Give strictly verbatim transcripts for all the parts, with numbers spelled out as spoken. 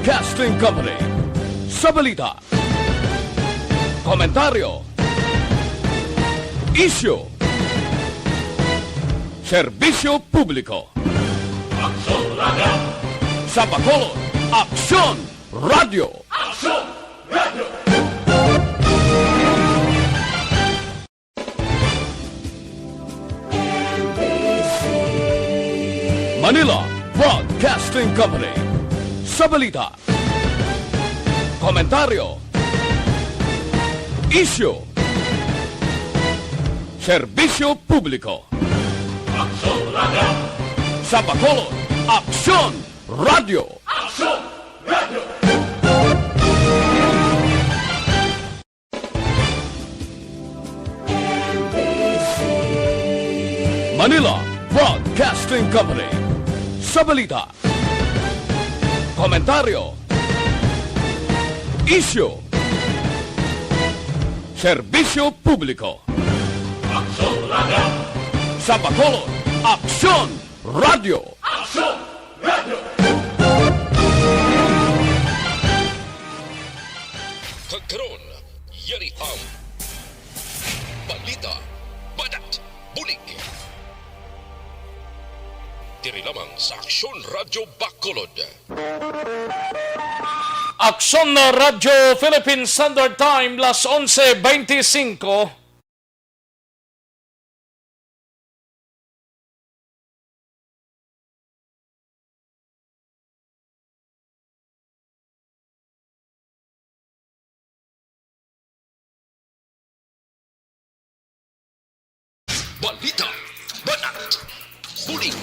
Broadcasting Company. Sa balita, komentaryo, isyu, serbisyo publiko. Aksyon Radio! Sa Bacolod, Aksyon Radio! Aksyon Radio! Manila Broadcasting Company. Sa balita, komentaryo, isyu, serbisyo publiko. Aksyon Radio! Sa Bacolod, Aksyon Radio! Aksyon Radio! Manila Broadcasting Company. Sa balita, komentaryo, isyu, serbisyo publiko. Aksyon Radio! Sa Bacolod, Aksyon Radio! Aksyon Radio! Kag karon, yari ang balita, banat, bulig. Diri lamang sa Aksyon Radio Bacolod. Aksyon Radio Philippine Standard Time, las onse veinticinco. Balita, banat, bulig.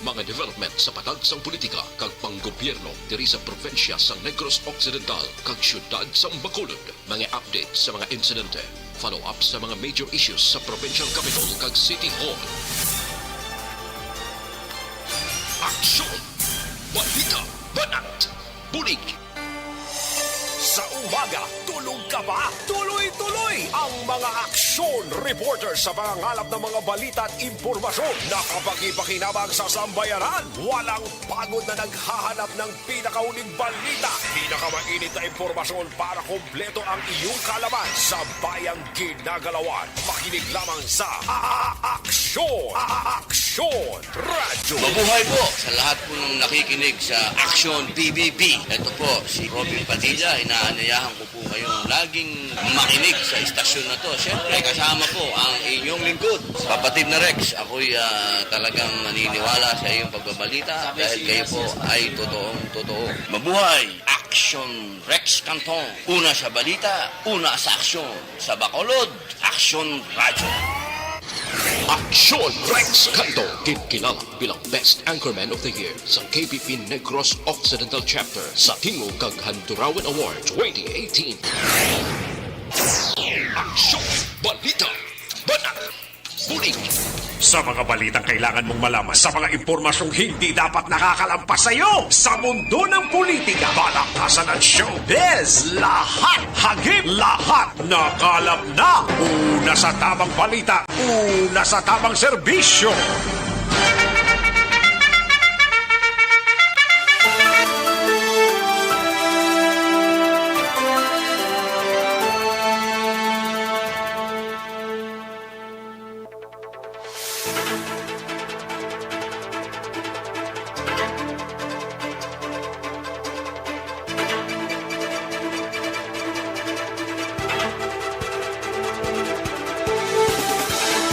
Mga development sa patag sang politika kag panggobyerno diri sa probinsya sa Negros Occidental kag siyudad sang Bacolod. Mga update sa mga insidente, follow-up sa mga major issues sa provincial capital kag city hall. Aksyon! Balita! Banat! Bulig! Sa umaga, tulog ka ba? Tuloy-tuloy ang mga aksyon reporter sa pangangalap ng mga balita at impormasyon na kapakipakinabang sa sambayanan. Walang pagod na naghahanap ng pinakauling balita, pinakamainit na impormasyon para kompleto ang iyong kaalaman sa bayang ginagalawan. Makinig lamang sa A-, A-, Aksyon, A-, A-, Aksyon Radyo. Mabuhay po sa lahat po ng nakikinig sa Aksyon P B B. Ito po si Robin Padilla, inaanyayahan ko po kayong laging makinig sa istasyon na to. Siyempre, kasama po ang inyong lingkod, Kapatid na Rex. Ako'y, ah, talagang naniniwala sa iyong pagbabalita dahil kayo po ay totoong totoo. Mabuhay! Aksyon Rex Canton. Una sa balita, una sa aksyon. Sa Bacolod, Aksyon Radyo. Aksyon Rex Canton, ginkilala bilang Best Anchorman of the Year sa K B P Negros Occidental Chapter sa Tingog kag Handurawan Award twenty eighteen. Aksyon, balita, banat, bulig. Sa mga balitang kailangan mong malaman, sa mga impormasyong hindi dapat nakakalampas sa iyo, sa mundo ng politika, balakasan at showbiz, lahat hagip, lahat nakalap na. Una sa tamang balita, una sa tamang serbisyo.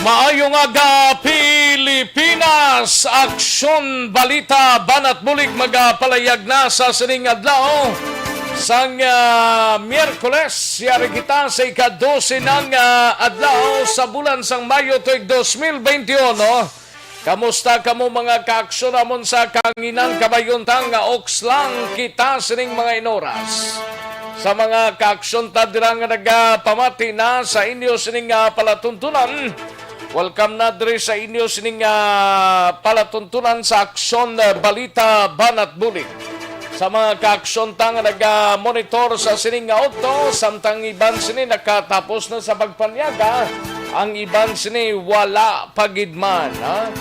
Maayong aga, Pilipinas! Aksyon Balita, Banat Bulig, magapalayag na sa sining adlaw. Sang, ah, Miyerkules, yari kita sa ika-dose ng, ah, adlaw sa bulan sang Mayo tuig dos mil beintiuno. Kamusta kamo, mga kaaksyon namon sa kahanginan? Kabayunta nga oks lang kita sining mga inoras. Sa mga kaaksyon ta dira nga nagapamati na sa inyo sining, ah, palatuntunan, welcome na diri sa inyo sining, ah, palatuntunan sa Aksyon, ah, Balita, Banat Bulig. Sa mga kaaksyon ta nga naga-monitor sa sining nga otro, samtang iban sini nakatapos na sa pagpanyaga, ang iban sini wala pa gid man, ha?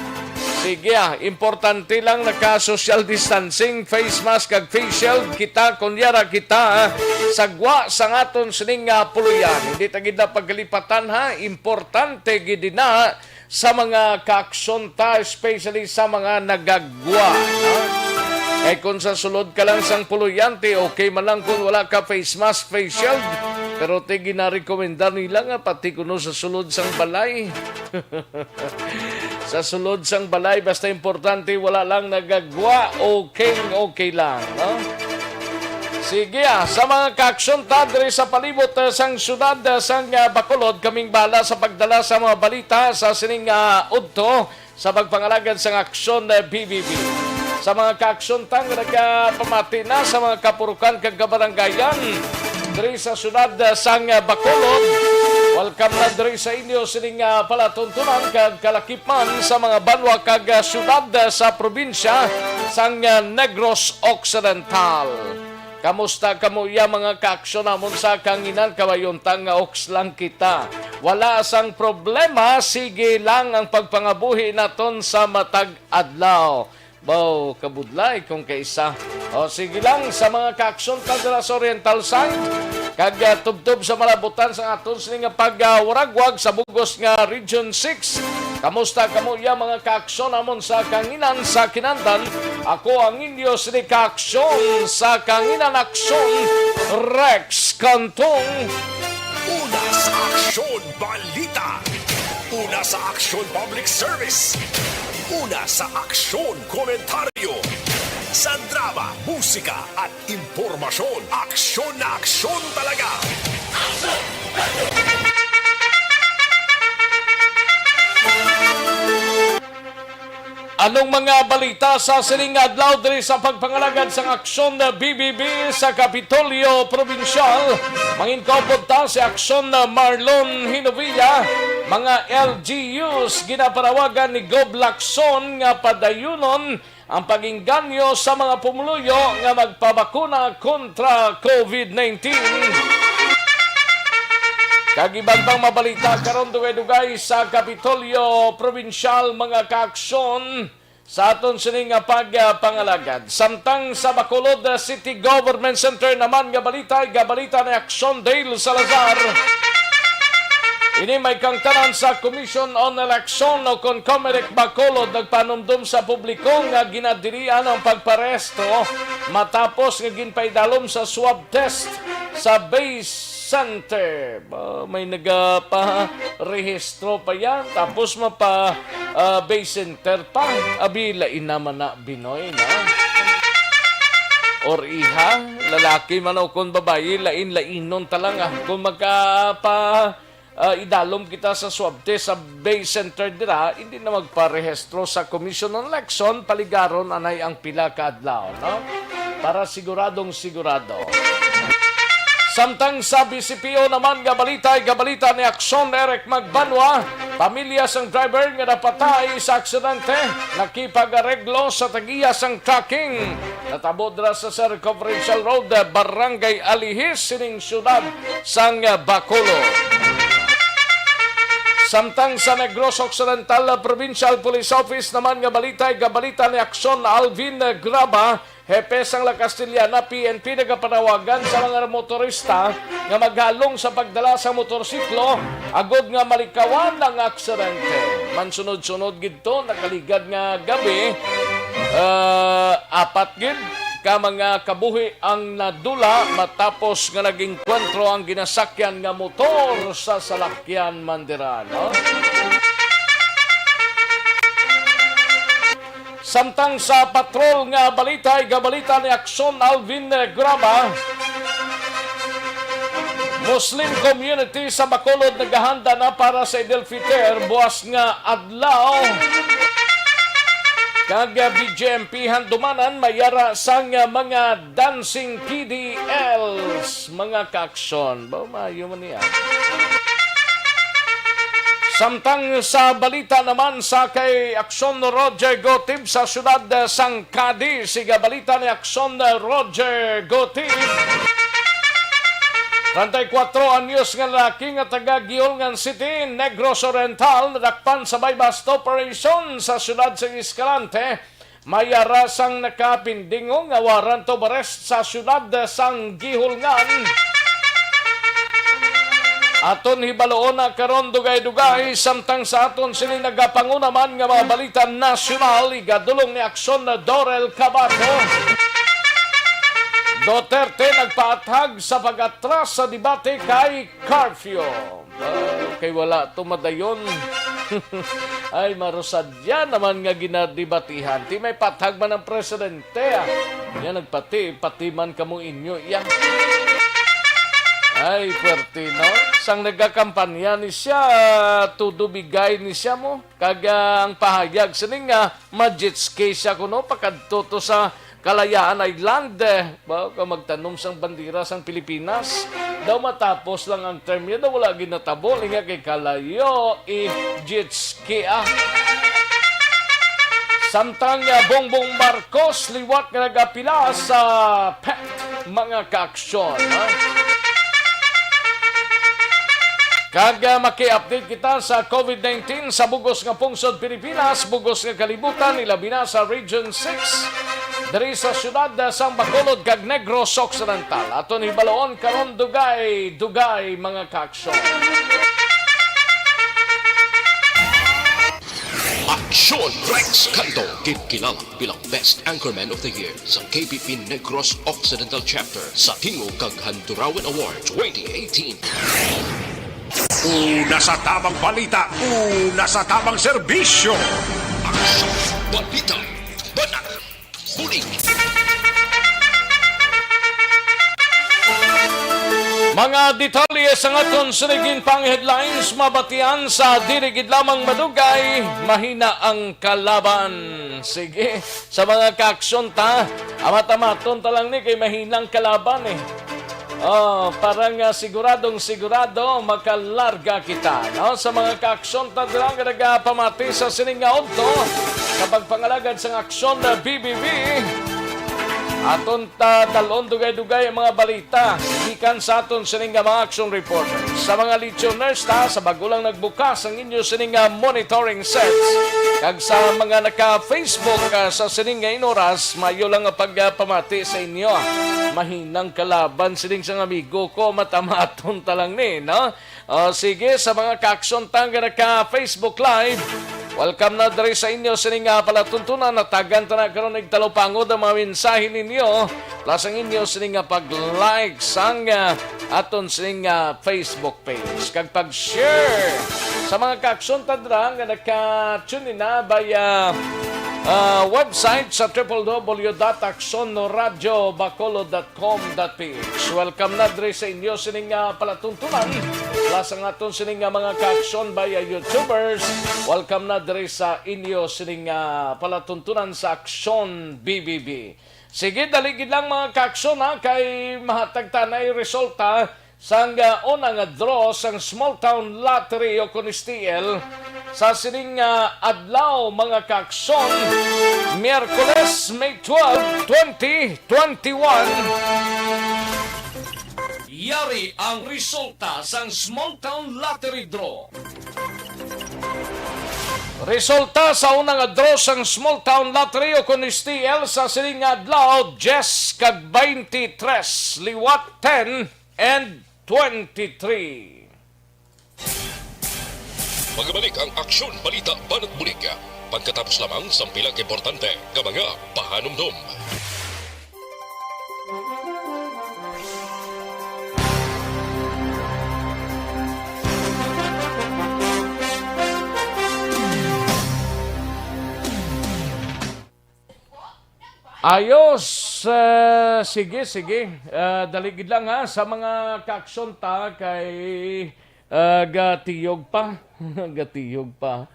Sige, ah, importante lang naka-social distancing, face mask kag face shield kita, kunyara kita, ah, sa gwa sa aton sining, ah, puluyan. Hindi ta gid na pagkalipatan, ha, importante gid na sa mga kaaksyon ta, especially sa mga nagagwa, ha? Kay kung sa sulod ka lang sang puluyan, ti okay man lang kung wala ka face mask, face shield, pero ti ginarekomendar nila nga pati kuno sa sulod sang balay. Sa sulod sang balay, basta importante wala lang nagagwa, okay, okay lang, no? Sige, ah, sa mga kaaksyon ta diri sa palibot, ah, sang syudad, ah, sang, ah, Bacolod, kaming bahala sa pagdala sa mga balita sa sining, ah, udto sa pagpangalagad sang Aksyon, ah, B B B. Sa mga kaaksyon ta nga nagapamati na sa mga kapurukan kag kabaranggayan diri sa syudad, ah, sang, ah, Bacolod, welcome na diri sa inyo sining, ah, palatuntunan kag kalakip man sa mga banwa kag, ah, syudad, ah, sa probinsya sang, ah, Negros Occidental. Kamusta kamo iya, mga kaaksyon namon sa kanginan? Kabayon ta nga oks lang kita. Wala sang problema, sige lang ang pagpangabuhi naton sa matag adlaw. Baw, kabudlay kung kaisa. O, sige lang, sa mga kaaksyon ta dira sa Oriental Side, kag, ah, tubtob sa malabutan sa aton sini nga pagwaragwag sa bugos nga Region six. Kamusta kamo iya, mga kaaksyon namon sa kanginan, sa kinandan? Ako ang inyo sini kaaksyon sa kanginan, Aksyon, Rex Cantong. Una sa Aksyon Balita. Una sa Aksyon Public Service. Una sa Aksyon Komentaryo. Sa drama, musika at impormasyon, aksyon na aksyon talaga. Anong mga balita sa sining adlaw diri sa pagpangalagad sang Aksyon B B B sa Kapitolyo Probinsyal? Mangin-, kaupod ta si Aksyon Marlon Hinovilla. Mga L G Us ginapanawagan ni Gob Lacson nga padayunon ang pag-inganyo sa mga pumuluyo nga magpabakuna kontra COVID nineteen. Kag iban pang mabalita karon, dugay-dugay sa Kapitolyo Probinsyal, mga kaaksyon, sa aton sini nga pagpangalagad. Samtang sa Bacolod City Government Center naman nga balita, igabalita ni Aksyon Dale Salazar. Ini may kangtanan sa Commission on Election o kon Comelec Bacolod nagpanumdom sa publiko nga ginadilian ang pagparesto matapos nga ginpaidalom sa swab test sa base center. Ba, may nagaparehistro pa yan, tapos mapa, ah, base center pa. Abi, lain naman na, Binoy, na? Or iha, lalaki man o kon babayi, lain-lainon talaga. Kung magkapa, ah, idalom kita sa swab test sa base center dira, hindi na magparehistro sa Commission on Election, paligaron anay ang pila ka adlaw, no? Para siguradong sigurado. Samtang sa B C P O naman nga balita, igabalita ni Aksyon Eric Magbanwa, pamilya sang driver nga napatay sa aksidente nakipag-areglo sa tag-iya sang trucking. Natabo dira sa Circumferential Road, Barangay Alihis, sining siyudad sang Bacolod. Samtang sa Negros Occidental Provincial Police Office naman nga balita, igabalita ni Aksyon Alvin Graba, hepe sang La Castellana P N P, nagapanawagan sa mga motorista nga maghalong sa pagdala sa motorsiklo agod nga malikawan ang aksidente. Mansunod-sunod gid to, nakaligad nga gabi, ah, apat gid ka mga kabuhi ang nadula matapos nga nag-engkwentro ang ginasakyan nga motor sa salakyan man dira, no? Samtang sa patrol nga balita, igabalita ni Aksyon Alvin Graba, Muslim community sa Bacolod naghahanda na para sa Eid al-Fitr buas nga adlaw. Kag, ah, B J M P Handumanan mayara sang, ah, mga dancing P D Ls, mga kaaksyon. Ba, maayo man niya. Samtang sa balita naman sa kay Aksyon Roger Gotib sa siyudad, ah, sang Cadiz, siga balita ni Aksyon, ah, Roger Gotib. Treinta y cuatro anyos nga lalaki nga taga Guihulngan City, Negros Oriental, nadakpan sa buy-bust operation sa siyudad sa Escalante. May ara sang nakapindingo nga warrant of arrest sa siyudad sang Guihulngan. Aton hibaloon na karon dugay-dugay, samtang sa aton sini nagapanguna man nga mga balita nasyonal, igadulong ni Aksyon na Dorel Cabato. Duterte nagpaathag sa pag-atras sa debate kay curfew. Ah, kay wala to madayon. Ay, marusadya naman nga ginadebatihan. Ti may pathag man ang presidente, ah. Yan, nagpati, pati man kamo inyo, yan. Ay, puwerte, no? Sang nagakampanya ni siya, todo bigay ni siya mo. Kag, ah, ang pahayag sini nga, ma-jet ski siya kuno, pakadto to sa Kalayaan Island, eh, ba, ka magtanom sang bandera sang Pilipinas. Daw matapos lang ang term niya, daw wala ginatabo, linga kay kalayo, i-jet ski, ah. Samtang, ah, Bongbong Marcos liwat nga nagapila sa pet, mga kaaksyon, ha? Kag, ah, maki-update kita sa COVID nineteen sa bugos nga pungsod Pilipinas, bugos nga kalibutan, ilabi na sa Region six, diri sa siyudad sang Bacolod kag Negros Occidental. Aton hibaloon karon dugay-dugay, mga kaaksyon. Aksyon Rex Canto, gid kilala bilang Best Anchorman of the Year sa K P P Negros Occidental Chapter sa Tingog kag Handurawan Award twenty eighteen. Una sa tamang balita, una sa tamang serbisyo. Aksyon, balita, banat, bulig. Mga detalye sang aton sinigin pang headlines, mabatian sa dili gid lamang madugay, mahina ang kalaban. Sige, sa mga kaaksyon ta, amat-amaton ta lang ni kay mahinang kalaban, eh. Oh, para nga siguradong sigurado, makalarga kita, no? Sa mga kaaksyon ta dira nga nagapamati sa sining nga udto, sa pagpangalagad sang aksyon na B B B, aton ta dalon dugay-dugay ang mga balita gikan sa aton sining nga mga action report. Sa mga listeners ta, sa bago lang nagbukas ang inyo sining nga monitoring sets, kag sa mga naka-Facebook, ah, sa sining nga inoras, mayo lang nga pagpamati sa inyo. Mahinang kalaban sining sang amigo ko, amat-amaton ta lang ni, no? O, sige, sa mga kaaksyon ta nga naka-Facebook Live, welcome na diri sa inyo sining nga palatuntunan. Natagan ta na karon ning talupangod ang mga mensahe ninyo, plus ang inyo sining nga pag-like sang, ah, aton sining nga Facebook page kag pag-share. Sa mga kaaksyon ta dira nga naka-tune in na via, ah, website sa triple W dot aksyon radio bacolod dot com dot p h. Welcome na diri sa inyo sining nga palatuntunan. Plus ang aton sining nga mga kaaksyon via YouTubers. Welcome na diri sa inyo sining nga palatuntunan sa Aksyon B B B. Sige, dali gid lang, mga kaaksyon, ha, kay mahatag ta na ang resulta sang, ah, una nga draw sang Small Town Lottery o kon S T L sa sining, ah, adlaw, mga kaaksyon, Miyerkules, May twelve, twenty twenty-one. Yari ang resulta sang Small Town Lottery Draw. Resulta sa una nga draw sang Small Town Lottery o kon S T L sa sining nga adlaw, diyes kag twenty-three, liwat ten and twenty-three. Magabalik ang Aksyon, Balita, Banat Bulig. Pagkatapos lamang sang pila ka importante nga mga pahanumdom. Ayos. Ah, sige, sige. Ah, dali gid lang, ha, sa mga kaaksyon ta kay, ah, gatiyog pa. Gatiyog pa.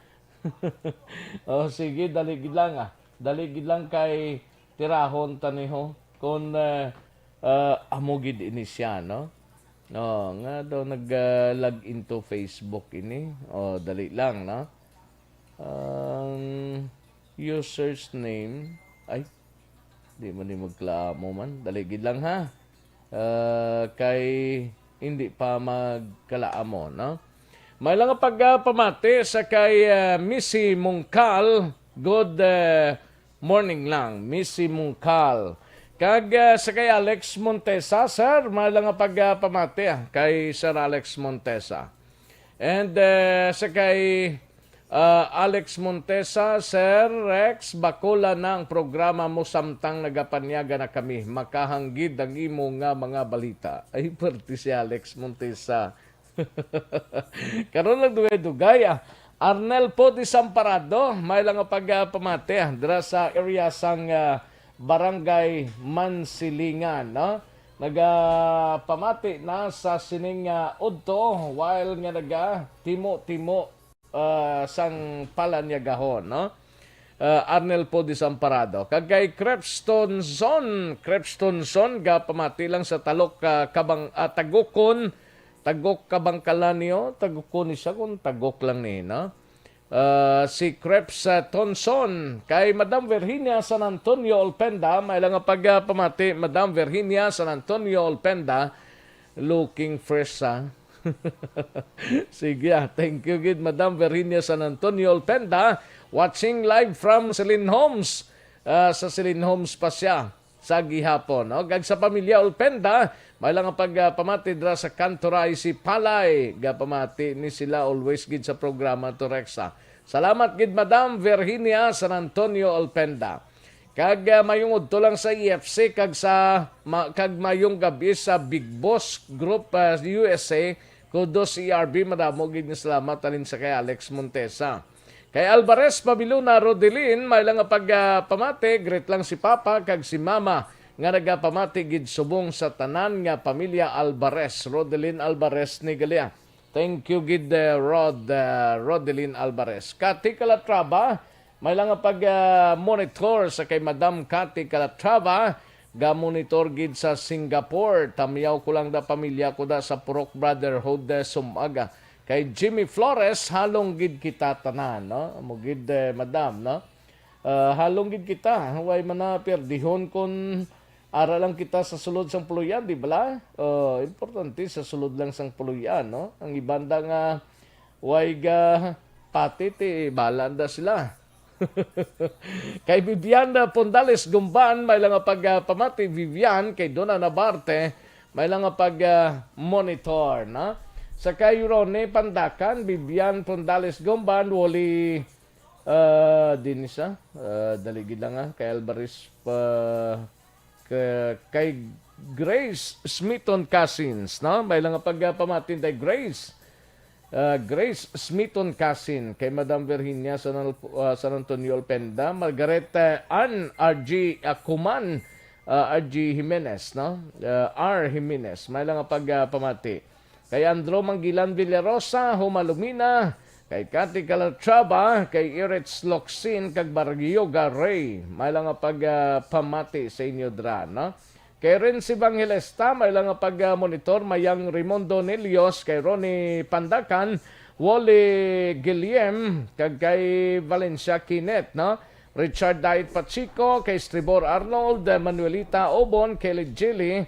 Oh, sige, dali gid lang, ah. Dali gid lang kay tirahon ta ni, ho. Kung, ah, ah, amo gid ini siya, no? Oh, nga daw nag, ah, log into Facebook ini. Oh, dali lang, no? Ang user's name, ay, di man ni magklamo man. Dali gid lang, ha. Ah, kay hindi pa magkalaamo, no? May lang nga pagpamati sa kay, ah, Missy Mungkal. Good, ah, morning lang, Missy Mungkal. Kag, ah, sa kay Alex Montesa, sir, may lang nga pagpamati, ah, kay Sir Alex Montesa. And, ah, sa kay, ah, Alex Montesa, Sir Rex, bakula na ang programa mo samtang nagapanyaga na kami. Makahanggid ang imo nga mga balita. Ay, pwerte si Alex Montesa. Karon lang dugay-dugay, ah. Arnel po Desamparado, may lang nga pagpamati, ah, dira sa area sang, ah, Barangay Mansilingan, no? Nagapamati na sa sining, ah, udto while nga nagatimo-timo, ah, sang palanyagahon, no? Ah, Arnel po Desamparado. Kag kay Crepstonson, Crepstonson, gapamati lang sa Talok, ah, Kabang-, ah, Tagukon, Tagok Kabangkalanio, Tagukon ni siya kung Tagok lang ni, no? Ah, si Krebs, ah, Tonson, kay Madam Virginia San Antonio Olpenda, may lang nga pagpamati, Madam Virginia San Antonio Olpenda, looking fresh, ha? Sige, ah. Thank you gid, Madam Virginia San Antonio Olpenda, watching live from Celine Homes. Ah, sa Celine Homes pa siya sa gihapon, no? Kag sa pamilya Olpenda, may lang nga pagpamati dira sa Kantoray si Palay. Gapamati ni sila always gid sa programa to Rexa. Salamat gid, Madam Virginia San Antonio Olpenda. Kag, ah, mayong udto lang sa E F C kag sa ma-, kag mayong gabi sa Big Boss Group, ah, U S A. Kudos E R B, madamo gid nga salamat halin sa kay Alex Montesa. Kay Alvarez Pabiluna Rodelin, may lang nga pagpamati, greet lang si Papa kag si Mama nga nagapamati gid subong sa tanan nga pamilya Alvarez, Rodelin Alvarez ni Galia. Thank you gid, eh, Rod, eh, Rodelin Alvarez. Kati Calatrava, may lang nga pag, ah, monitor sa kay Madam Kati Calatrava, ga-monitor gid sa Singapore. Tamyaw ko lang da pamilya ko da sa Purok Brotherhood, eh, Sumaga. Kay Jimmy Flores, halong gid kita tanan, no? Amo gid, eh, madam, no? Ah, halong gid kita, way man na pierdihon kon ara lang kita sa sulod sang puloy-an, di bala? Ah, importante sa sulod lang sang puloy-an, no? Ang iban da nga way ga pati, ti bala da sila. Kay Vivian Pondales Gumban, may lang nga pagpamati, Vivian, kay Donna Nabarte, may lang nga pag, ah, monitor, no? Sa kay Ronnie Pandakan, Vivian Pondales Gumban, Wally, ah, din siya, ah, dali gid lang, ah, kay Alvarez pa, ka-, kay Grace Smithon Cousins, no? May lang nga pagpamati kay Grace. Ah, Grace Smithon Cousin, kay Madam Virginia San Al-, ah, San Antonio Alpenda, Margaret, ah, Ann R G Akuman, ah, R G Jimenez, no? Ah, R Jimenez, may lang nga pagpamati. Kay Andro Manggilan Villarosa, Huma Lumina, kay Cathy Calatrava, kay Iritz Locsin, kag Baryoga Ray, may lang nga pagpamati sa inyo dra, no? Kay Renz Evangelista, may lang nga pag-, ah, monitor, Mayang Raimundo Nelios, kay Ronnie Pandacan, Wally Guillem, kag kay Valencia Kinet, no? Richard Diet Pacheco, kay Stribor Arnold, Manuelita Obon, Kelly Gili,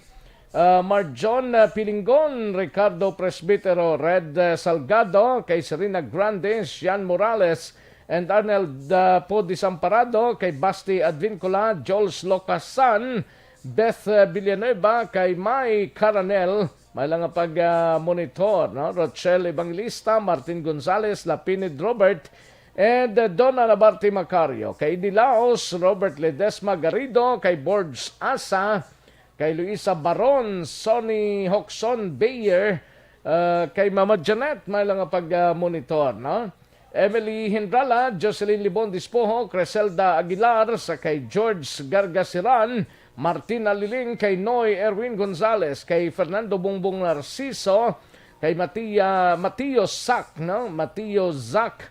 ah, Marjon, ah, Pilingon, Ricardo Presbitero, Red, ah, Salgado, kay Serena Grande, Sian Morales, and Arnold, ah, Poe Desamparado, kay Basti Advincula, Jules Locasan, Beth, ah, Villanueva, kay Mai Caranel, may lang nga pag, ah, monitor, no? Rochelle Evangelista, Martin Gonzales, Lapinid Robert, and, ah, Donna Nabarte Macario, kay Eddie Laos, Robert Ledesma Garrido, kay Borge Asa, kay Luisa Baron, Sonny Hoxon Bayer, ah, kay Mama Janet, may lang nga pag, ah, monitor, no? Emily Hindrala, Jocelyn Libon Dispoho, Criselda Aguilar, sa kay George Gargasiran, Martina Liling, kay Noy Erwin Gonzalez, kay Fernando Bongbong Narciso, kay Matia, Mateo Sak, no? Mateo Zak,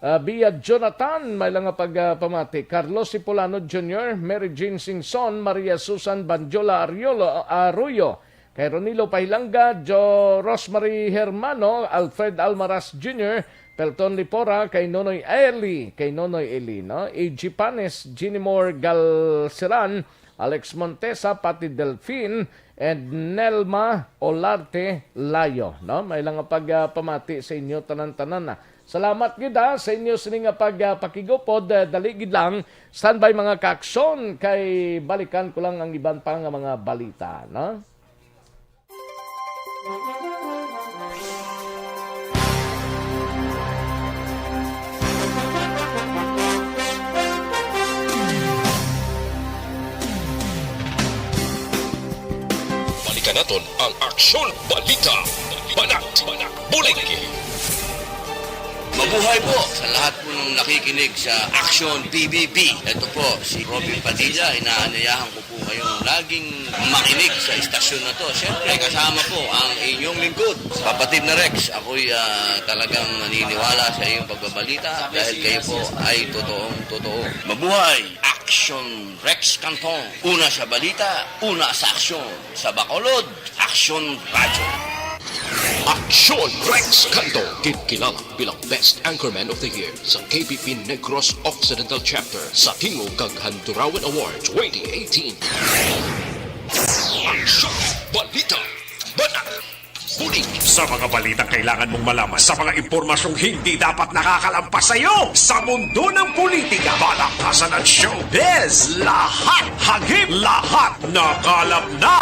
ah, Bia Jonathan, may lang nga pag, ah, pamati. Carlos Sipolano Junior, Mary Jane Singson, Maria Susan Banjola Ariolo, Arroyo, kay Ronilo Pahilanga, Jo Rosemary Hermano, Alfred Almaraz Junior, Pelton Lipora, kay Nonoy Eli, kay Nonoy Eli, no? A G Panes, Jinimore Galceran, Alex Montesa, Pati Delfin, and Nelma Olarte Layo, no? May lang nga pag, ah, pamati sa inyo tanan-tanan na. Salamat gid, ah, sa inyo sini nga pag, ah, pakigupod, ah, dali gid lang. Standby, mga kaaksyon, kay balikan ko lang ang iban pa nga mga balita, no? Balikan naton ang Aksyon Balita. Banat, bulig. Mabuhay po sa lahat po ng nakikinig sa Aksyon P B B. Ito po si Robin Padilla. Inaanyayahan ko po kayong laging makinig sa istasyon na to. Siyempre, kasama po ang inyong lingkod, kapatid na Rex. Ako'y, ah, talagang naniniwala sa iyong pagbabalita dahil kayo po ay totoong totoo. Mabuhay! Aksyon Rex Canton. Una sa balita, una sa aksyon. Sa Bacolod, Aksyon Radyo. Aksyon Rex Canto, ginkilala bilang Best Anchorman of the Year sa K B P Negros Occidental Chapter sa Tingog kag Handurawan Award twenty eighteen. Aksyon Balita, Banat, Bulig. Sa mga balitang kailangan mong malaman, sa mga impormasyong hindi dapat nakakalampas sa iyo, sa mundo ng politika, balakasan at showbiz, lahat hagip, lahat nakalap na.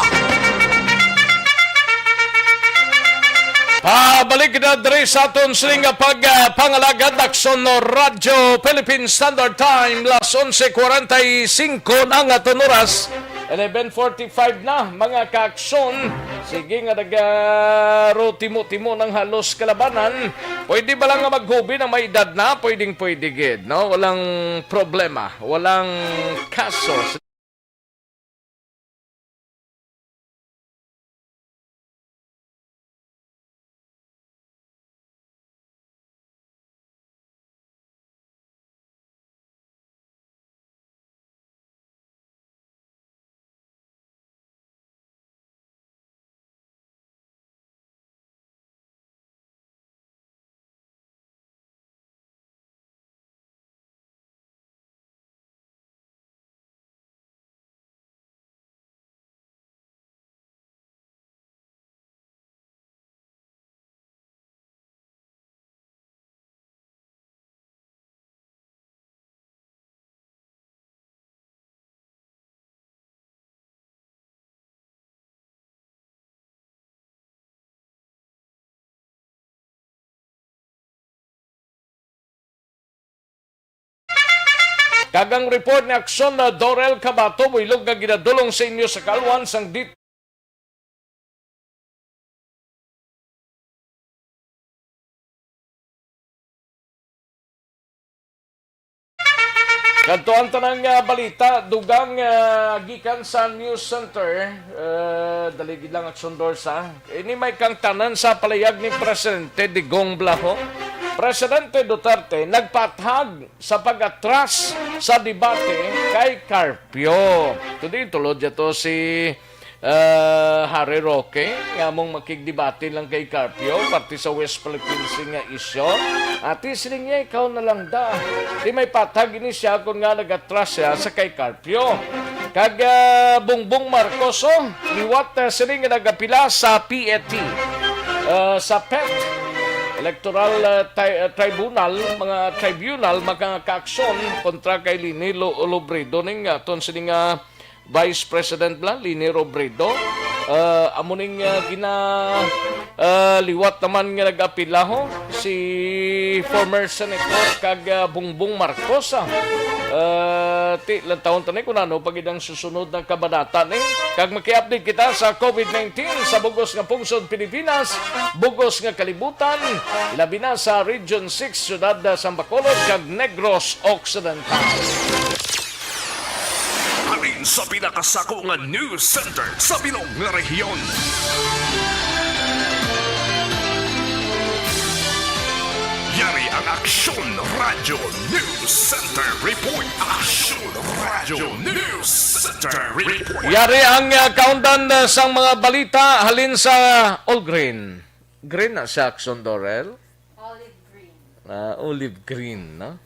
Pabalik na diri sa aton sining nga pag, ah, pangalagad, Aksyon Radyo Philippine Standard Time, las onse cuarenta y cinco na nga aton oras. Eleven forty-five na, mga kaaksyon. Sige nga, nagaro timo-timo ng halos kalabanan. Pwede ba lang nga maghubi na may edad na? Pwedeng pwede gid, no? Walang problema, walang kaso. Kag ang report ni Aksyon na Dorel Cabato, buylog nga ginadulong sa inyo sa kalwan sang dit-, Kadto ang tanang, ah, balita, dugang, ah, gikan sa News Center. Ah, dali gid lang, Aksyon Dorsa. Ini may kangtanan sa palayag ni Presidente Digong Blaho. Presidente Duterte nagpaathag sa pag-atras sa debate kay Carpio. Today, tulod niya to si ah, Harry Roque, nga among makigdebate lang kay Carpio, parte sa West Philippine Sea nga isyu. Ati, siling niya, ikaw na lang da. Di may paathag ini siya kung nga nagatras siya sa kay Carpio. Kag, ah, Bongbong Marcos, oh, liwat, ah, siling nga nagapila sa P E T, ah, sa pet, Electoral, ah, Tri-, ah, Tribunal, mga tribunal, mga kaaksyon kontra kay Leni Lo-, Robredo ning aton siling nga Vice President bala, Leni Robredo. Ah, amo ning, ah, gina-, ah, liwat naman nga nag-apila, ho, si former Senator kag, ah, Bongbong Marcos, ah. Ah, ti, lantawon ta ni kung ano pa gid ang susunod nga kabanata ni. Kag maki-update kita sa COVID nineteen sa bugos nga pungsod Pilipinas, bugos nga kalibutan, ilabi na sa Region six, siyudad, ah, sang Bacolod kag Negros Occidental. Halin sa pinakasako nga news center sa bilog nga rehiyon. Yari ang Aksyon Radyo News Center Report. Aksyon Radyo News Center Report. Yari ang, ah, kaundan, ah, sang mga balita halin sa All Green. Green na siya, Aksyon Dorel. Olive green. Ah, olive green, no?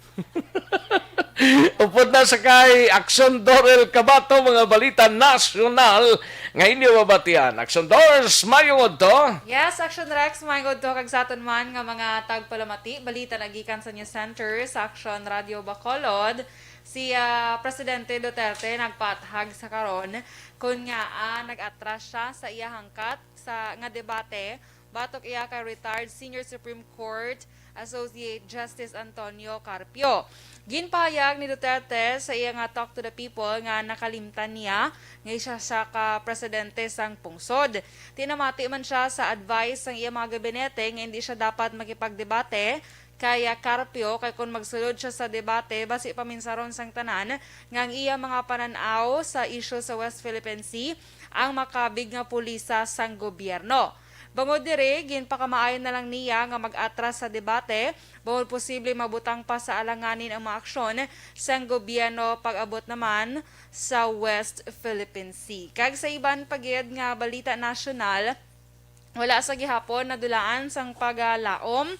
Upod na sa kay Aksyon Dorel Cabato, mga balita nasyonal nga inyo mabatian. Aksyon Dors, mayong udto. Yes, Action Rex, mayong udto kag sa aton man nga mga tagpalamati. Balita nagikan sa News Center sa Action Radio Bacolod. Si, ah, Presidente Duterte nagpaathag sa karon kon ngaa nag-atras siya sa iya hangkat sa, nga debate batok iya kay retired Senior Supreme Court Associate Justice Antonio Carpio. Ginpahayag ni Duterte sa iya nga Talk to the People nga nakalimtan niya nga isa siya ka presidente sang pungsod. Tinamati man siya sa advice sang iya mga gabinete nga hindi siya dapat makipagdebate kay, ah, Carpio, kay kon magsulod siya sa debate, basi paminsaron sang tanan nga ang iya mga panan-aw sa isyu sa West Philippine Sea ang makabig nga pulisa sang gobyerno. Bangod diri, ginpakamaayo na lang niya nga mag-atras sa debate, bangod posible mabutang pa sa alanganin ang mga aksyon sang gobyerno pag-abot naman sa West Philippine Sea. Kag sa iban pa gid nga balita nasyonal, wala sa gihapon nadulaan sang pagalaom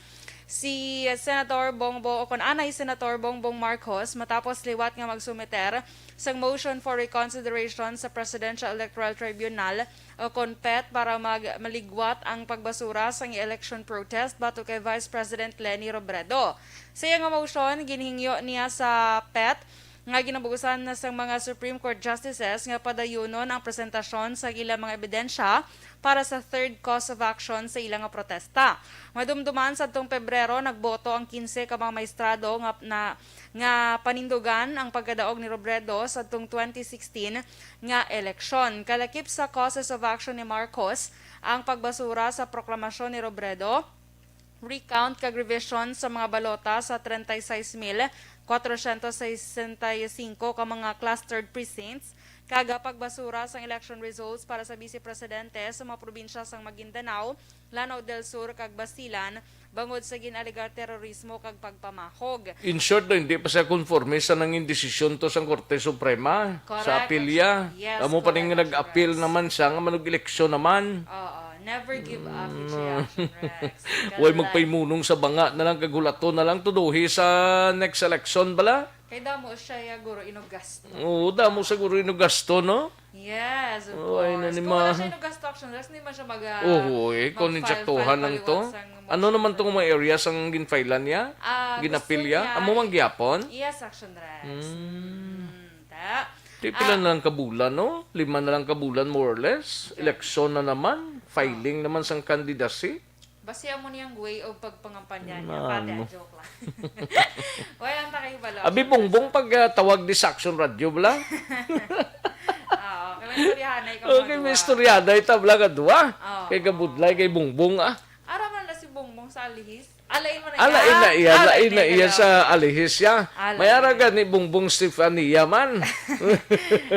si Senator Bongbong, o kon anay Senator Bongbong Marcos, matapos liwat nga magsumiter sang motion for reconsideration sa Presidential Electoral Tribunal o kon pet para mag-, maligwat ang pagbasura sang election protest batok kay Vice President Leni Robredo. Sa iya nga motion, ginhingyo niya sa pet nga ginabuusan na sang mga Supreme Court Justices nga padayunon ang presentasyon sang ilang mga ebidensya para sa third cause of action sa ilang nga protesta. Madumduman, sadtong Pebrero, nagboto ang kinse ka mga maestrado nga, na, nga panindugan ang pagkadaog ni Robredo sa tong twenty sixteen nga eleksyon. Kalakip sa causes of action ni Marcos ang pagbasura sa proklamasyon ni Robredo, recount kag revision sa mga balota sa treinta y seis mil cuatrocientos sesenta y cinco ka mga clustered precincts, kag pagbasura sang election results para sa bise presidente sa mga probinsya sang Maguindanao, Lanao del Sur, kag Basilan, bangod sa gin-alegar terorismo kag pagpamahog. In short, no, hindi pa siya konforme sa nangin desisyon to sang Korte Suprema, sa Correct, apelya. Action. Yes, Amo pa ning correct, Action nag-apil Rex. naman siya nga manug-eleksyon naman. Oo, never give up, Mm. Action Rex. Way Correct. magpaimunong sa banga na lang, kag hulaton na lang, tuduhi sa next election bala. Kay damo siya, ya, guro, inugasto. Oo, damo siguro inugasto, no? Yes, of Oo, ay, course. Kung nani wala ma- siya inugasto, Action Rex, hindi man siya mag, ah, Oo, eh, kung mag-file, intsaktuhan file lang to. paliwat sang Ano naman motion. tong mga areas ang ginfilean niya? Ah, Ginapil gusto niya? niya Amo man i- gyapon? Yes, Action Rex. Mm. Mm, ta. Di pila Ah. na lang kabulan, no? Lima na lang kabulan, more or less. Yes. Eleksyon na naman. Filing Ah. naman sang candidacy. Basi amo niyang way of pagpangampanya niya. Ano? Pati, ah, joke lang. Wala lang ta kayo bala. Abi, Bongbong, pag, ah, tawag di sa Action Radio, bala? Oo, kay may istoryahanay ka Okay, mga may duwa. istoryahanay ta, bala, ka duwa. Oo, Kay oo. kabudlay, kay Bongbong, ah. Ara man na si Bongbong sa Alihis. Alain mo na Ah, iya. lain na iya, Ah, lain lain na na iya iya. sa Alihis, ya. Ah, May lain. ara gani Bongbong Stefania man.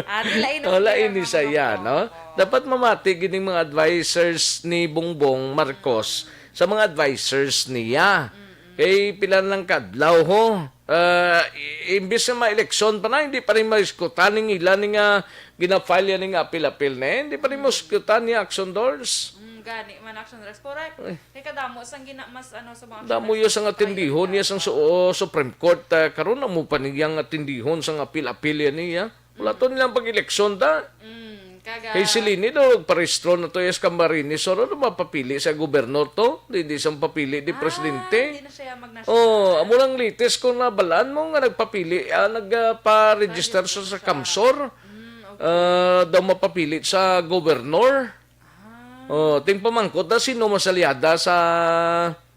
Ah, di lain na Oh, siya lain nga ni sa mga iya, no? Oo. Dapat mamati gid ning mga advisors ni Bongbong Marcos sa mga advisors niya. Mm-mm. Kay pila lang ka adlaw, ho. Ah, i-, imbis na ma-eleksyon pa na, hindi pa rin maiskutan ning ila ni nga gina-file yan ning apil-apil na, eh. Hindi pa rin Mm. maiskutan ni Action Doors. Mm, gani man, Action Doors. Correct. Ay. Kay kadamo sang gina-, mas ano sa mga Damo Action Doors, ya sang atindihon, ya sang su-, Supreme Court, ah, karon amo pa ning yang atindihon sang apil-apil yan, iya. Wala Mm. to nilang pag-eleksyon ta. Mm, kaga- Kay si Leni daw, parehistro na to, yes, Camarines. So, ano mapapili sa gobernor to? Di, di siyang papili, di Ah, presidente. di na siya mag-national. Oh, amo lang latest kung nabalaan mo nga nagpapili, ah, nag, ah, pa-register siya sa Register siya. CamSur. Mm, okay. Ah, daw mapapili sa gobernor. Ah. Oh, ting pamangkot na sino masalyada sa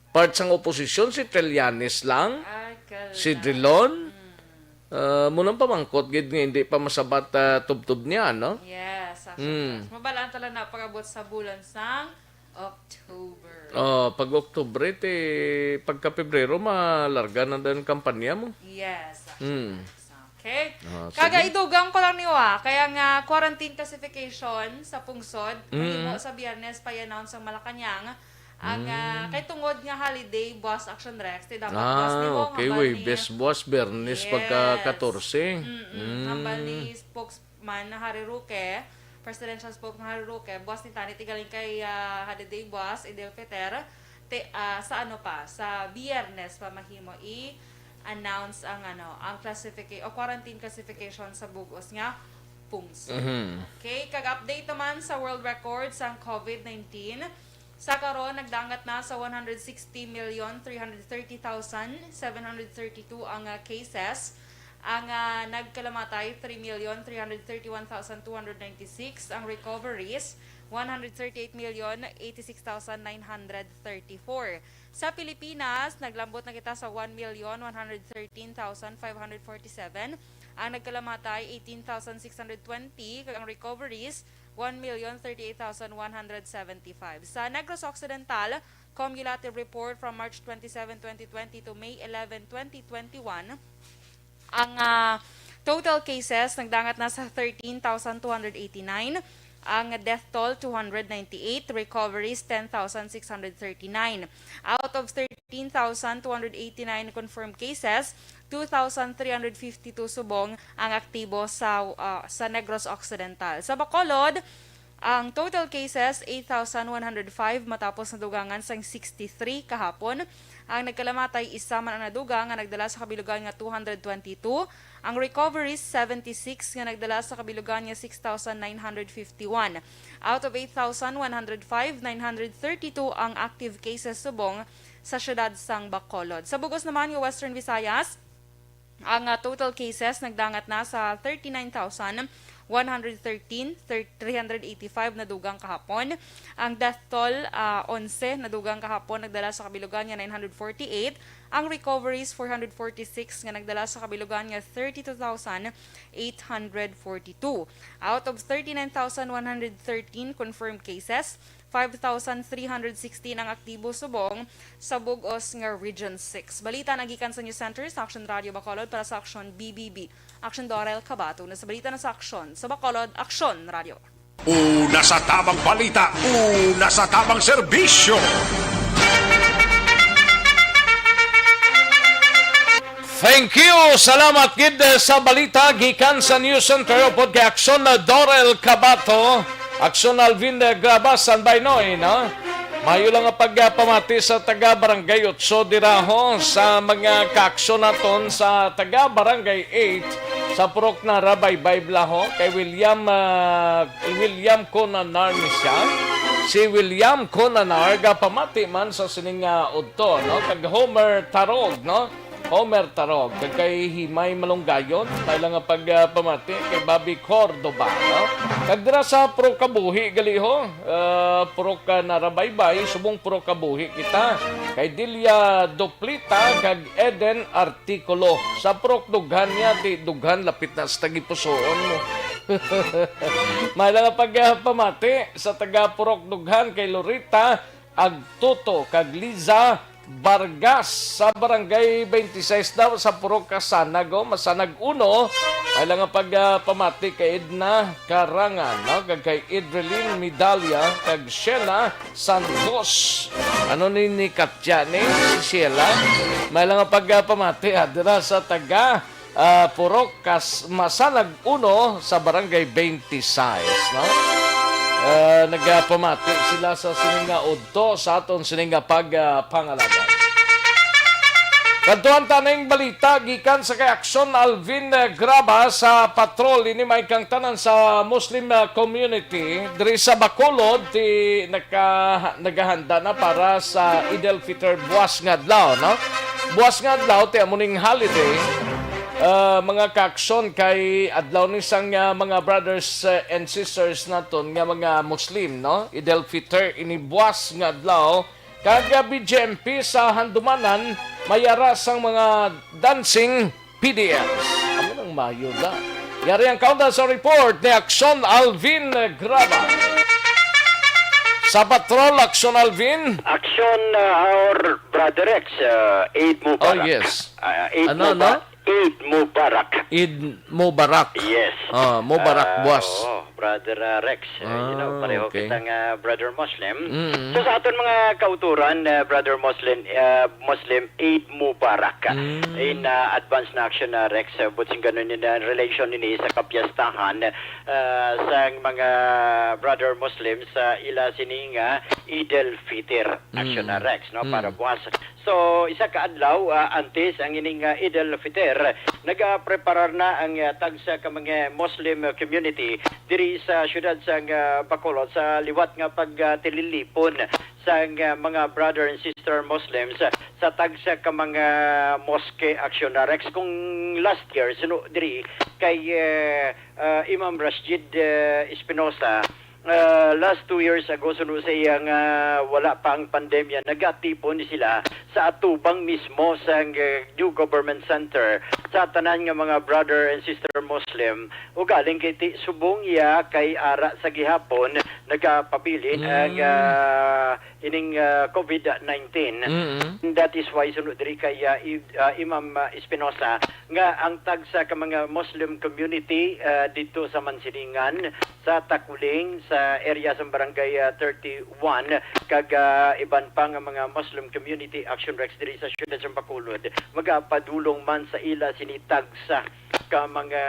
part sang oposisyon, si Trillanes lang, Ay, kala. si Drilon. Mm. Ah, mo nang pamangkot gid nga hindi pa masabat, ah, tubtob niya, no? Yes, actually, Mm. yes. Mabalaan talaga na pag-abot sa bulan sang October. Oh, pag Oktubre, ti, pagka Pebrero, malarga na din kampanya mo. Yes, actually, Mm. yes. Okay. Ah, Kaga sige. idugang ko lang niyo, ah. Kaya nga, quarantine classification sa pungsod, Mm. mahimo sa Biyernes pa i-announce ang Malacañang. Ang, ah, Mm. kay tungod nga holiday, buwas Action Rex, ti dapat buwas Ah, ni mo, okay, hambal ni Huwebes, buwas, Biyernes, Yes. pagka katorse. Mm-mm. Mm. Hambal ni spokesman na Harry Roque, presidential spokesman Harry Roque, buwas ni tani, ti galing kay, ah, holiday buwas, Eid al-Fitr, te-, ah, sa ano pa, sa Biyernes pa mahimo i-announce ang ano, ang classifica-, o quarantine classification sa bug-os nga pungsod. Mhm. Okay, kag update naman sa world record sang COVID nineteen. Sa karon, nagdangat na sa one hundred sixty million three hundred thirty thousand seven hundred thirty-two ang ah, cases. Ang ah, nagkalamatay, three million three hundred thirty-one thousand two hundred ninety-six. Ang recoveries, one hundred thirty-eight million eighty-six thousand nine hundred thirty-four. Sa Pilipinas, naglambot na kita sa one million one hundred thirteen thousand five hundred forty-seven. Ang nagkalamatay, eighteen thousand six hundred twenty, kag ang recoveries, one million thirty-eight thousand one hundred seventy-five. Sa Negros Occidental, cumulative report from March twenty-seven, twenty twenty to May eleven, twenty twenty-one, ang ah, total cases nagdangat na sa thirteen thousand two hundred eighty-nine, ang death toll two hundred ninety-eight, recoveries ten thousand six hundred thirty-nine. Out of thirteen thousand two hundred eighty-nine confirmed cases, two thousand three hundred fifty-two subong ang aktibo sa ah, sa Negros Occidental. Sa Bacolod, ang total cases, eight thousand one hundred five, matapos nadugangan sang sixty-three kahapon. Ang nagkalamatay, isa man ang nadugang nga nagdala sa kabilugan nga two hundred twenty-two. Ang recoveries, seventy-six, nga nagdala sa kabilugan nga six thousand nine hundred fifty-one. Out of eight thousand one hundred five, nine hundred thirty-two ang active cases subong sa siyudad sang Bacolod. Sa bugos naman nga Western Visayas, ang ah, total cases nagdangat na sa thirty-nine thousand one hundred thirteen, thir-, three hundred eighty-five nadugang kahapon. Ang death toll, ah, onse nadugang kahapon, nagdala sa kabilugan nga nine hundred forty-eight. Ang recoveries, four hundred forty-six, nga nagdala sa kabilugan nga thirty-two thousand eight hundred forty-two. Out of thirty-nine thousand one hundred thirteen confirmed cases, five thousand three hundred sixteen ang aktibo subong sa bug-os nga Region six. Balita nagikan sa News Center sa Action Radio Bacolod para sa Action B B B. Action Dorel Cabato na sa balita na sa Action sa Bacolod, Action Radio. Una sa tamang balita, una sa tamang serbisyo. Thank you. Salamat gid sa balita gikan sa News Center upod kay Action Dorel Cabato, Action Alvin Grabas, and Baynoy, no? Mayo lang nga pagpamati sa taga Barangay Otso dira ho sa mga kaaksyon naton sa taga Barangay eight sa Purok Narabaybay Blaho kay William ah, William Conanar ni siya. Si William Conanar gapamati man sa sining nga udto, no? Kag Homer Tarog, no? Homer Tarog, kag kay Himay Malunggayon, may lang nga pagpamati kay Bobby Cordoba, no? Kag dira sa Purok Kabuhi gali ho, ah, Purok ah, Narabaybay, subong Purok Kabuhi kita. Kay Delia Duplita kag Eden Artikulo. Sa Purok Dughan niya, ti Dughan lapit na sa tagipusoon mo. May lang nga pagpamati sa taga Purok Dughan kay Lorita Agtuto kag Liza Vargas sa Barangay twenty-six daw sa Purok Kasanag, oh, Masanag uno. May lang nga pagpamati kay Edna Karangan, no? Kag kay Idrelin Medalla kag Shena Santos. Ano ni, ni Katya ni si Sheila? May lang nga pagpamati, ah, dira sa taga ah, Purok Kas-, Masanag uno sa Barangay twenty-six, no? Ah, nagapamati sila sa sining nga udto sa aton sining nga pag, ah, pangalaga. Kadtuan ta ning balita gikan sa kay Action Alvin, eh, Graba sa patrol. Ini may kang tanan sa Muslim, ah, community diri sa Bacolod, ti naka-, nagahanda na para sa Eid al-Fitr buwas nga adlaw, no? Buwas nga adlaw, ti amo ning holiday, ah, mga kaaksyon, kay adlaw ni sang, ah, mga brothers, eh, and sisters naton nga mga Muslim, no? Eid al-Fitr ini buwas nga adlaw, kag, ah, B J M P sa Handumanan may ara sang mga dancing P D Ms. Amo nang mayo na. Yari ang kaunda sa report ni Action Alvin Graba. Sa patrol, Action Alvin. Action, uh, our Brother Rex, uh, Eid Mubarak. Oh, yes. Uh, Eid Ano, Mubarak. ano? Eid Mubarak. Eid Mubarak. Yes. Ah, Mubarak, Ah, buwas. Oo, Brother, ah, Rex. Uh, you know, Ah, pareho okay. kita nga Brother Muslim. Mm. So sa aton mga kauturan, uh, Brother Muslim, uh, Muslim, Eid Mubarak. Mm. In uh, advance na action na, Rex, uh, but sing ganun in uh, relation nini sa kapiyastahan uh, sa mga Brother Muslim sa ila sini nga Eid al-Fitr action na, Mm. Rex, no, para Mm. buwas. So isa ka adlaw uh, antes ang ining uh, Eid al-Fitr, nagapreparar na ang uh, tagsa ka mga Muslim uh, community diri sa siyudad sang uh, Bacolod sa liwat nga pagtililipon sang uh, mga brother and sister Muslims uh, sa tagsa ka mga mosque action na, Rex. Kung last year suno diri kay uh, uh, Imam Rashid uh, Espinosa, uh, last two years ago suno sa iya nga wala pa ang pandemya, nagatipon sila sa atubang mismo sang uh, New Government Center sa tanan nga mga brother and sister Muslim. Ugaling kay ti subong iya kay ara sa gihapon nagapabilin ang Mm. ah, ining ah, COVID nineteen. Mm. That is why suno diri kay ah, I- ah, Imam ah, Espinosa nga ang tagsa ka mga Muslim community ah, dito sa Mansilingan, sa Takuling, sa area sa Barangay ah, thirty-one, kag ah, iban pa nga mga Muslim community action, Rex, diri sa siyudad sa Bacolod, magapadulong man sa ila sini tagsa ka mga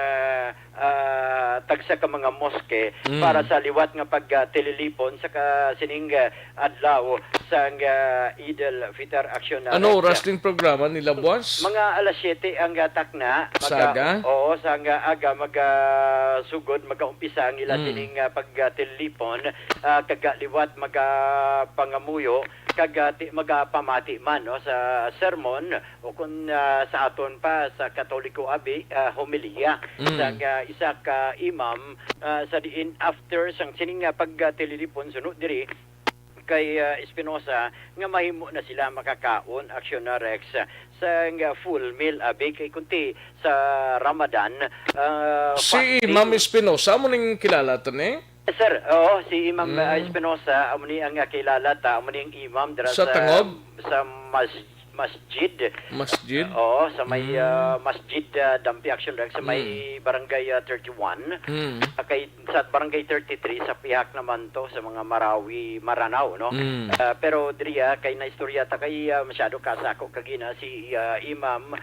ah, tagsa ka mga mosque Mm. para sa liwat nga pagtililipon sa ka sining ah, adlaw sang ah, Eid al-Fitr action na, Ano Rex. oras ning programa nila, boss? Mga alas siyete ang ah, takna. Sa aga? Oo, sa ang ah, aga magasugod, magaumpisa ang ila Mm. sining ah, pagtililipon, ah, kag liwat magapangamuyo, kag ah, ti- magapamati man, no, sa sermon, o kung ah, sa aton pa sa Katoliko abi, ah, homilya Mm. sang ah, isa ka imam ah, sa diin after sang sining nga pagtililipon suno diri kay ah, Espinosa nga mahimo na sila makakaon, action na, Rex, sa nga full meal abi, kay kunti sa Ramadan ah, Si fasting. Ma'am Espinosa, mo ning kilala to ni? Sir, oo, si Imam Mm. ah, Espinosa, amo ni ang ah, kilala ta, amo ni ang imam dira Sa sa Tangob? sa mas, masjid. Masjid? Oo, sa may Mm. ah, masjid ah, Dampi Action Drag sa may Mm. barangay ah, thirty-one. Mm. Ah, kay sa barangay thirty-three sa pihak naman to sa mga Marawi, Maranao, no? Mm. Ah, pero diri ah, kay naistorya ta kay ah, masyado ka sa ako kagina si ah, Imam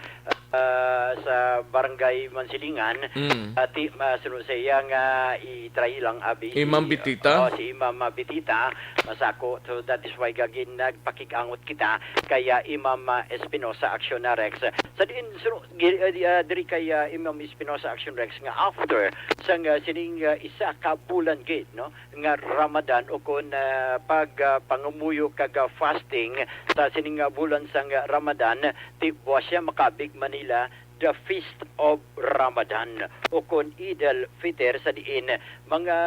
ah, sa barangay Mansilingan. Mm. Ati masuno sa iya nga i-try lang abi si, Imam Bitita? Oh, si Imam ah, Bitita masako. So that is why gagin nagpakig-angot kita kay ah, Imam ah, Espinosa Action na, Rex. Sa diin suno gi- ah, di- ah, diri kay ah, Imam Espinosa Action, Rex, nga after sang ah, sining ah, isa ka bulan gid, no, nga Ramadan, o kon ah, pag ah, pangumuyo kag ah, fasting sa sining ah, bulan sang ah, Ramadan, ti buwas siya makabig Manila the Feast of Ramadan, o kon Eid al-Fitr, sa diin mga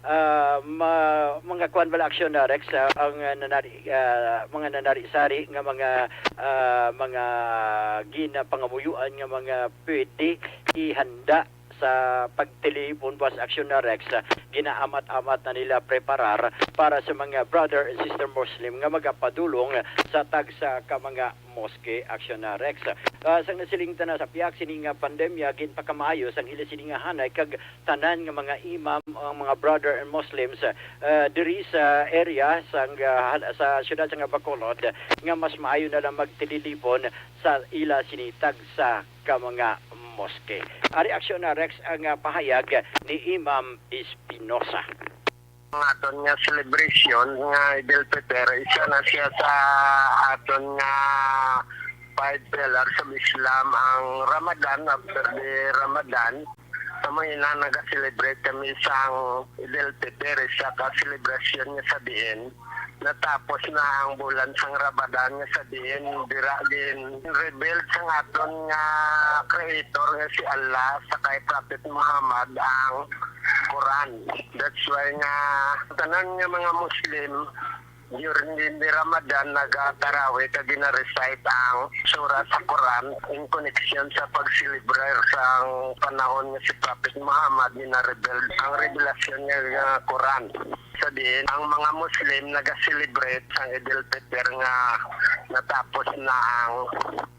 ah, ma, mga kuan bala, action na, Rex, ah, ang ah, nanari ah, mga nanari-sari nga mga ah, mga ginapangamuyuan nga mga pwede ihanda sa pagtilipon, buwas, action na, Rex, ah, ginaamat-amat na nila preparar para sa mga brother and sister Muslim nga magapadulong sa tagsa ka mga mosque, action na, Rex. Ah, sang nasiling ta na sa pihak sini nga pandemya, ginpakamaayo sang ila sini nga hanay kag tanan nga mga imam, ang mga brother and Muslims ah, diri sa area sang ah, sa siyudad sa nga Bacolod nga mas maayo na lang magtililipon sa ila sini tagsa ka mga mosque. Ari, action na, Rex, ang ah, pahayag ni Imam Espinosa. Ang aton nga celebration nga Eid al-Fitr, isa na siya sa aton nga five pillars of Islam, ang Ramadan. After the Ramadan, sa mga ina, nag-celebrate kami sang Eid al-Fitr, isa ka celebration nga sa diin natapos na ang bulan sang Ramadan, nga sa diin dira gin revealed sang aton nga Creator nga si Allah sa kay Prophet Muhammad ang Quran. That's why nga tanan nga mga Muslim during the, the Ramadan nagatarawih kag gina-recite ang surah sa Quran in connection sa pag-celebrate sang panahon nga si Prophet Muhammad gina-reveal ang revelasyon nga, nga Quran. Sa diin ang mga Muslim naga-celebrate sang Eid al-Fitr nga natapos na ang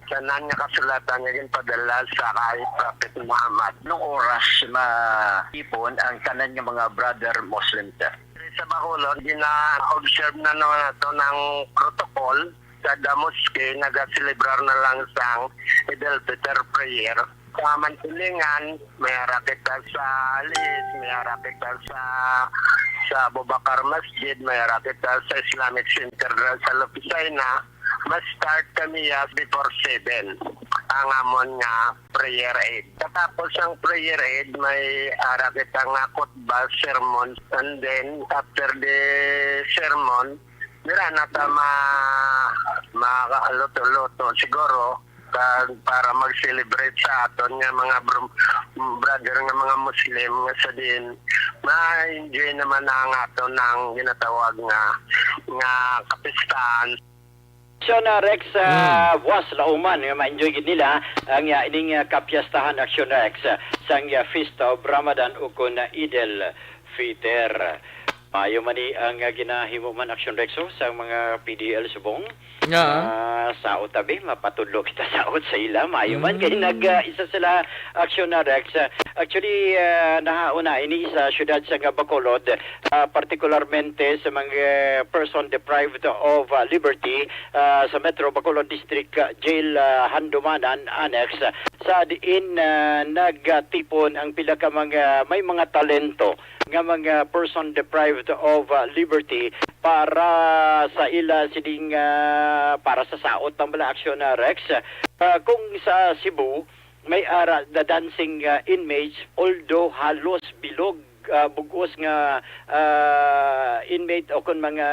Tanan nga kasulatan nga ginpadala sa kay Prophet Muhammad. Nung oras matipon ang tanan nga mga brother Muslim, sir? Sa Bacolod, gina-observe na naman nato ng protocol. Sa The Mosque, nagaselebrar na lang sang Eid al-Fitr prayer. Sa Mantilingan, may ara kita sa Alis, may ara kita sa, sa Abubakar Masjid, may ara kita sa Islamic Center sa Lopicina. Mas start kami ya before seven ang amon nga prayer aid. Katapos ang prayer aid, may ara kita nga khutbah, sermon, and then after the sermon, dira na ta ma makaluto-luto siguro, kag para mag-celebrate sa aton nga mga bro-, brother nga mga Muslim, nga sa din ma-enjoy naman ang aton ang ginatawag nga, nga kapistahan. Action, ah, Rex, ah, Mm. buwas lauman nga ma-enjoy gid nila ang, ah, ining, ah, kapiyastahan, Action Rex, ah, sang, ah, Feast of Ramadan ukon, ah, Eid al-Fitr. Maayo man ni ang, ah, ginahimo man, Action Rex, oh, sa mga P D L subong. Nga. Ah, saot, abi, mapatudlo kita saot sa ila. Maayo man kay Mm. nag, ah, isa sila, Action, ah, Rex. Ah, actually, ah, nahauna ini sa siyudad sa nga Bacolod, ah, partikularmente sa mga person deprived of, ah, liberty, ah, sa Metro Bacolod District, ah, Jail, ah, Handumanan Annex, ah, sa diin, ah, nagtipon ang pila ka mga may mga talento nga mga person deprived of, ah, liberty para sa ila sining, ah, para sa saot ng mga aksyon na Rex. Ah, kung sa Cebu, may ara the dancing, ah, inmates, although halos bilog, ah, bugos nga, ah, inmate o kon mga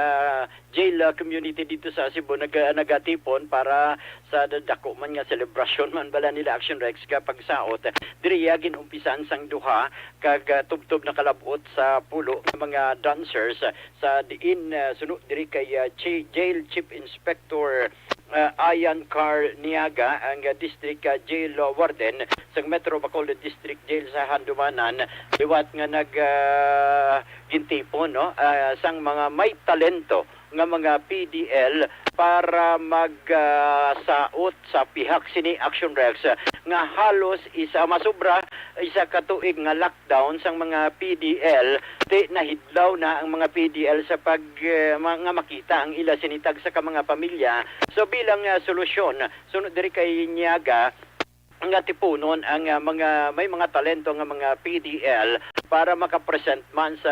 jail, ah, community dito sa Cebu nag-, nagatipon para sa da-, dako man nga selebrasyon man bala nila Action Rex ka pagsaot. Diri iya ginumpisan sang duha kag, ah, tubtob nakalabot sa pulo nga mga dancers, ah, sa diin, ah, suno diri kay, ah, Chi-, Jail Chief Inspector, ah, Ian Carl Niaga, ang, ah, District, ah, Jail, ah, Warden sa Metro Bacolod District Jail sa Handumanan, liwat nga nag, ah, gintipon, no, ah, sang mga may talento nga mga P D L para mag, ah, saot sa pihak sini Action Rex, ah, nga halos isa, masubra isa ka tuig nga lockdown sang mga P D L, ti nahidlaw na ang mga P D L sa pag, eh, ma-, nga makita ang ila sini tagsa ka mga pamilya. So, bilang, ah, solusyon, sunod diri kay Niaga, nga tipunon ang, ah, mga may mga talento nga mga P D L para makapresent man sa,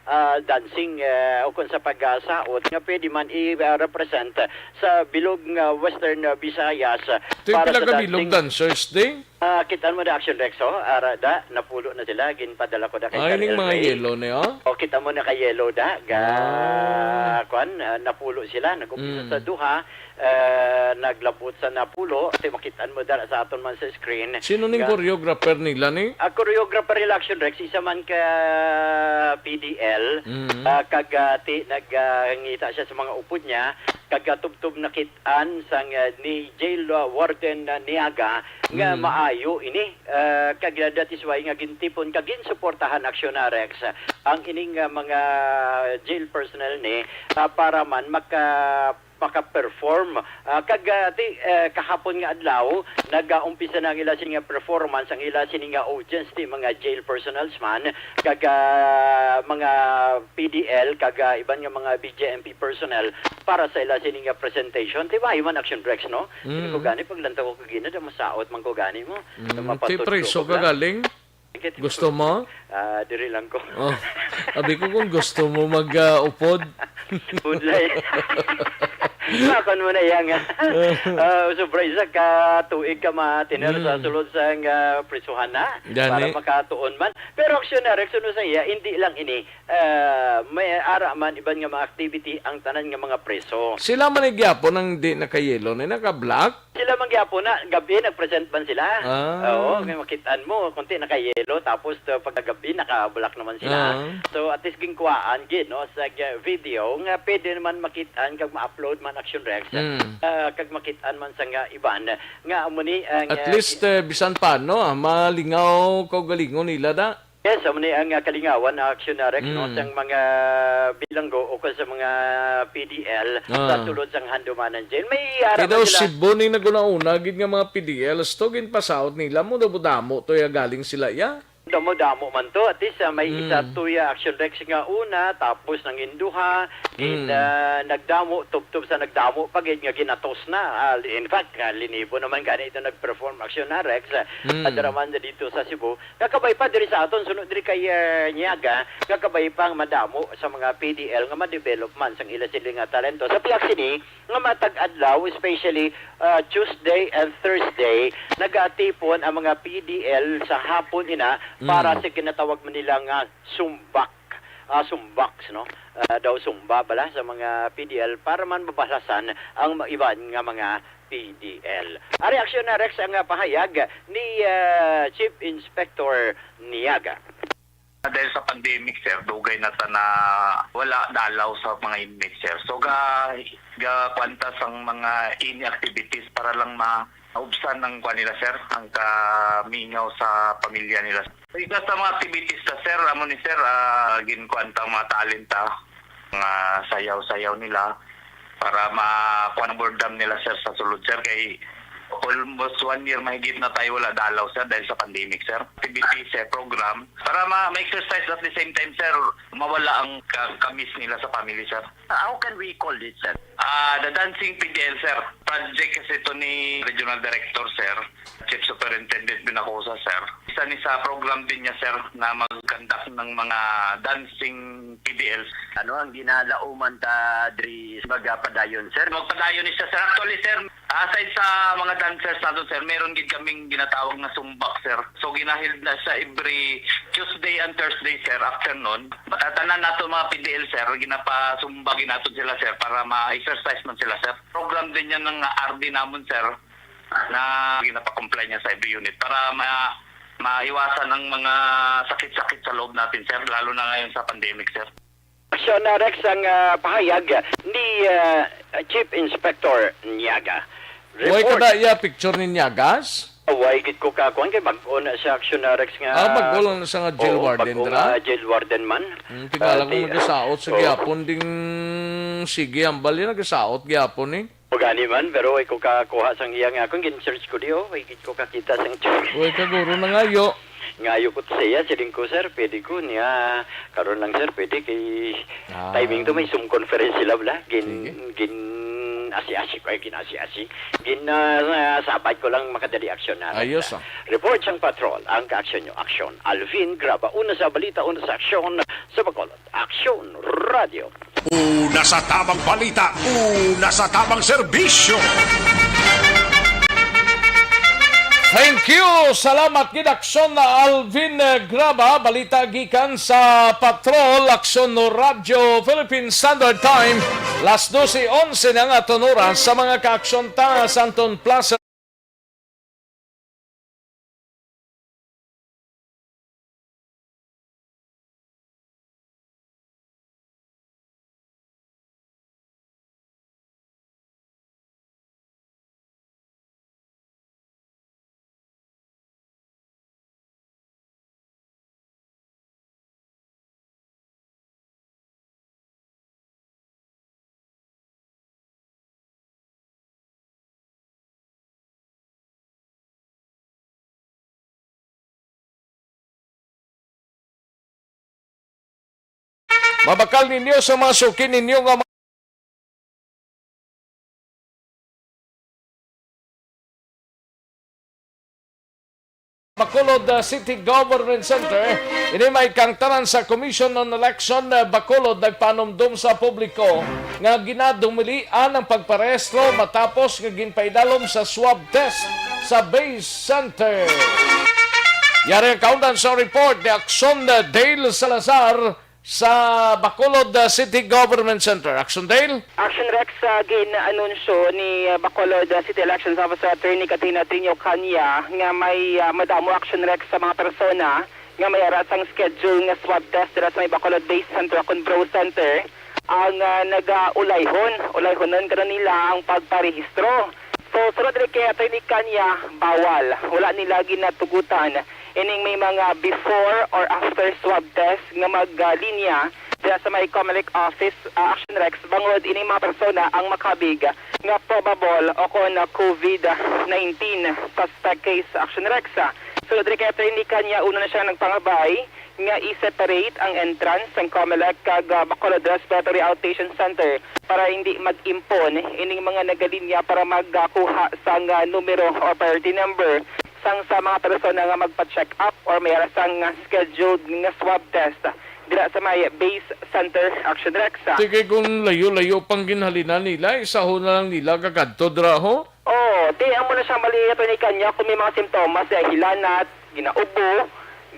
ah, dancing, eh, o kung sa pagsaot nga pwede man i-represent sa bilog nga Western, ah, Visayas, ah, Ti para pila sa ka bilog dancing. Dancers, di? Ah, kita mo na Action Rex, oh. Ara, da, napulo na sila. Ginpadala ko na kay Ay, Sir ning mga Elray. Yellow ni, oh? O, kita mo na kay Yellow, da. Ga, Ah. Kwan, ah, napulo sila. Nag-umpisa Mm. sa duha, eh, naglabot sa napulo. Ti makitaan mo dala sa aton man sa screen. Sino ning Nga choreographer nila ni? Ah, choreographer nila Action Rex, isa man ka P D L. Mm. Ah, kag, ah, ti, nag, ah, ngita siya sa mga upod niya. Kag, ah, tubtob nakit-an sang, ah, ni Jail, ah, Warden, ah, Niaga nga Mm. maayo ini. Ah, kag, ah, that is why nga gintipon kag ginsuportahan Action Rex, ah, ang ining, ah, mga jail personnel ni, ah, para man maka- maka-perform. Ah, kag, ah, ti, eh, kahapon nga adlaw, nag-aumpisa na ang ila sini nga performance, ang ila sini nga audience, ti mga jail personnels man, kag, ah, mga P D L, kag, ah, iban nga mga B J M P personnel para sa ila sini nga presentation. Ti ba, Iman Action Rex, no? Mm. Sino ko gani, paglantaw ko kagina, da masaot man ko gani mo. Mm, Da ti mapatudlo preso ko ka bla. Galing? Gusto mo? Ah, diri lang ko. Oh, abi ko kung gusto mo mag, ah, upod. Budlay. Makon mo na iya nga. Ah, sobra isa ka tuig ka matiner sa Mm. sulod sa nga prisuhan na Gani. para makatuon man. Pero Action Rex, ano sa iya, hindi lang ini, ah, may ara man iban nga mga activity ang tanan nga mga preso. Sila man ni gyapon ang di nakayelo, ni naka-black? Sila man gyapon na, gabi nag-present man sila. Ah. Oo, may makitaan mo, kunti naka-yellow, tapos, uh, pagkagabi naka-black naman sila. Ah. So, at least ginkuhaan gid, no, sa, uh, video nga pwede naman makitaan kag ma-upload man Action Rex. Mm. Uh, kag makitaan man sa nga iban nga amo ni ang, At uh, least, eh, bisan paano, ah, malingaw kaugalingon nila da. Yes, amo ni ang, ah, kalingawan, ah, Action Rex, no, sang mga bilanggo o kung sa mga P D L sa Ah. sulod sang Handumanan Jail. May ara Kay man daw sila. Cebu ning nag-una-una gid nga mga P D Ls to, ginpasaot nila mo, damo-damo to ya galing sila ya. Damo-damo man to. At least, ah, may isa Mm. to ya Action Rex nga una, tapos nang induha, gin, Mm. ah, nagdamo, tubtob sa nagdamo pa gid nga ginatos na. Ah, in fact, ah, linibo naman gani ito nag-perform Action Rex, ah, Mm. kadaraman na dito sa Cebu. Nga kabay pa diri sa aton, suno diri kay, ah, Nyaga, nga kabay pa nga madamo sa mga P D L nga ma-develop man sang ila sila nga talento. Sa pihak sini, nga matag adlaw, especially, ah, Tuesday and Thursday, nagatipon ang mga P D L sa hapon ina para Mm. sa ginatawag man nila nga sumbak. Ah, sumbaks, no? Ah, daw sumba bala sa mga P D L para man mabalasan ang ma-, iban nga mga P D L. Ari, Action Rex, ang, ah, pahayag ni, ah, Chief Inspector Niaga. Dahil sa pandemic, sir, dugay na ta na wala dalaw sa mga inmates, sir. So, ga, ga kwanta sang mga ini activities para lang maubsan ang kuan nila, sir, ang kamingaw sa pamilya nila. Isa sa mga activities sa, sir, amo ni, sir, ah, ginkuan ta ang mga talent, ah, mga sayaw-sayaw nila para ma-, kuan ang boredom nila, sir, sa sulod, sir, kay almost one year mahigit na tayo wala dalaw, sir, dahil sa pandemic, sir. Activity, sir, program para ma-, ma-exercise at the same time, sir, mawala ang ka-, kamis nila sa family, sir. How can we call this, sir? Ah, the Dancing P D L, sir. Project kasi ito ni Regional Director, sir. Chief Superintendent Binacosa, sir. Isa ni sa program din niya, sir, na mag-conduct ng mga dancing P D Ls. Ano ang ginalauman ta diri magpadayon, sir? Magpadayon ni siya, sir. Actually, sir, aside sa mga dancers nato, sir, meron gid kaming ginatawag na sumbak, sir. So, ginaheld na siya every Tuesday and Thursday, sir, afternoon. Ah, tanan nato mga P D L, sir, ginapasumba gid nato sila, sir, para ma-exercise man sila, sir. Program din yan ng R D namon, sir, na ginapa-comply niya sa every unit para ma-, maiwasan ang mga sakit-sakit sa loob natin, sir, lalo na ngayon sa pandemic, sir. Action, uh, Rex, ang, uh, pahayag ni, uh, Chief Inspector Niaga. Way Report. Kada iya picture ni Niagas? Way gid ko kakuan kay bag-o na siya, Action, uh, Rex, nga Ah, bag-o lang na siya nga jail Oo, warden bag-o dira? Nga jail warden man. Hmm, tingala Ah, ko di-, nagasaot sa oo. Gihapon ding sige, ang bali nagasaot gihapon eh. O gani man, pero way ko kakuha sang iya nga akong gin-search ko di, oh, way gid ko kakita sang Way ka guro na ngayo. Ngayo ko sa iya, siling ko, "Sir, pwede ko niya." Karon lang, sir, pwede kay Ah. timing to, may Zoom conference sila, bala. Gin-, Sige. gin-asi-asi ko, ay, gin-asi-asi. Gin-, ah, sabay ko lang makadali aksyon na. Ayos, ah. Report sang patrol, ang ka-aksyon nyo, aksyon. Alvin Graba, una sa balita, una sa aksyon, sa Bacolod. Aksyon Radio. Una sa tamang balita, una sa tamang serbisyo. Thank you. Salamat gid, Aksyon na Alvin, eh, Graba. Balita gikan sa Patrol, Aksyon no Radyo Philippine Standard Time. Las doce onse na ang aton oras sa mga kaaksyon ta sa Anton Plaza. Mabakal ninyo sa mga suki ninyo nga mga Bacolod, uh, City Government Center, ini may kangtanan sa Commission on Election, uh, Bacolod nagpanumdom sa publiko nga ginadumilian ang pagparehistro matapos nga ginpaidalom sa swab test sa Base Center. Yari ang kaundan sa report ni Aksyon, uh, Dale Salazar, sa Bacolod, uh, City Government Center. Aksyon, Dale? Aksyon, Rex, uh, gin-anunsyo ni, uh, Bacolod, uh, City Elections Officer Attorney Katrina Trinio Canya nga may, uh, madamo, Aksyon, Rex, sa mga persona nga may ara sang schedule nga swab test dira sa may Bacolod Base Center o kon Bro Center ang, uh, nagaulayhon, ulayhonon karon nila ang pagparehistro. So, sunod diri kay Attorney Canya, bawal. Wala nila ginatugutan ining may mga before or after swab test nga maglinya dira sa may Comelec office, ah, Action Rex, bangod ining mga persona ang makabig nga probable o kon COVID nineteen suspect case, Action Rex. So, diri kay Attorney Kanya, una na siya nagpangabay nga i-separate ang entrance sang Comelec kag, ah, Bacolod Respiratory Outpatient Center para hindi mag-impon ining mga nagalinya para magkuha sang, ah, numero or priority number sang sa mga persona nga magpa-check up or may ara sang, ah, scheduled nga swab test dira sa may base center, Action Rex. Sige, kung layo-layo pang ginhalinan nila, isaho na lang nila kakadto dira, ho? Oh, di amo na siya mali, Attorney Kanya, kung may mga simptomas, eh, hilanat, ginaubo,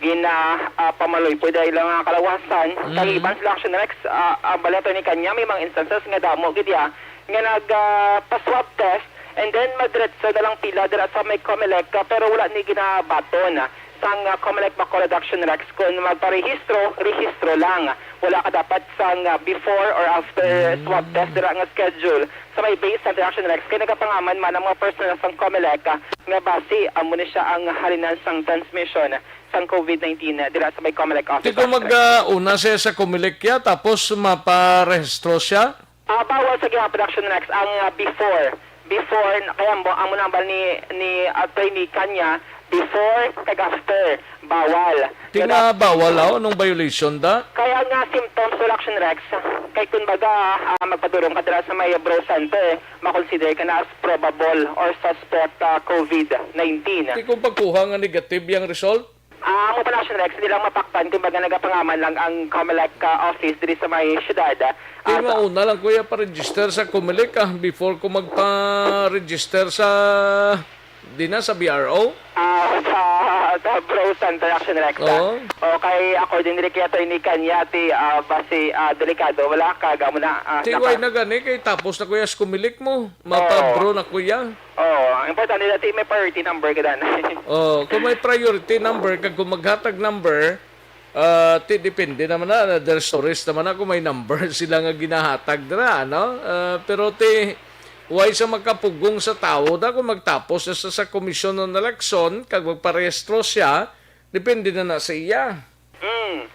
gina, ah, pamaluypoy dahil ang mga kalawasan. Mm. Kay iban sila, Action Rex, ah, ah, bali, Attorney Kanya, may mga instances nga damo gid ya nga nag, ah, pa-swab test and then madiretso na lang pila dira sa may Comelec, ah, pero wala ni ginabaton, ah, sang, ah, Comelec Bacolod, Action Rex, kung magparehistro, rehistro lang. Wala ka dapat sang, ah, before or after swab test dira nga schedule. Sa may base center, Action Rex, kay nagapangaman man ang mga personnel sang Comelec, ah, nga basi amo ni siya ang halinan sang transmission sang COVID nineteen, ah, dira sa may Comelec office, Action Rex. Ti kung mag, ah, una siya sa Comelec ya, tapos maparehistro siya? Ah, bawal sa gihapon, Action Rex, ang, ah, before. Before, kaya mo, amo nambal ni, ni Attorney Kanya, before kag after, bawal. Ti nga bawal, aw, nung violation da? Kaya nga symptoms wala, Action Rex. Kay kun baga, ah, magpadulong ka dira sa may Bro Center, makonsider ka na as probable or suspect, ah, COVID nineteen. Ti kung pagkuha nga negative yang result? Ah, amo pa na, Action Rex, hindi lang mapaktan, kumbaga nagapangaman lang ang Comelec, ah, office diri sa may syudad. Kaya ah, mauna lang, kuya, pa-register sa Comelec, ah, before ko magpa-register sa, di na, sa B R O? Ah, sa, sa Bro Center, Action Rex, ah. Oo. Okay, according diri kay Attorney Kanya, ti, ah, basi, ah, delikado, wala ka, gamo na, ah, Ti, naka- why na gani? Kay tapos na, kuya, sa Comelec mo. Mapa-bro na, kuya. Oo, ang importante dati may priority number ka dan. Oh, kung may priority number kag kung maghatag number, ah, ti depende naman na, there's no risk naman na kung may number sila nga ginahatag dira, no? Ah, pero ti, why sa makapugong sa tawo da kung magtapos na sa, sa komisyon ng eleksyon kag magparehistro siya, depende na na sa iya. Mm.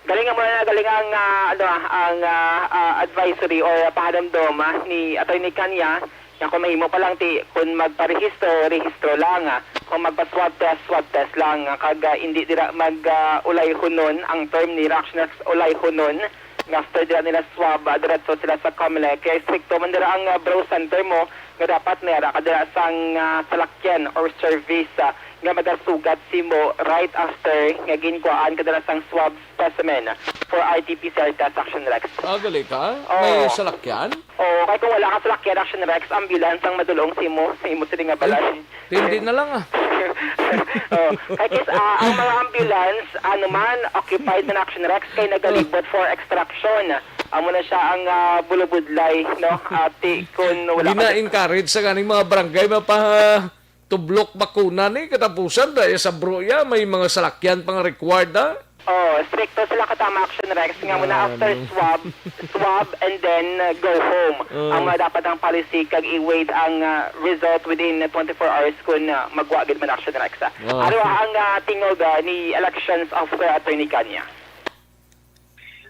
Galing nga muna na, galing ang, ah, ano, ah, ang, ah, ah, advisory or, ah, pahanumdom, ah, ni Attorney Kanya, nga kung mahimo pa lang ti, kung magparehistro, rehistro lang, ah. Kung magpa-swab test, swab test lang, ah. Kag, ah, hindi dira mag, ah, ulayhonon ang term ni Raxnax, ulayhonon. Nga after dira nila swab, ah, diretso sila sa Comelec. Kaya stricto man dira ang, ah, Bro Center mo, nga dapat may ara ka dira sang, ah, salakyan or service, ah, nga magasugat simo right after nga ginkuhaan ka dira sang swab specimen for R T P C R test, Action Rex. Ah, gali ka? Oo. May salakyan? Oo, kay kung wala ka salakyan, Action Rex, ambulance ang madulong simo, sa imo sini nga balay. Ay, hindi na lang, ah. Oh, kay kis-, ah, ang mga ambulance, ano man, occupied man, Action Rex, kay nagalibot for extraction. Amo na siya ang, ah, bulubudlay, no? Ati, kung wala ka Gina-encourage sa ganing mga barangay, mapa-, tublok bakuna ni katapusan dahil sa bruya, may mga salakyan pang required, ah. Oh, stricto sila katama, Action Rex, nga muna after Ano? swab, swab, and then, uh, go home. Oh. Ang mga dapat ang policy, kag i-wait ang, uh, result within twenty-four hours kung, uh, magwa gid man, Action Rex, ah. Oh. Ano ang, uh, tingog, uh, ni Elections Officer Attorney Kanya?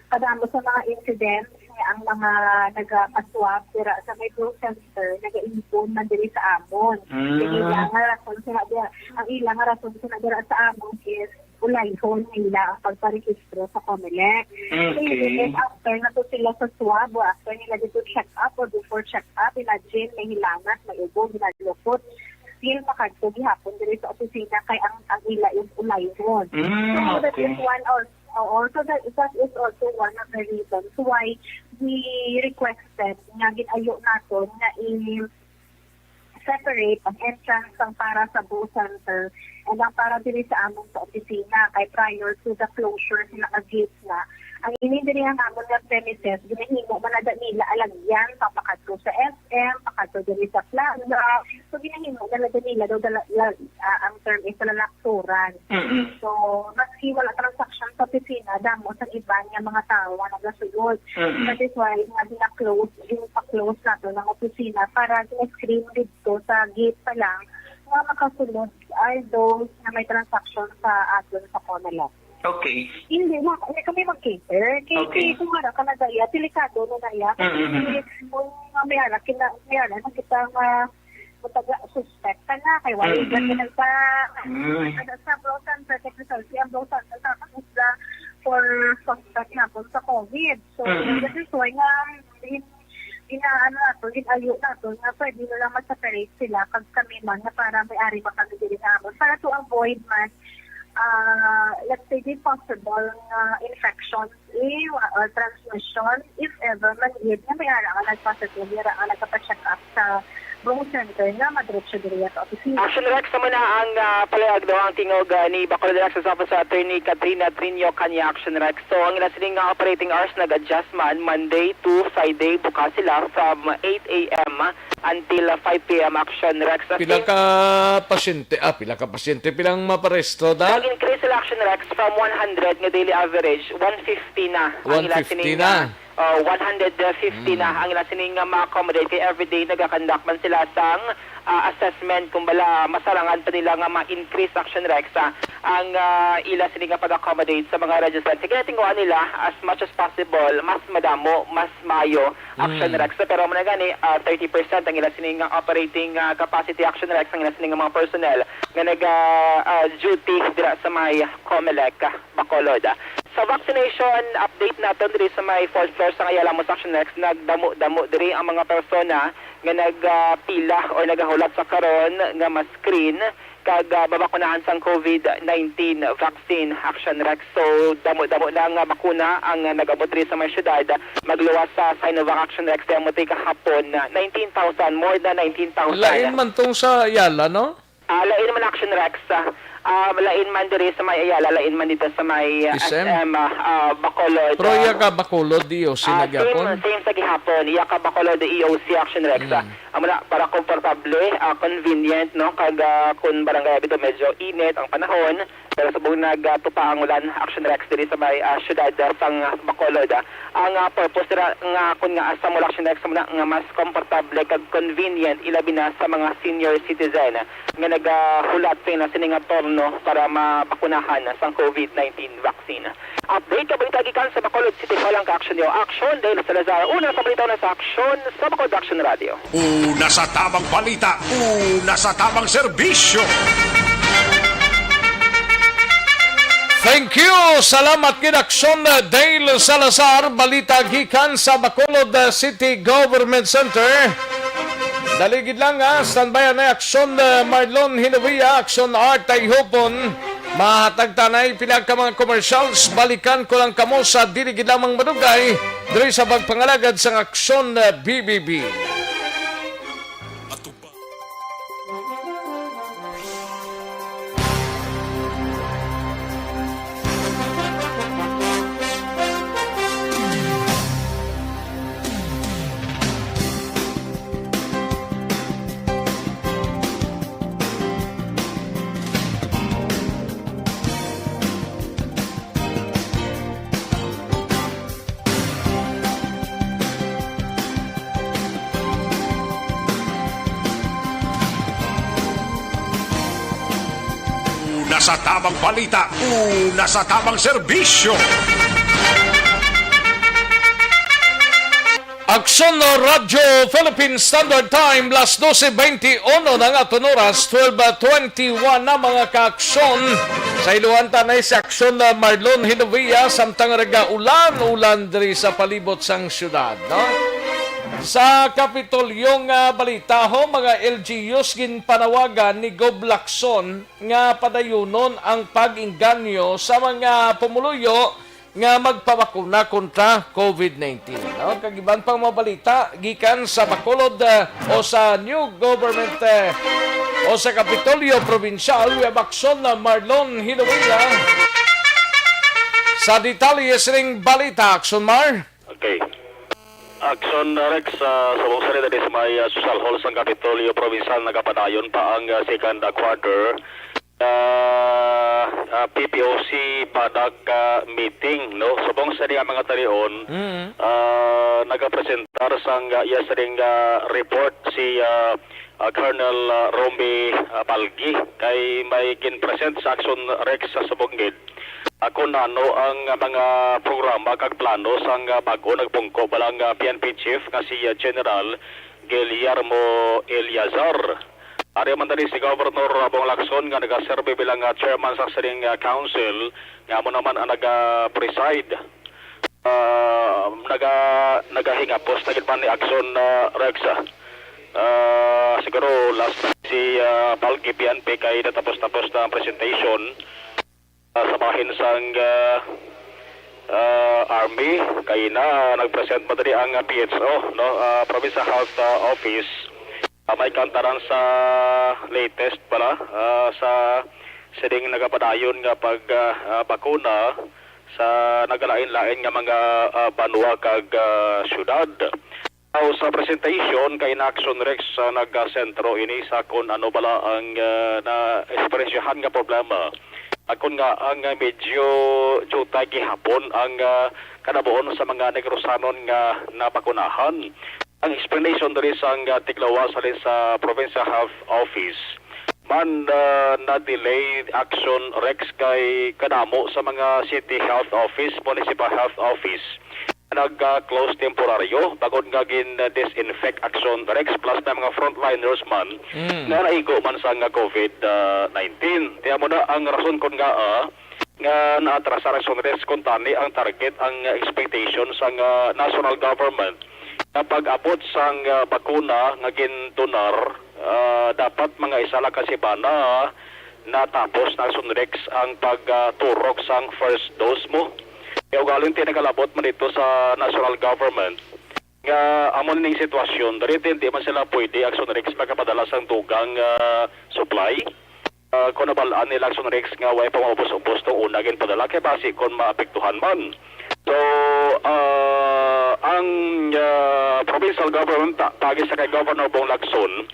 Kadamo sa mga incidents nga ang mga nagapaswab dira sa may Bro Center nagaimpon man diri sa amon. Mm. Ang ila nga rason sa dira, ang ila nga rason sa dira sa amon is ulayhon nila ang pagparehistro sa Comelec. Okay. So, even if after na to sila sa swab o after nila dito check up or before check up, imagine, may hilanat, may ubo, ginalukot, still makadto gihapon diri sa opisina kay ang, ang ila is ulayhon. Mm, So, that is okay. one of, oo, so that, that is also one of the reasons why we requested nga ginayo naton nga i- separate ang entrance sang para sa Bro Center and ang para diri sa amon sa opisina, kay prior to the closure sila nga gate na, ang ini diri ang amon nga premises, ginahimo man na nila alagyan pang pakadto sa S M, pakadto diri sa plaza. So, ginahimo na nila daw dala-, la-, ah, ang term is lalakturan. Mm-mm. So, maski wala transaction sa opisina, damo sa iban nga mga tawo nga nagasulod. Mm-mm. That is why nga gina-close, gina-close nato ng opisina para gina-screen dito sa gate pa lang nga makasulod are those na may transaction sa aton sa Comelec. Okay. Hindi na, hindi kami mag-cater. Kay, okay, kay kung ano ka na daya, delikado na daya. Kasi, mm, mm, kung may ara, kina-, may ara, nakita nga, mataga, suspect ka na, kay wala, mm, ka nagpa-, mm, ano, sa Bro Center, kay Rizal, si ang Bro Center, tapos is the for suspect na po sa COVID. So, mm, that is why nga, in-, inaano nato, ginayo nato, nga pwede na lang ma-separate sila, kag kami man, na para may ari ba kami diri nga amon. Para to avoid man, ah, let's say, the possible nga infections, eh, wa-, or transmission, if ever man gid nga may ara nga nagpositive, may ara nga nagpa-check up sa Bro Center nga madiretso diri sa opisina. Action Rex, sama na ang, ah, palayag daw ang tingog, ah, ni Bacolod Rex sa Office Attorney Katrina Trinio kanya Action Rex. So, ang ila sining nga operating hours nag-adjust man, Monday to Friday, bukas sila from eight a m until five p m Action Rex. Pila ka pasyente, ah, pila ka pasyente, pilang maparesto da? Nag-increase sila, Action Rex, from one hundred nga daily average, one fifty na ang ila sining, one fifty na, ah, oh, one hundred fifty na, mm, ang ila sining nga ma-accommodate. Kay everyday nagakandak man sila sang, ah, assessment kung bala masarangan pa nila nga ma-increase, Action Rex, ah, ang, ah, ila sining nga pag-accommodate sa mga registrants. Kay ginatinguhan nila, as much as possible, mas madamo, mas maayo, Action, mm, Rex. Pero mo na gani, ah, thirty percent ang ila sini nga operating, ah, capacity, Action Rex, ang ila sini nga mga personnel nga nag, ah, ah, duty dira sa may Comelec, ah, Bacolod. Sa vaccination update naton diri sa may fourth floor sa Ayala Mall, Action Rex, nagdamo-damo diri ang mga persona nga nag, ah, pila or nagahulat sa karon nga ma-screen kag, ah, mabakunahan sang COVID nineteen vaccine, Action Rex. So, damo-damo na nga bakuna ang, ah, nag-abot diri sa may syudad. Magluwas sa Sinovac, Action Rex, kay amo ti kahapon na nineteen thousand, more than nineteen thousand. Lain man tong sa Ayala, no? Ah, lain man, Action Rex. Ah, ah, lain man diri sa may Ayala, lain man dito sa may, ah, S M? S M, ah, ah, Bacolod. Pero iya ka Bacolod, D O C na gyapon? Ah, same, same sa gihapon. Iya ka Bacolod, E O C, Action Rex. Mm. Amo na, para komportable, ah, convenient, no? Kag, ah, kun barangay Abito, medyo init ang panahon, pero subong nagatupa ang ulan, Action Rex, diri sa may, ah, syudad, ah, sang Bacolod, ah. Ang, ah, purpose dira nga kun nga asa mo, Action Rex, amo na nga mas komportable kag convenient, ilabi na sa mga senior citizen nga nagahulat sa ila sini nga turno para mabakunahan sang COVID nineteen vaccine. Update ka balita gikan sa Bacolod City Hall ang ka-action niyo. Action, Dale Salazar. Una sa balita, una sa aksyon sa Bacolod Action Radio. Una sa tamang balita, una sa tamang serbisyo. Thank you. Salamat gid, Aksyon, uh, Dale Salazar. Balita gikan sa Bacolod, uh, City Government Center. Dali gid lang, ah. Standby na Aksyon, uh, Marlon Hinovia, Aksyon Art Tayhopon. Mahatag tanay pila ka mga commercials. Balikan ko lang kamo sa dili gid lamang madugay diri sa pagpangalagad sang Aksyon, uh, B B B. Una sa tamang balita, una sa tamang serbisyo. Aksyon Radyo Philippine Standard Time, las doce veintiuno na nga aton oras, twelve twenty-one na, mga kaaksyon. Sa iluhan tanay si Aksyon Marlon Hinovia, samtang nagaulan-ulan diri sa palibot sang syudad, no? Sa Kapitolyo nga balita, ho, mga L G Us, ginpanawagan ni Gob Lacson nga padayunon ang pag-inganyo sa mga pumuluyo nga magpabakuna kontra COVID nineteen, no? Kag iban pang mga balita gikan sa Bacolod, eh, o sa new government, eh, o sa Kapitolyo Probinsyal, we have Aksyon Marlon Hinovia. Sa detalye sining balita, Aksyon Mar. Okay. Aksyon, uh, Rex, uh, subong sa diri sa may, uh, Social Hall sang Kapitolyo Provincial, nagapadayon pa ang, uh, second, uh, quarter. ah, ah, P P O C PADAC, ah, meeting, no? Subong sa nga mga talion, Mm. ah, nagapresentar sang, ah, iya sa ring, ah, report si, ah, ah, Colonel, ah, Romy, ah, Balgi, kay may ginpresent sa Action Rex sa subong gid. Ah, kung ano ang, ah, mga programa kag plano sang, ah, bag-o nagpungko balang, ah, P N P chief nga si, ah, General Guillermo Eleazar. Ari man dali si Governor Bong Lacson nga nagaserbi bilang, ah, chairman sa sining, ah, council, nga amo naman ang naga-preside. Ah, naga-, nagahingapos na gid man ni Action, ah, Rex, ah. Ah, siguro last na si, ah, Balgi P N P kay natapos-tapos na ang presentation. Ah, sa bahin sang, ah, ah, Army, kay na nag-present man diri ang, ah, P H O, no? Ah, Provincial Health, ah, Office. Ah, may kantaran sa latest pala, ah, sa sining nagapadayon nga pag, ah, ah, bakuna sa nagalain-lain nga mga, ah, banwa kag, ah, syudad. Aw, sa presentation kay na Action Rex, ah, nagasentro ini sa kon ano bala ang, ah, na-eksperyensyahan nga problema. Akon nga ang, ah, medyo jutay gihapon ang, ah, kanabuon sa mga Negrosanon nga nabakunahan. Ang explanation diri sang, ah, tiglawas halin sa Provincial Health Office man, ah, na-delay Action Rex kay kadamo sa mga City Health Office, Municipal Health Office nag-close temporaryo bangod nga gin-disinfect Action Rex plus may mga frontliners man Mm. nga naigo man sa nga COVID nineteen. Kaya mo na ang rason kon nga, ah, nga naatrasar Action Rex kon tani ang target ang expectation sang, ah, national government nga pag-abot sang, ah, bakuna nga gindonar, ah, dapat mga isa lang ka semana natapos na Action Rex ang pagturok sang first dose mo. Kaya ugaling ti nagalabot man dito sa national government nga amo ning sitwasyon, diri din di man sila pwede Action Rex makapadala sang dugang, ah, supply. Ah, kung nabal-an nila Action Rex nga way pa maubos-ubos tong una ginpadala kay basi kon maapektuhan man. So, ah, ang, ah, provincial government ta-, pagi sa kay Governor Bong Lacson,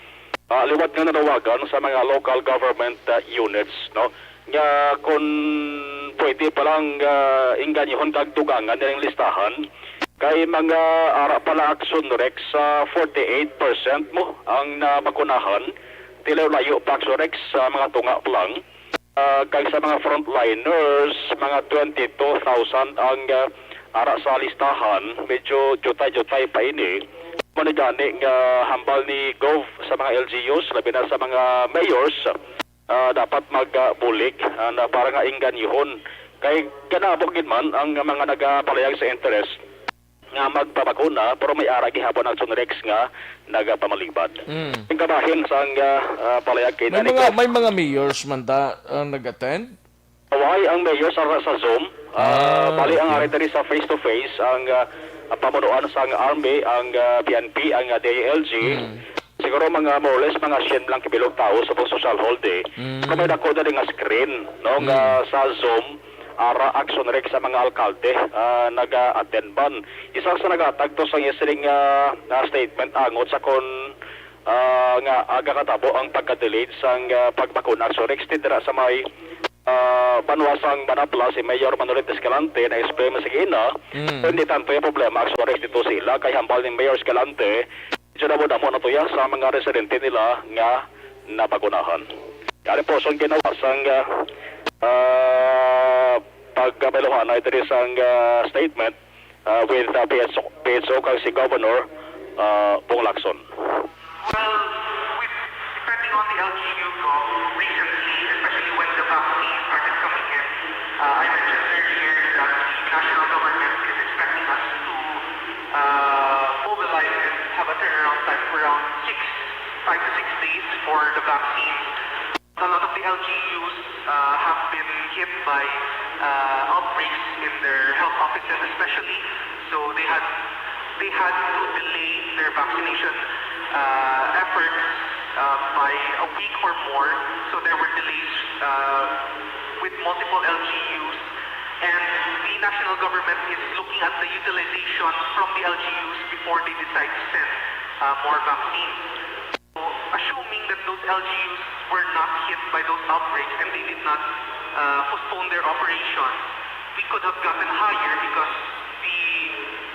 ah, liwat nga nanawagan sa mga local government, ah, units, no, nga kun pwede pa lang, ah, inganyohon kag dugangan nilang listahan kay mga ara pala Action Rex sa forty-eight percent mo ang nabakunahan, ti layo-layo pa Action Rex sa mga tunga pa lang. Ah, kag sa mga frontliners, mga twenty-two thousand ang, ah, ara sa listahan. Medyo jutay-jutay pa ini. Mao ni gani nga hambal ni Gov sa mga L G Us, labi na sa mga mayors, ah, dapat magbulig, ah, na para nga inganyohon. Kay kanabo gid man ang mga nagapalayag sa interest nga magpabakuna, pero may ara gihapon ang Action Rex nga nagapamalibad. Mm. Ang kabahin sang, ah, ah, palayag kay May nani mga, Gov. May mga mayors man ta ang nag-attend? Why ang mayor sa, sa Zoom? Ah, Ah, bali ang okay. Ari diri sa face-to-face ang, ah, ang pamunuan sang army, ang, ah, P N P, ang, ah, D I L G. Mm. Siguro mga more or less mga siyam lang kabilog tawo sa pang social hall di. Mm. Kung may dako na rin nga screen, no, nga Mm. sa Zoom, ara Action Rex sa mga alkalde, ah, naga-attend man. Isa sa nagatag to sa iya sining, ah, ah, statement angot sa kon, ah, nga aga katabo ang pagka-delayed sang, ah, pagbakuna Action Rex dira sa may, ah, banwa sang Manapla si Mayor Manolet Escalante na explain sa gina. Mm. Hindi tanto yung problema Action Rex dito sa ila kay hambal ni Mayor Escalante, medyo damo-damo na tuya sa mga residente nila nga nabakunahan. Kaya po, sa ginawa sang, ah, ah, pagkabaluhan na ito rin sang, ah, statement, ah, with, ah, P H O, P H O kag si Governor, ah, Bong Lacson. Well, with, depending on the L G U, Gov, recently, especially when the vaccine started coming in, uh, I mentioned earlier that the national government is expecting us to, uh, mobilize and have a turnaround time of around six, five to six days for the vaccine. A lot of the L G Us, uh, have been hit by, uh, outbreaks in their health offices, especially. So they had, they had to delay their vaccination, uh, efforts, uh, by a week or more. So there were delays, uh, with multiple L G Us, and the national government is looking at the utilization from the L G Us before they decide to send, uh, more vaccines. So, Assuming that those L G Us were not hit by those outbreaks and they did not uh, postpone their operation, we could have gotten higher because the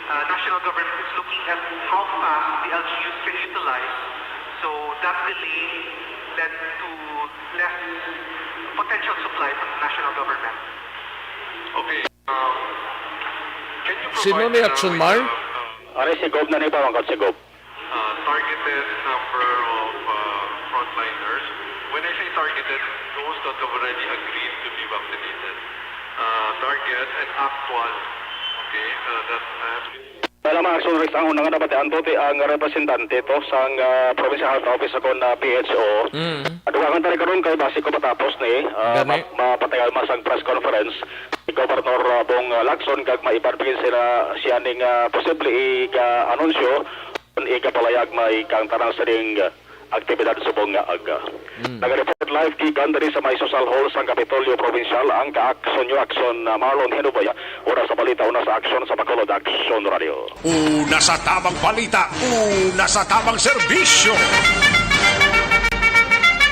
uh, national government is looking at how fast the L G Us can utilize. So that delay led to less potential supply from the national government. Okay. Um, can you Sino provide ni the Action Mar? uh, uh, Are si Gob na ni ba, Mangkot, si Gob? uh, targeted number of uh, frontliners. When I say targeted, those that have already agreed to be vaccinated. Uh, target and actual. Okay, uh, that I have to Wala, mga Action Rex, ang una nga nabatian to, ti ang representante to sang ah, Provincial Health Office ako na P H O. Mm. At dugangan tayo karon kay basi ko matapos ni ah, Gani. ma- mapatay mas ang press conference ni Governor ah, Bong ah, Lacson kag maiban pa gid sila siya ning ah, posible iga-anunsyo. Ikapalayag may kang tanang sining aktibidad subong nga aga. Mm. Naga-report live gikan diri sa may Social Hall sang Kapitolyo Provincial ang ka-aksyon nyo aksyon na Marlon Hinubaya. Oras sa balita una sa aksyon sa Bacolod Aksyon Radio. Una sa tabang balita, una sa tabang serbisyo.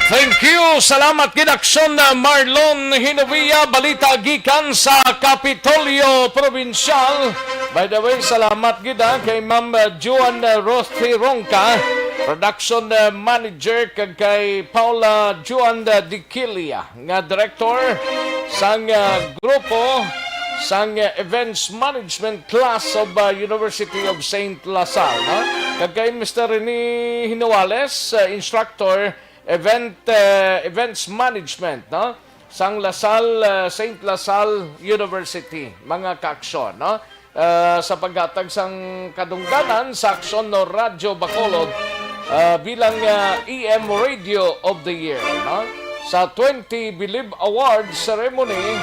Thank you. Salamat gid aksyon na Marlon Hinubia. Balita gikan sa Kapitolyo Provincial. By the way, salamat gid ah, kay Ma'am ah, Joan ah, Roth Hironca, production ah, manager, kag kay Paula Joan ah, Diquilia nga director sang ah, grupo sang ah, events management class of ah, University of Saint La Salle, no? Kag kay Mister Rene Hinuales, ah, instructor event ah, events management, no? Sang La Salle, ah, Saint La Salle University, mga kaaksyon, no? Ah, sa paghatag sang kadungganan sa aksyon no Radyo Bacolod ah, bilang ah, E M Radio of the Year, no? Sa twenty Bilib Awards Ceremony,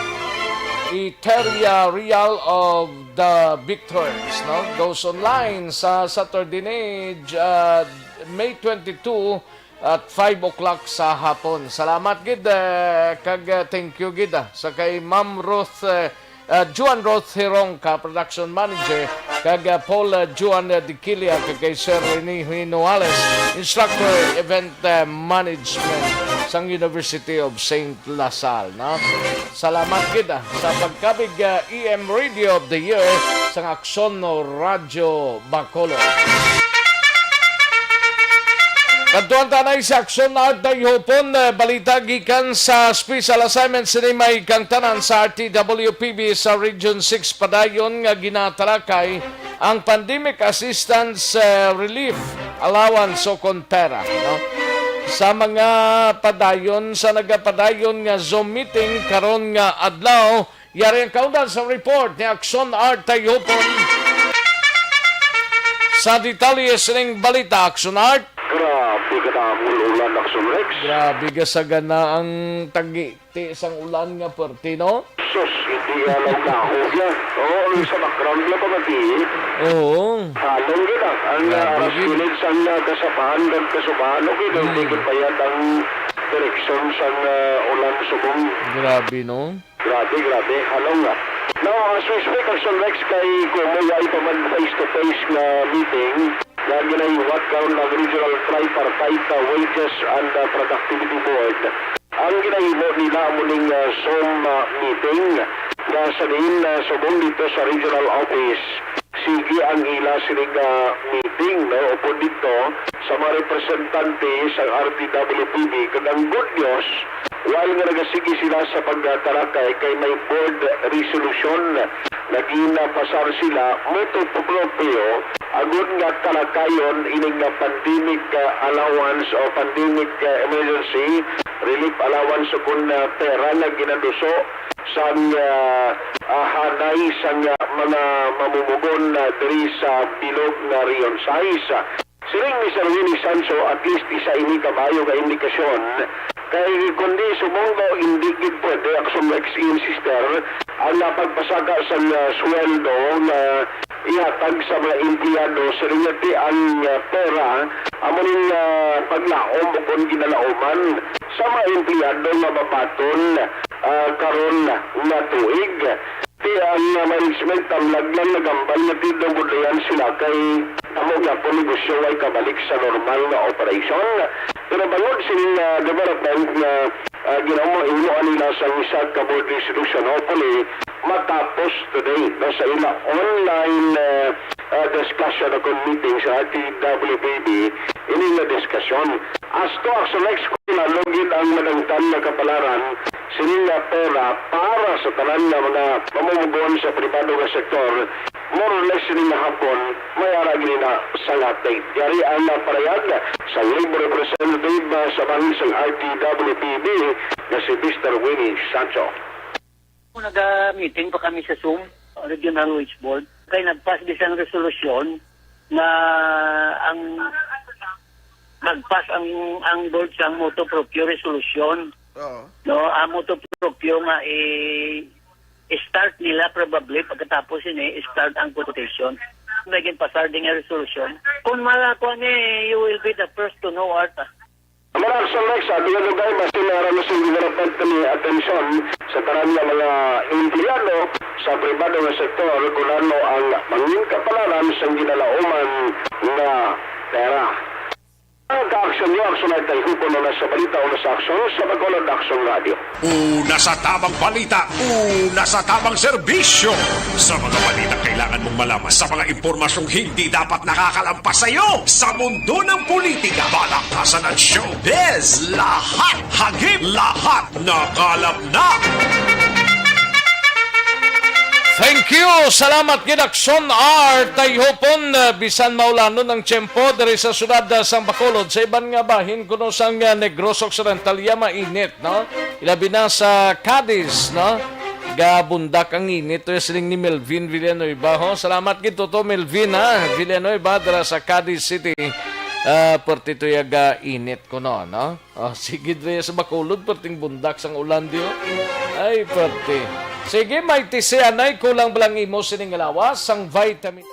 Eteria Real of the Victors, no? Goes online sa Saturday ni ah, May twenty-two at five o'clock sa hapon. Salamat gid ah, kag ah, thank you gid ah, sa kay Ma'am Ruth ah, ah, Juan Roth Hironca, production manager, kag ah, Paul ah, Juan ah, Diquilia, kag kay Sir Rene Hinuales, instructor, event ah, management sang University of Saint La Salle, no? Salamat gid ah, sa pagkabig ah, E M Radio of the Year sang Aksyon no Radyo Bacolod. Kadtuan ta anay sa Aksyon Art Dayhopon, eh, balita gikan sa special assignment sini may kang tanan sa R T W P B sa Region six padayon nga ginatalakay ang pandemic assistance, eh, relief allowance o kon pera, no? Sa mga padayon, sa nagapadayon nga Zoom meeting karon nga adlaw, yari ang kaundan sa report ni Aksyon Art Tayhupon. Sa detalye sining balita, Aksyon Art. Grabe ka damo ulan, Aksyon Rex. Grabe ka sa gana ang tagi. Ti sang ulan nga perti, no? Sus, hindi nga lang dahog ya. Oo, ang sa background niya pa mati. Oo. Halong gid ah. Ang Grabe ah, gid. Kilid sang ah, kasapahan kag kasubahan. Okay, daw Hmm. Tigit bayad ang direksyon sang ah, ulan subong. Grabe, no? Grabe, grabe. Halong nga. Now, ang suspect ang Rex kay Kumo, wala pa man face-to-face nga meeting nga ginahiwat karon ng Regional Tripartite Wages and ah, Productivity Board. Ang ginahimo nila amo ning ah, Zoom ah, meeting nga sa diin ah, subong dito sa regional office. Sige ang ila sini nga meeting, no, upod dito sa mga representante sa R T W P B. Kag ang good news, while nga nagasige sila sa pagtarakay kay may board resolution nga ginapasar sila, motu proprio, agud nga talakayon ining nga pandemic ah, allowance o pandemic ah, emergency relief allowance o kun ah, pera nga ginaduso sang ah, ah, hanay sang ah, mga mamumugon ah, diri sa bilog nga Region sais. Siling ni Sir Willie Sancho, at least isa ini ka maayo nga indikasyon. Kay kundi subong daw hindi gid pwede, Action Rex, i-insister ang ah, pagpasaka sang ah, sweldo nga ihatag sa mga empleyado, siling nga ti ang ah, pera amo ning ah, paglaom o kon ginalaoman sa mga empleyado nga mabaton ah, karon nga tuig. Ti ang ah, management tamlag lang nagambal nga ti daw gud dayan sila kay amo gyapon negosyo way kabalik sa normal nga operasyon. Pero bangod sining, ah, development nga, ah, ginamo-, himuan nila sa isa ka board resolution, hopefully, matapos today, no, sa ila online, ah, ah, discussion o meeting sa R T W P B, ini nga diskusyon. As to Action X, kung ano gid ang madangtan nga kapalaran, sini nga pera para sa tanan nga mga mamumugon sa pribado nga sektor, more or less sini nga hapon, may ara gini na sa latte. Yari ang, ah, parayag sa Labor Representative, ah, sa bahin sang R T W P B nga si Mister Winnie Sancho. Kung naga-meeting pa kami sa Zoom, Regional Wage Board, kay nag-pass di sang resolusyon na ang nag-pass ang ang board sa motu proprio resolution. Oo. No, ang motu proprio nga i-start nila probably pagkatapos ini i-start ang quotation. May ginpasar din nga resolution. Kung malakuha ni, you will be the first to know, Arta. Ang mga action next, sa tingin ko, guys, mas meron na sing development ni atensyon sa tanan nga mga empleyado sa pribado nga sektor kung ano ang mangin kapalaran sa ginalauman nga pera. Ang ka-action niyo, action ay tayo na sa balita o sa action sa Bacolod Action Radio. Una sa tabang balita, una sa tabang serbisyo. Sa mga balita kailangan mong malaman, sa mga impormasyong hindi dapat nakakalampas sa iyo, sa mundo ng politika, balakasan at showbiz, lahat hagip, lahat nakalap na. Thank you. Salamat gid, Action R. Tayhupon, uh, bisan maulanon ang tiyempo diri sa siyudad, uh, sang Bacolod, sa iban nga bahin kuno sang, uh, Negros Occidental, ya mainit, no? Ilabi na sa Cadiz, no? Gabundak ang init, to siling ni Melvin Villanueva, ho. Salamat gid to, to Melvin, ha? Villanueva, dira sa Cadiz City. Ah, perti to ya ga init kuno, no? Oh, sige, dre sa Bacolod, perting bundak sang ulan, di, oh. Ay, perte. Sige, may tisianay, kulang ba lang imo sining lawas, sang vitamin.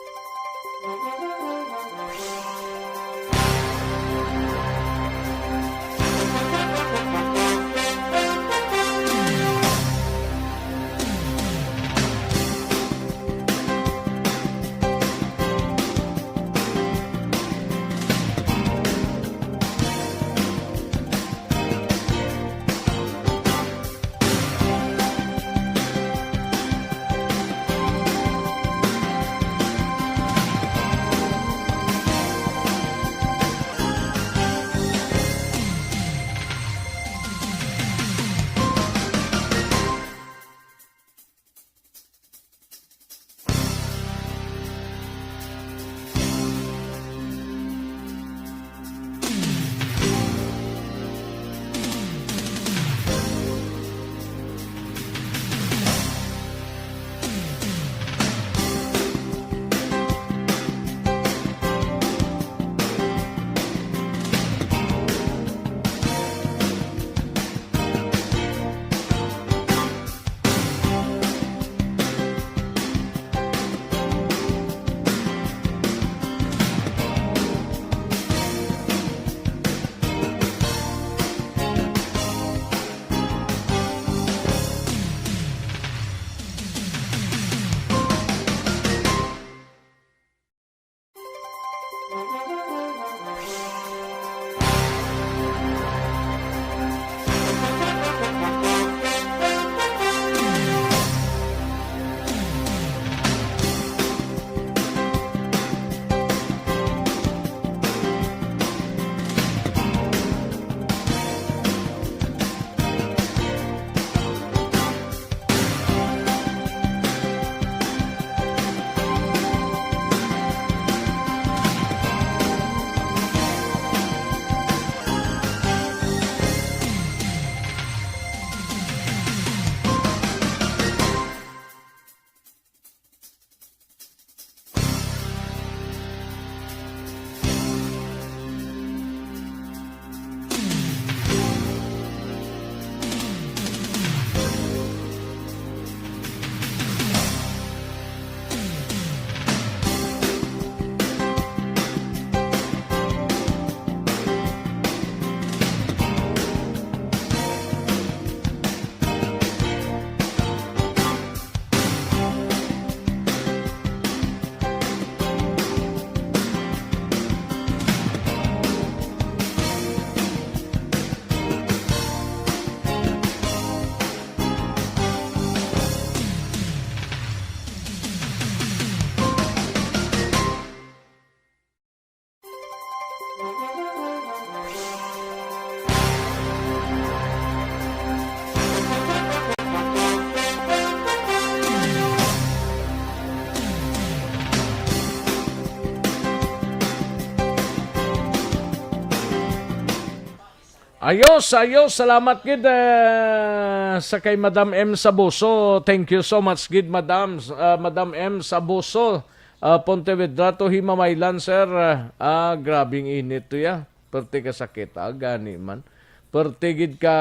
Ayos, ayos. Salamat gid, eh, sa kay Madam M Sabuso. Thank you so much gid, Madam, ah, Madam M Sabuso. Ah, Pontevedra to Himamaylan, sir. Ah, ah, grabing init to ya. Perte ka sakit, ah, gani man. Perte gid ka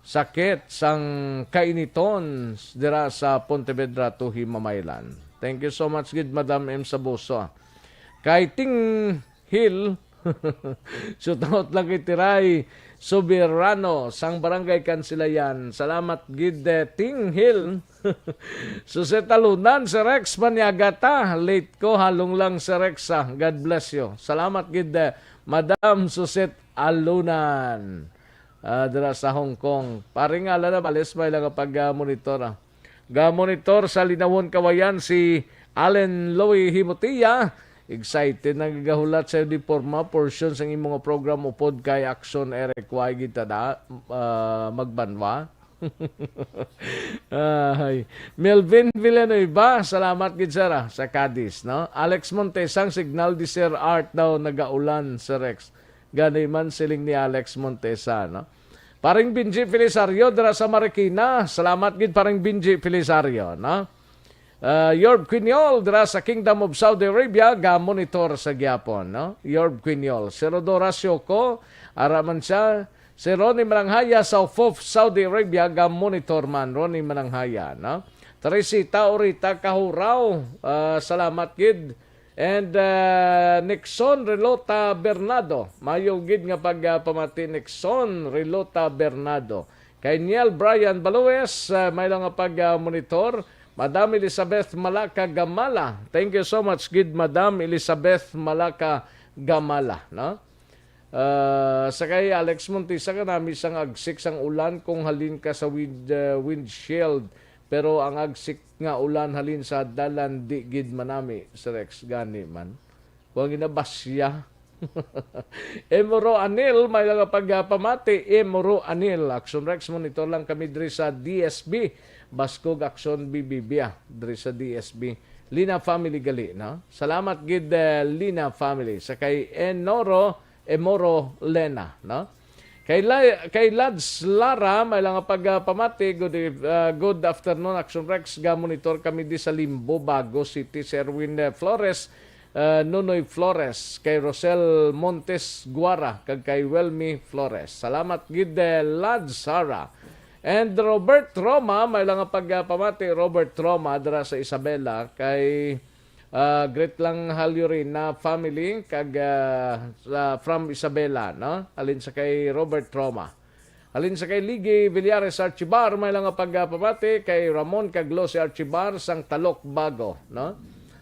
sakit sang kainiton dira sa Pontevedra to Himamaylan. Thank you so much gid, Madam M Sabuso. Kay Ting Hill, shout out lang kay Tiray Soberano sang Barangay Kansilayan. Salamat gid, eh, Ting Hill. Suset Alunan, si Rex Maniagata. Late ko, halong lang si Rex, ah. God bless you. Salamat gid, eh, Madam Suset Alunan. Ah, dira sa Hong Kong. Paring Alan Navales, may lang pag, ah, monitor, ah. Ga-monitor sa Linawon, Kawayan, si Allen Louie Himutia. Excited na gagahulat sa uniforma portion sang imo nga program upod kay Action Eric Y gid ta da, ah, magbanwa. Ay. Melvin Villanueva, salamat gid, sir, ah, sa Cadiz, no? Alex Montesang, signal di Sir Art daw nagaulan, Sir Rex. Gani man siling ni Alex Montesa, no? Paring Benji Felisario dira sa Marikina. Salamat gid, Paring Benji Felisario, no? Ah, Yorb Quiñol dira sa Kingdom of Saudi Arabia, ga-monitor sa gyapon, no? Yorb Quiñol. Si Rodora Sioko, ara man siya. Si Ronnie Mananghaya sa Fof, Saudi Arabia, ga-monitor man, Ronnie Mananghaya, no? Teresita Orita Kahuraw, ah, salamat gid. And, ah, Nixon Relota Bernardo. Mayo gid nga pag, ah, pamati, Nixon Relota Bernardo. Kay Niel Brian Balues, ah, may lang nga pag, ah, monitor. Madam Elizabeth Malaka Gamala. Thank you so much gid, Madam Elizabeth Malaka Gamala, no? Ah, sa kay Alex Montisa, kanami sang agsik sang ulan kung halin ka sa wind, ah, windshield. Pero ang agsik nga ulan halin sa dalan, di gid manami, Sir Rex, gani man. Kung ginabasya. Emoro Anil, may lang pagpamati. Emoro Anil, Action Rex, monitor lang kami diri sa D S B. Baskog Action B B B, ah, diri sa D S B. Lina family gali, no? Salamat gid, eh, Lina family. Sa kay Enoro, Emoro Lena, no? Kay La-, kay Lads Lara, may lang pagpamati. Good eve-, ah, good afternoon, Action Rex. Ga-monitor kami di sa Limbo, Bago City. Si Erwin, eh, Flores, eh, Nonoy Flores, kay Rosel Montes Guara, kag kay Welmy Flores. Salamat gid, eh, Lads Lara. And Robert Roma, may lang pagpamati, Robert Roma, dira sa Isabela, kay, ah, greet lang Halyorina family, kag, ah, sa, from Isabela, no? Halin sa kay Robert Roma. Halin sa kay Ligi Villares Archibar, may lang pagpamati, kay Ramon kag Lucy Archibar, sang Talok Bago, no?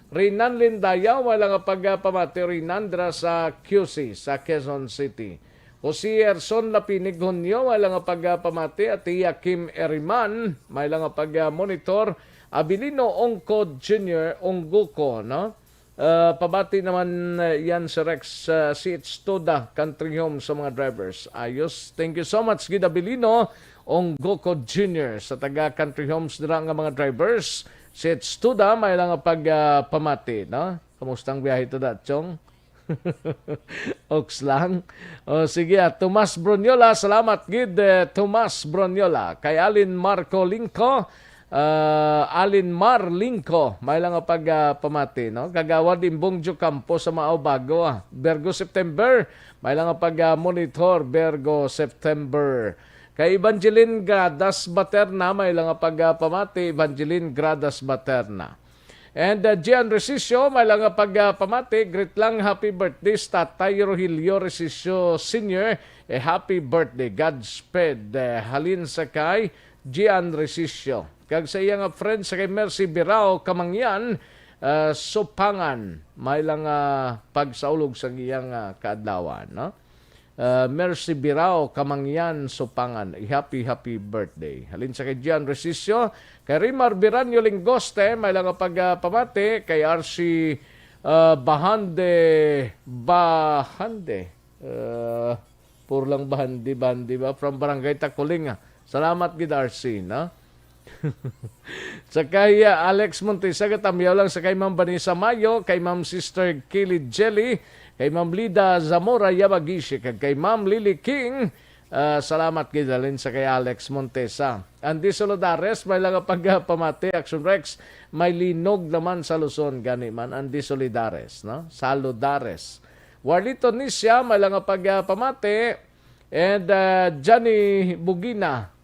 Rinan Lindayaw, may lang pagpamati, Rinan, dira sa Q C, sa Quezon City. Jose Erson Lapinig Hunyo, may lang pagpamati, at Tia Kim Eriman, may lang pag-, ah, monitor, Abilino Ongko Junior Ongguko, no? Ah, pabati naman, ah, yan sa Rex, ah, C H Toda Country Home sa mga drivers. Ayos. Thank you so much, gid Abilino Ongguko Junior sa taga Country Homes dira nga mga drivers. C H Toda, may lang pag, ah, pamati, no? Kamusta ang biyahe to, Dachong? Oks lang. O, sige, ah, Tomas Bronyola, salamat gid, eh, Tomas Bronyola. Kay Alin Marco Lingco, ah, Alin Mar Lingco, may lang nga pag, ah, pamati, no? Kagawad Imbong Jocampo sa Maao Bago, ah. Virgo September, may lang nga pag, ah, monitor, Virgo September. Kay Evangeline Gradas Baterna, may lang nga pag, ah, pamati, Evangeline Gradas Baterna. And, uh, Gian Resisio, may lang nga pag, uh, pamati, greet lang, happy birthday sa Tatay Rogelio Resisio Senior. Eh, happy birthday, Godspeed. Eh, halin sa kay Gian Resisio. Kag sa iya nga friend sa kay Mercy Birao Kamangyan, uh, Supangan, may lang, uh, pagsaulog sa iyang, uh, kaadlawan, no? Uh, Mercy Birao Kamangyan Supangan, a happy, happy birthday. Halin sa kay Gian Resisio, kay Rimar Biranyo Lingoste, may lang nga pag, ah, pamati, kay R C, ah, Bahande, Bahande, ah, puro lang Bahande, Bahande ba? From Barangay Takuling, ah. Salamat gid, R C, no? Sa kay, ah, Alex Montesa, gatamyaw lang sa kay Ma'am Vanessa Mayo, kay Ma'am Sister Kili Jelly, kay Ma'am Lida Zamora Yamagishi, kag kay Ma'am Lily King. Ah, salamat gid halin sa kay Alex Montesa. Andy Solodares, may lang pagpamati, Action Rex, may linog naman sa Luzon, gani man, Andy Solidares, no? Saludares. Warlito Nisya, may lang pagpamati, and, ah, Johnny Bugina,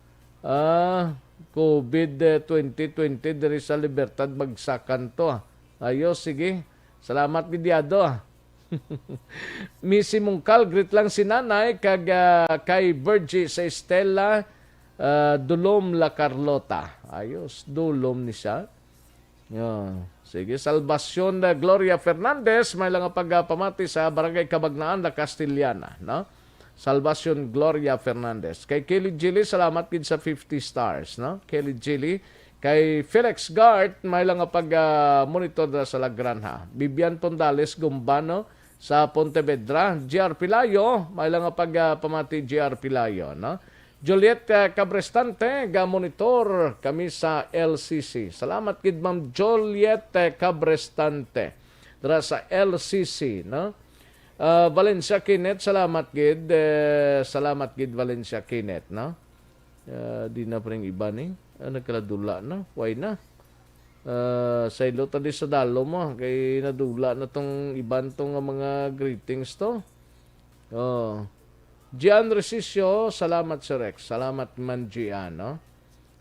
ah, covid twenty twenty diri sa Libertad, bagsakan to, ah. Ayo, sige. Salamat gid yado, ah. Missy Mungkal, greet lang si Nanay kag, ah, kay Virgie sa Estela, ah, Dulom La Carlota. Ayos, Dulom ni siya. Yo, sige, Salvacion, ah, Gloria Fernandez, may lang pagpamati sa Barangay Cabagnaan, La Castellana, no? Salvacion Gloria Fernandez. Kay Kelly Gilly, salamat gid sa fifty stars, no? Kelly Gilly. Kay Felix Gart, may lang nga pag, ah, monitor na sa La Granja. Bibian Pondales Gumbano sa Pontevedra. G R Pilayo, may lang nga pag, ah, pamati G R Pilayo, no? Juliet, ah, Cabrestante, ga monitor kami sa L C C. Salamat gid, Ma'am Juliet, eh, Cabrestante. Dira sa L C C, no? Ah, Valencia Kenneth, salamat gid. Eh, salamat gid, Valencia Kenneth, no? Ah, di na pa rin iba ni. Ah, nagkaladula na. Why na? Ah, saylo ta di sa dalo mo. Kay nadula na tong iban tong nga mga greetings to. Oh. Gian Resisio, salamat, Sir Rex. Salamat man, Gian, no?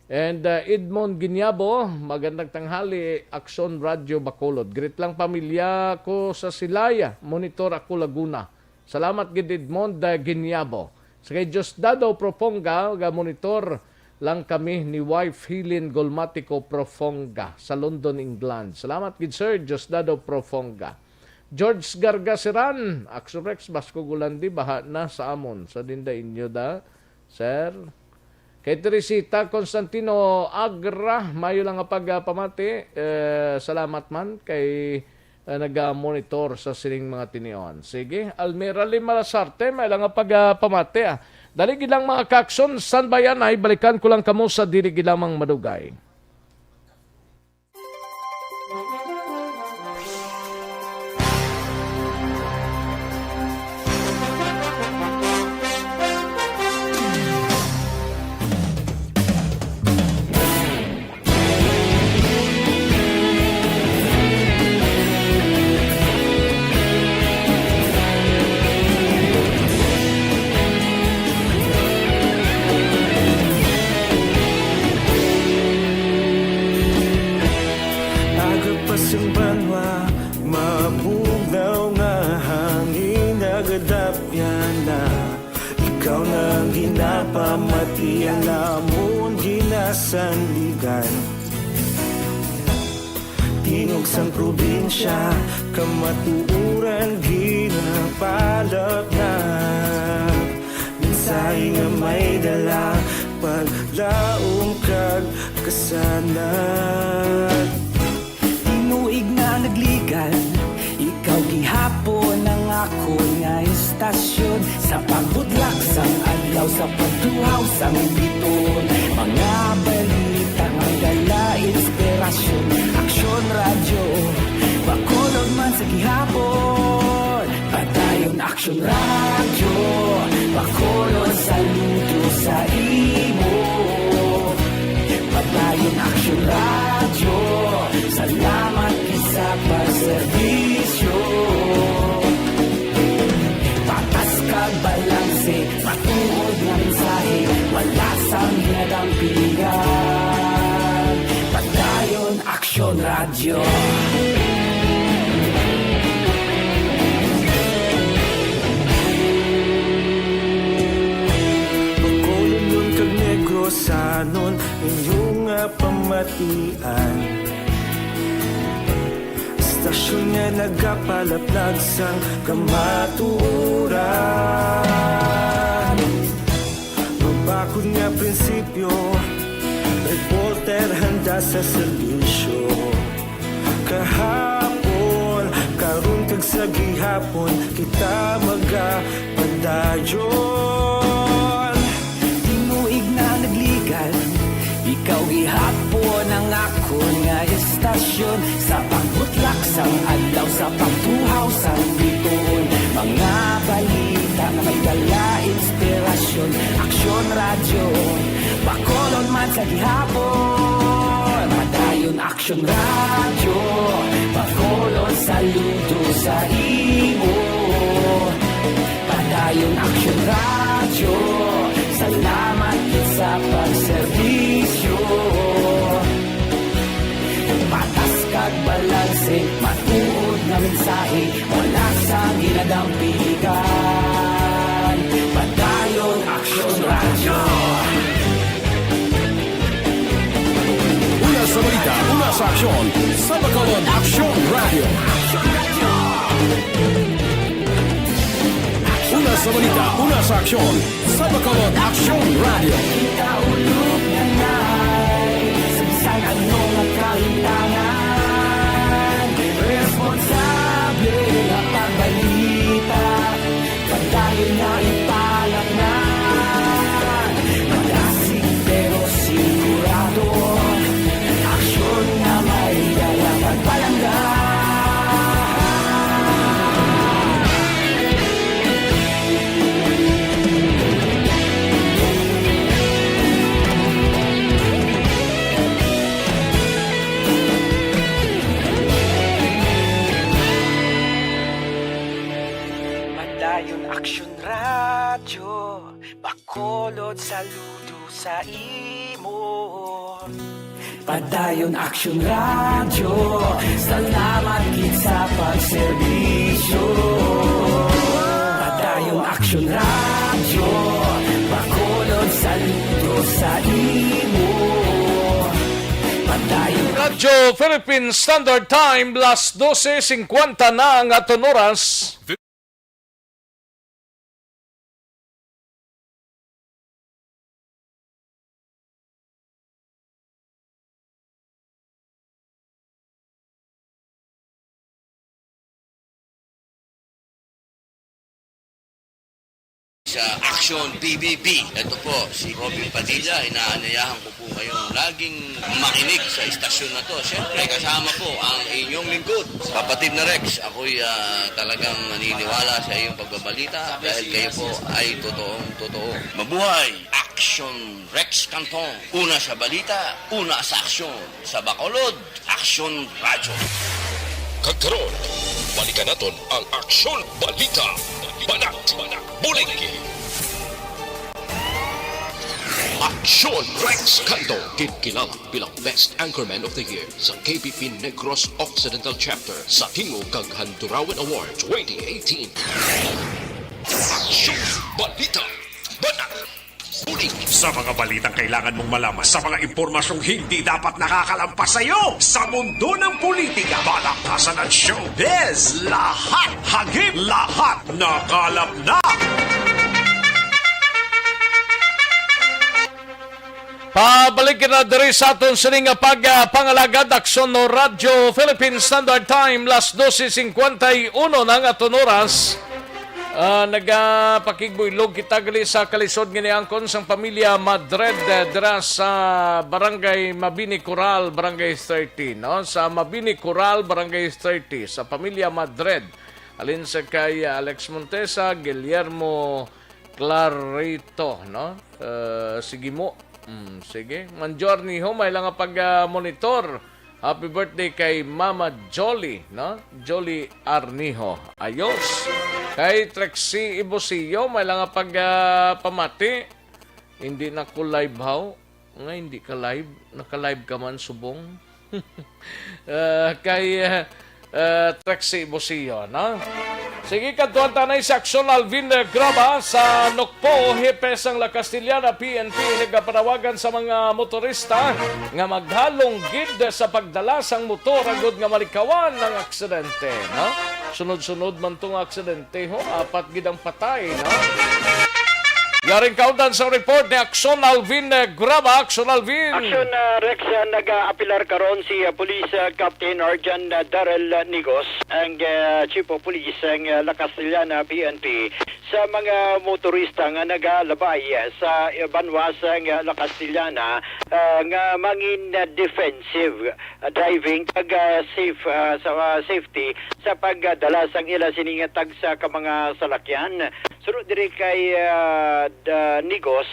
And, uh, Edmond Guiñabo, magandang tanghali, Aksyon Radyo Bacolod. Greet lang pamilya ko sa Silaya, monitor ako Laguna. Salamat gid, Edmond, uh, Guiñabo. Sa kay Diosdado Proponga, ga monitor lang kami ni Wife Hilin Golmatico Profonga sa London, England. Salamat gid, Sir Diosdado Profonga. George Gargaseran, Action Rex, Basco Gulandi, baha na sa amon. Sa dinda inyo da, sir. Kay Teresita Constantino Agra, mayo lang nga pagpamati. Eh, salamat man kay, eh, naga-monitor sa sining mga tinion. Sige, Almira Lim Malasarte, may lang nga pagpamati, ah. Dali gid lang, mga kakson, standby anay, balikan ko lang kamo sa dili gid lamang madugay. Aga pa sang banwa, mabugnaw nga hangin, nagadapyan na. Ikaw na ang ginapamati, ang amon ginasandigan. Tingog sang probinsya, kamatuoran ginapalatnat. Mensahe nga may dala, paglaom kag kasanag. Tinuig na nagligan, ikaw gihapon ang akon nga istasyon. Sa pagbudlak sang adlaw, sa pagtuhaw sang biton, mga balita may dala inspirasyon. Aksyon Radyo Bacolod man sa gihapon. Padayon Aksyon Radyo Bacolod, saludo sa imo. Padayon Aksyon Radyo, salamat gid sa pagserbisyo. Patas kag balanse, matuod nga mensahe, wala sang ginadampigan. Padayon Aksyon Radyo. Bacolodnon kag Negrosanon, inyo nga pamatian. Istasyon nga nagapalaplag sang kamatuoran. Mabakod nga prinsipyo, reporter handa sa serbisyo. Kahapon, karon kag sa gihapon, kita magapadayon. Tinuig na nagligan, ikaw gihapon Ang adlaw sa pagtuhaw sa bituon, mga balita nga may dala inspirasyon. Aksyon Radyo, Bacolod man sa gihapon. Padayon Aksyon Radyo, Bacolod saludo sa imo. Padayon Aksyon Radyo, salamat gid sa pagserbisyo. Patas kag balanse, matuod nga mensahe, wala sang ginadampigan. Padayon Aksyon Radyo. Una sa balita, una sa aksyon, sa Bacolod Aksyon Radyo. Una sa balita, una sa aksyon, sa Bacolod Aksyon Radyo. Kita ulog na nai, sa bisan ano nga kahintangan, responsable nga pagbalita, padayon nga ipalatnan. Magasig pero sigurado, aksyon nga may dala pagpalangga. Padayon Aksyon Radyo, Bacolod saludo sa imo. Padayon Aksyon Radyo, salamat gid sa pagserbisyo. Padayon Aksyon Radyo, Bacolod saludo sa imo. Padayon Radyo Philippine Standard Time, las dose singkwenta na ang aton oras. Sa Aksyon P B B. Ito po, si Robin Padilla. Inaanyayahan ko po kayong laging makinig sa istasyon na to. Siyempre, kasama po ang inyong lingkod, Kapatid na Rex. Ako'y, ah, talagang naniniwala sa iyong pagbabalita dahil kayo po ay totoong totoo. Mabuhay! Aksyon Rex Canton. Una sa balita, una sa aksyon. Sa Bacolod, Aksyon Radyo. Kag karon, balikan naton ang Aksyon Balita. Banat, Buligi. Aksyon Rex Canton, ginkilala bilang Best Anchorman of the Year sa K B P Negros Occidental Chapter sa Tingog kag Handurawan Award twenty eighteen. Aksyon Balita. Banat. Buligi. Sa mga balitang kailangan mong malaman, sa mga impormasyong hindi dapat nakakalampas sa iyo, sa mundo ng politika, balaktasan at showbiz, lahat hagip, lahat nakalap na. Pabalik kita diri sa aton sini nga pag, ah, pangalagad, Aksyon Radyo Philippine Standard Time, las dose singkwenta y uno na ang aton oras. Ah, nagapakigbuylog kita gali sa kalisod nga niangkon sang pamilya Madrid, eh, dira sa Barangay Mabini Coral, Barangay thirty, no? Sa Mabini Coral, Barangay thirty, sa pamilya Madrid. Alin sa kay, ah, Alex Montesa, Guillermo Clarito, no? Eh, sige mo. Mm, sige. Manjo Arniho, may lang nga pag, ah, monitor. Happy birthday kay Mama Jolly, no? Jolly Arniho. Ayos. Kay Trixie Ibusio, may lang nga pag, ah, pamati. Hindi na ko live, haw? Nga hindi ka live? Naka-live ka man, subong? Ah, kay, ah, ah, Trixie Busio, no? Sige, kadtuan ta na sa Aksyon Alvin, eh, Graba sa Nokpo, Hepe sang La Castellana, P N P, nagapanawagan sa mga motorista nga maghalong gid sa pagdala sang motor agud nga malikawan ang aksidente, no? Sunod-sunod man tong aksidente, ho, apat gid ang patay, no? Yaring kaundan sa report ni Aksyon Alvin, eh, Graba. Aksyon Alvin. Aksyon, ah, Rex, ah, nag-aapilar karon si, ah, Police, ah, Captain Arjan, ah, Darrell, ah, Nigos, ang, ah, Chief of Police sang, ah, La Castellana P N P, sa mga motorista nga nagalabay, ah, sa, ah, banwa sang, ah, La Castellana, ah, nga mangin, ah, defensive, ah, driving kag, ah, safe, ah, sa, ah, safety sa pagdala sang ila sini nga tagsa ka mga salakyan. Suno diri kay, ah, da-, Nigos,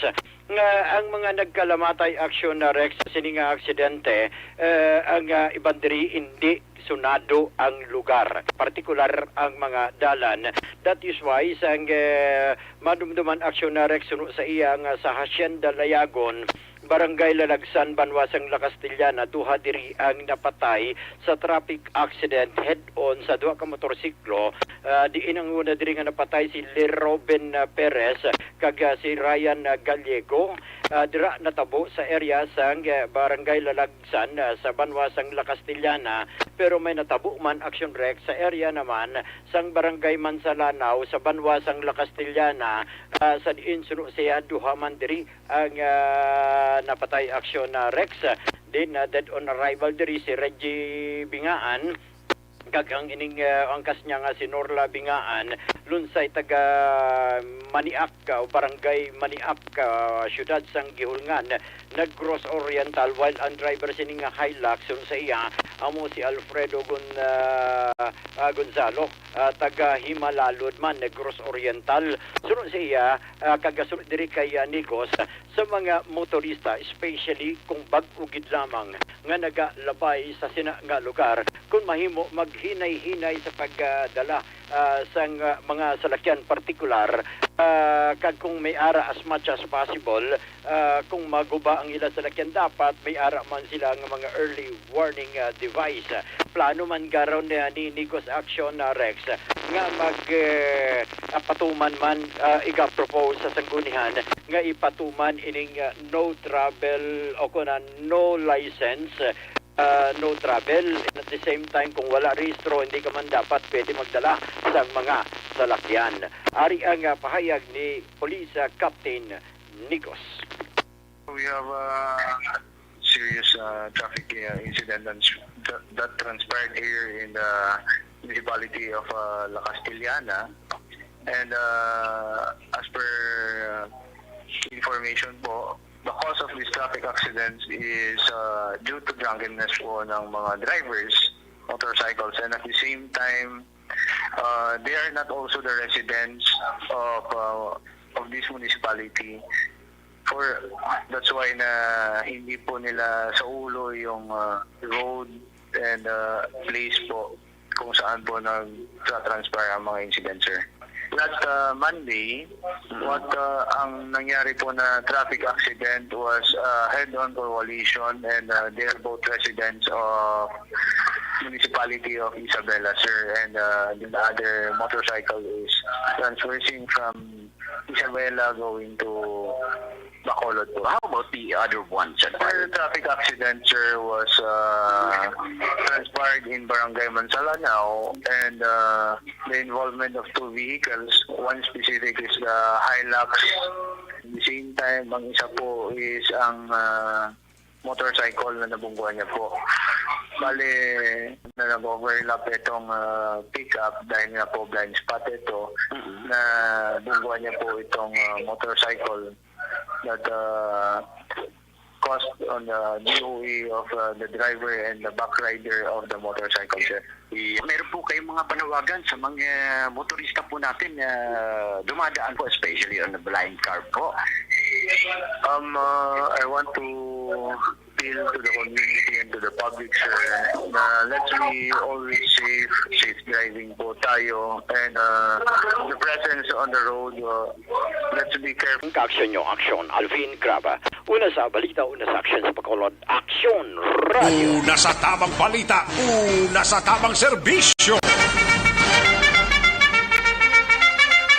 nga ang mga nagkalamatay, Aksyon, ah, Rex, sa sini nga aksidente, eh, ang, ah, iban diri hindi sunado ang lugar, partikular ang mga dalan. That is why sang, eh, madumduman, Aksyon, ah, Rex, suno sa iya nga sa Hacienda Layagon, Barangay Lalagsan, banwa sang La Castellana, duha diri ang napatay sa traffic accident head-on sa duha ka motorsiklo. Ah, diin ang una diri nga napatay si Lee Robin, ah, Perez kag, ah, si Ryan, ah, Gallego. Ah, dira natabo sa area sang, ah, Barangay Lalagsan, ah, sa banwa sang La Castellana, pero may natabo man, Aksyon Rex, sa area naman sang Barangay Mansalanaw sa banwa sang La Castellana, ah, sa diin suno siya duha man diri ang, ah, napatay, Aksyon, ah, Rex. Din, ah, dead on arrival diri si Reggie Bingaan, kag ang ining, ah, angkas niya nga si Norla Bingaan, lunsay taga Maniak, ah, o Barangay Maniak, ah, siyudad sang Guihulngan, Negros Oriental, while ang driver sini nga Hilux, suno sa iya, amo si Alfredo Gon-, ah, ah, Gonzalo, ah, taga Himalalod man, Negros Oriental. Suno sa iya, ah, kag suno diri kay, ah, Nigos, sa mga motorista, especially kung bag-o gid lamang nga nagalabay sa sina nga lugar, kung mahimo, maghinay-hinay sa pagdala, ah, sang, ah, mga salakyan partikular, ah, kag kung may ara, as much as possible, ah, kung maguba ang ila salakyan, dapat may ara man sila nga mga early warning, ah, device. Plano man karon ni, ni Nigos Aksyon, ah, Rex, nga mag, eh, ah, patuman man, ah, iga-propose sa sanggunian nga ipatuman ining, ah, no travel o kuna no license, ah, no travel. And at the same time, kung wala rehistro, hindi ka man dapat pwede magdala sang mga salakyan. Ari ang, ah, pahayag ni Police, ah, Captain Nigos. We have a serious, uh, traffic, uh, incident that, that transpired here in the municipality of, uh, La Castellana. And, uh, as per, uh, information po, the cause of this traffic accident is, uh, due to drunkenness po ng mga drivers, motorcycles, and at the same time, uh, they are not also the residents of, uh, of this municipality. For, that's why na hindi po nila sa ulo yung, uh, road and, uh, place po kung saan po nagtra-transpire ang mga incident, sir. Last, uh, Monday, Mm. what, uh, ang nangyari po na traffic accident was, uh, head-on collision and, uh, they are both residents of municipality of Isabela, sir, and, uh, the other motorcycle is transversing from Isabela going to Bacolod po. How about the other one, sir? The traffic accident, sir, was, uh, transpired in Barangay Mansalanao, and, uh, the involvement of two vehicles. One specific is the Hilux. At the same time, ang isa po is ang, uh, motorcycle na nabungguan niya po. Bale, na nag-overlap itong, ah, pickup dahil nga po blind spot ito, Mm-mm. na bungguan niya po itong, ah, motorcycle that, ah, caused on the D O A of, ah, the driver and the back rider of the motorcycle, sir. I-, meron po kayong mga panawagan sa mga motorista po natin na dumadaan po, especially on the blind car po? Um, uh, I want to appeal to the community and to the public, sir, na let's be always safe, safe driving po tayo, and, uh, the presence on the road, uh, let's be careful. Ang kaaksyon nyo, aksyon. Alvin Graba. Una sa balita, una sa aksyon sa Bacolod. Aksyon Radio. Una sa tamang balita, una sa tamang serbisyo.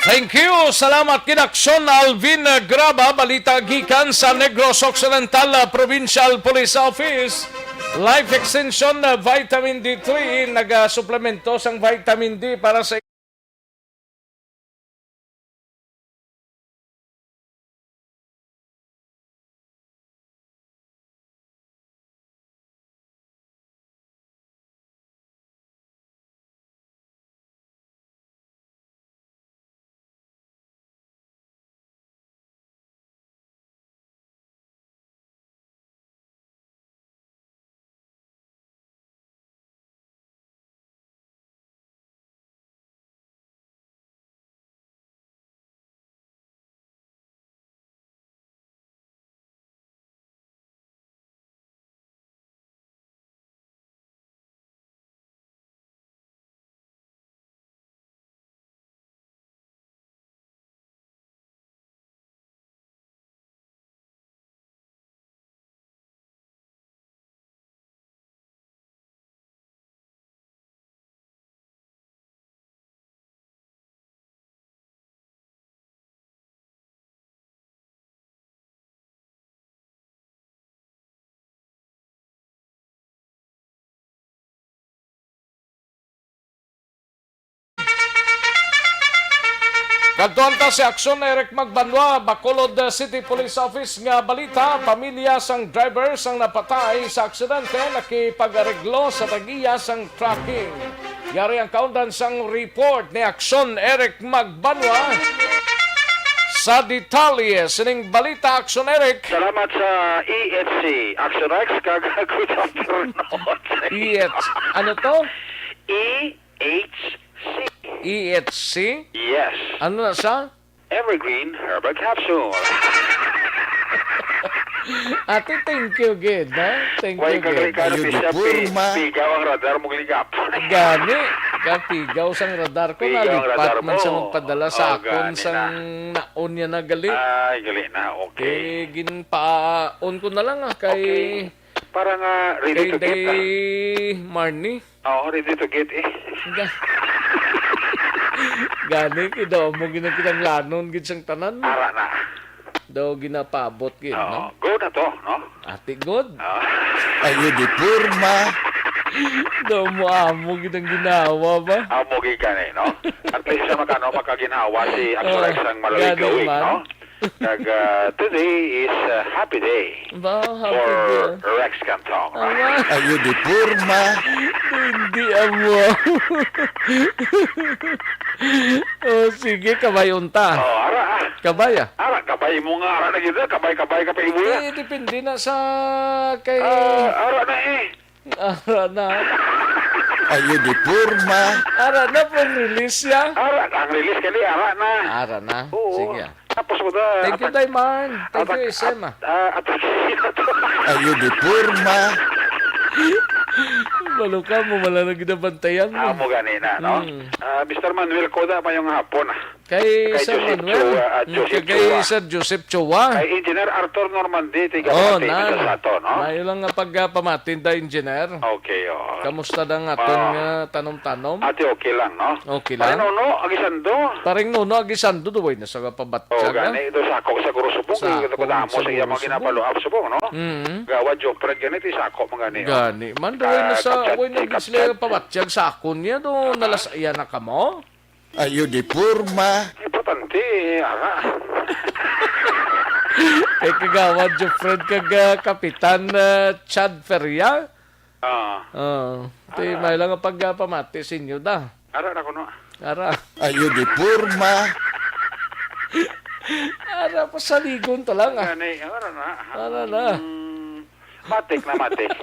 Thank you. Salamat kay Aksyon Alvin Graba. Balita gikan sa Negros Occidental, ah, Provincial Police Office. Life Extension, ah, Vitamin D three, nagasuplemento sang vitamin D para sa Kadtuan ta si Aksyon Eric Magbanwa, Bacolod City Police Office nga balita, pamilya sang driver sang napatay sa aksidente nakipag-areglo sa tag-iya sang tracking. Yari ang kaundan sang report ni Aksyon Eric Magbanwa. Sa detalye sining balita, Aksyon Eric. Salamat sa E H C, Action X, kag good afternoon. E H, ano to? E H C. E H C? Yes. Ano na sa? Evergreen Herbal Capsule. Ate, thank you gid, ha? Thank Why you ka gid. Kay Ayo di Bishop, pi-, porma. Pigaw ang radar mo, ligap. Gani, kapigaw sang radar ko, Pigaw ang radar nalipat man mo. Sa magpadala sa Oh, akon gani sang na. Naon niya na gali. Ay, gali na. Okay. Eh, ginpaon ko na lang, ah, kay Okay. Para nga ready kay to get, ah. Day Marnie. Oo, ready to get, eh. Ga-, gani, kay daw mo ginakinanglanon gid sang tanan. Ara na. Daw ginapaabot gid, Oo, no? Go na to, no? Ate, good. Oo. Ayo di porma. Daw mo amo gid ang ginawa ba? Amo gid gani, no? At least sa makano makaginhawa si Action Oh, X ang gani malawi-lawi, man. No? Kag, ah, today is a happy day Ba, happy for day. Rex Cantong. Awa. Ayo di porma. Hindi amo. Oh, sige, kabay unta. Oh, ara, ah. Kabay, ah. Ara, kabay mo nga, ara na gid, kabay-kabay ka pa imo. Eh, depende na sa kay Ah, ara na eh. Ara na. Ayo di porma. Ara na pong release siya. Ara, ang release kani, ara na. Ara na. Oo. Sige, ah. Tapos mo na, Thank you, atak-, Dayman. Thank you, atak-, S M, ah. At, ah, atak-, Ayo di porma. Maluka mo, wala na ginabantayan mo. Amo gani na, no? Mm. Ah, Mister Manuel Coda, mayong hapon, ah. Kay Kay Sir Joseph Manuel. Chua, ah, Mm, Joseph kay Chua. Sir Joseph Chua. Kay Engineer Arthur Normandy, tiga Oh, Pamati, nan. Sa ato, no? Maayo lang nga pagpamati da, Engineer. Okay, oo. Kamusta na nga aton Ah. nga tanom-tanom? Ate, okay lang, no? Okay lang. Paring Nono Aguisando. Paring Nono Aguisando, duway na sa kapabatyagan. Oh, gani, ito sa ako, sa Guro Subong, Sa eh, ako, kadamo sa sa iya Guro mga Subong. Ginapaluap Subong, no? Mm. Gawa, Jopred, gani, ito sa ako, mga gani, oh. Gani. Man, duway na Ka-, sa, kapyat-, way na gid sila kapyat. Pabatyag sa akon niya, do, Ah. Nalas iya na kamo? Ayo di porma. Importante, eh, ara. Kay Kagawad Jofred kag, ah, Kapitan, ah, Chad Feria. Ah. Oh, ti, Ara. May lang ang pagpamati sa inyo da. Ara na kuno. Ara. Ayo di porma. Ara, pasaligon ta lang, ah. Gani, ara na. Ara na. Hmm. Matik na matik.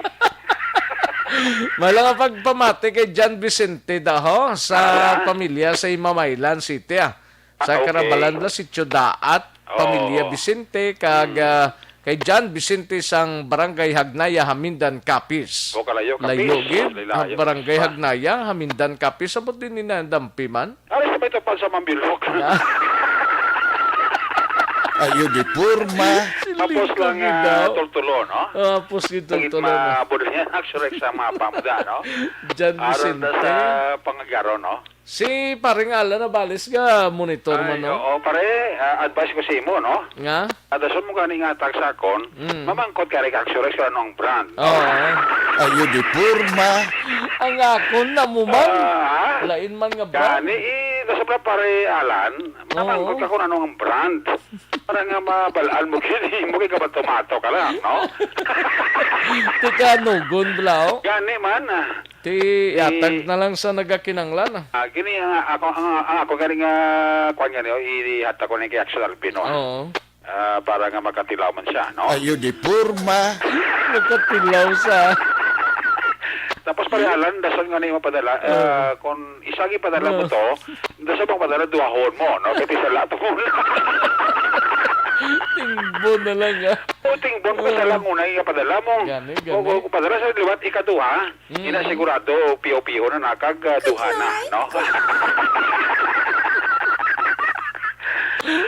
May lang ang pagpamati kay John Vicente daho sa Ah. pamilya sa Imamaylan City, ah. Sa Ah, okay. Karabalan la, Sitio Daat, Oo. Pamilya Vicente, kag, Hmm. ah, kay John Vicente sang Barangay Hagnaya, Hamindan, Capiz. O, kalayo, Capiz. Layo gid, Layo, ang Barangay Capiz. Hagnaya, Hamindan, Capiz. Sabot din ni na dampi man. Ari sa may tupad sa Mambilok. Na. Ayo di porma. Tapos Siling lang, ko ah, daw. Tultulo, no? Ah, tapos yung Tultulo, no? Maabot niya, actually, sa mga pamuda, no? John Aron na Vicente. Sa Pangagaro, no? Si Paring Alan Nabales nga monitor Ay, man, no? Oo, pare, ah, advice ko sa imo, no? Nga? Adason mo gani nga tag sa akon, Mm. mamangkot ka rin, actually, sa anong brand. Oo. Ayo di porma. Ang akon na mo man. Ah, ha? Lain man nga brand. Gani, eh, nasobra pare Alan, mamangkot Oo. ka kung ano ang brand. Para nga mabalaan mo gini, mo kay kabato-mato ka lang, no? Tika, nugon, bla, oh. Gani man, ah. Ti, Eh, yatag na lang sa nagakinanglan, ah. Ah, gini, ah, ako, ang, ang ako gani nga, kwan gani, oh, ihatag ko na kay Axel Albino, ah. Oo. Ah, para nga makatilaw man siya, no? Ayo di porma. Makatilaw sa Tapos, pare Alan, dason nga ni mapadala, Oo. ah, kung isa gipadala mo Oo. to, dason bang padala duhahon mo, no? Kaya isa lang to muna. Tingbon na lang, ah. O, tingbon ko Oo. isa lang una yung padala mo. Gani, O, gani. o, padala sa liwat, ikaduha, Mm. ina sigurado, piyo-piyo na nakag, ah, duha na, no?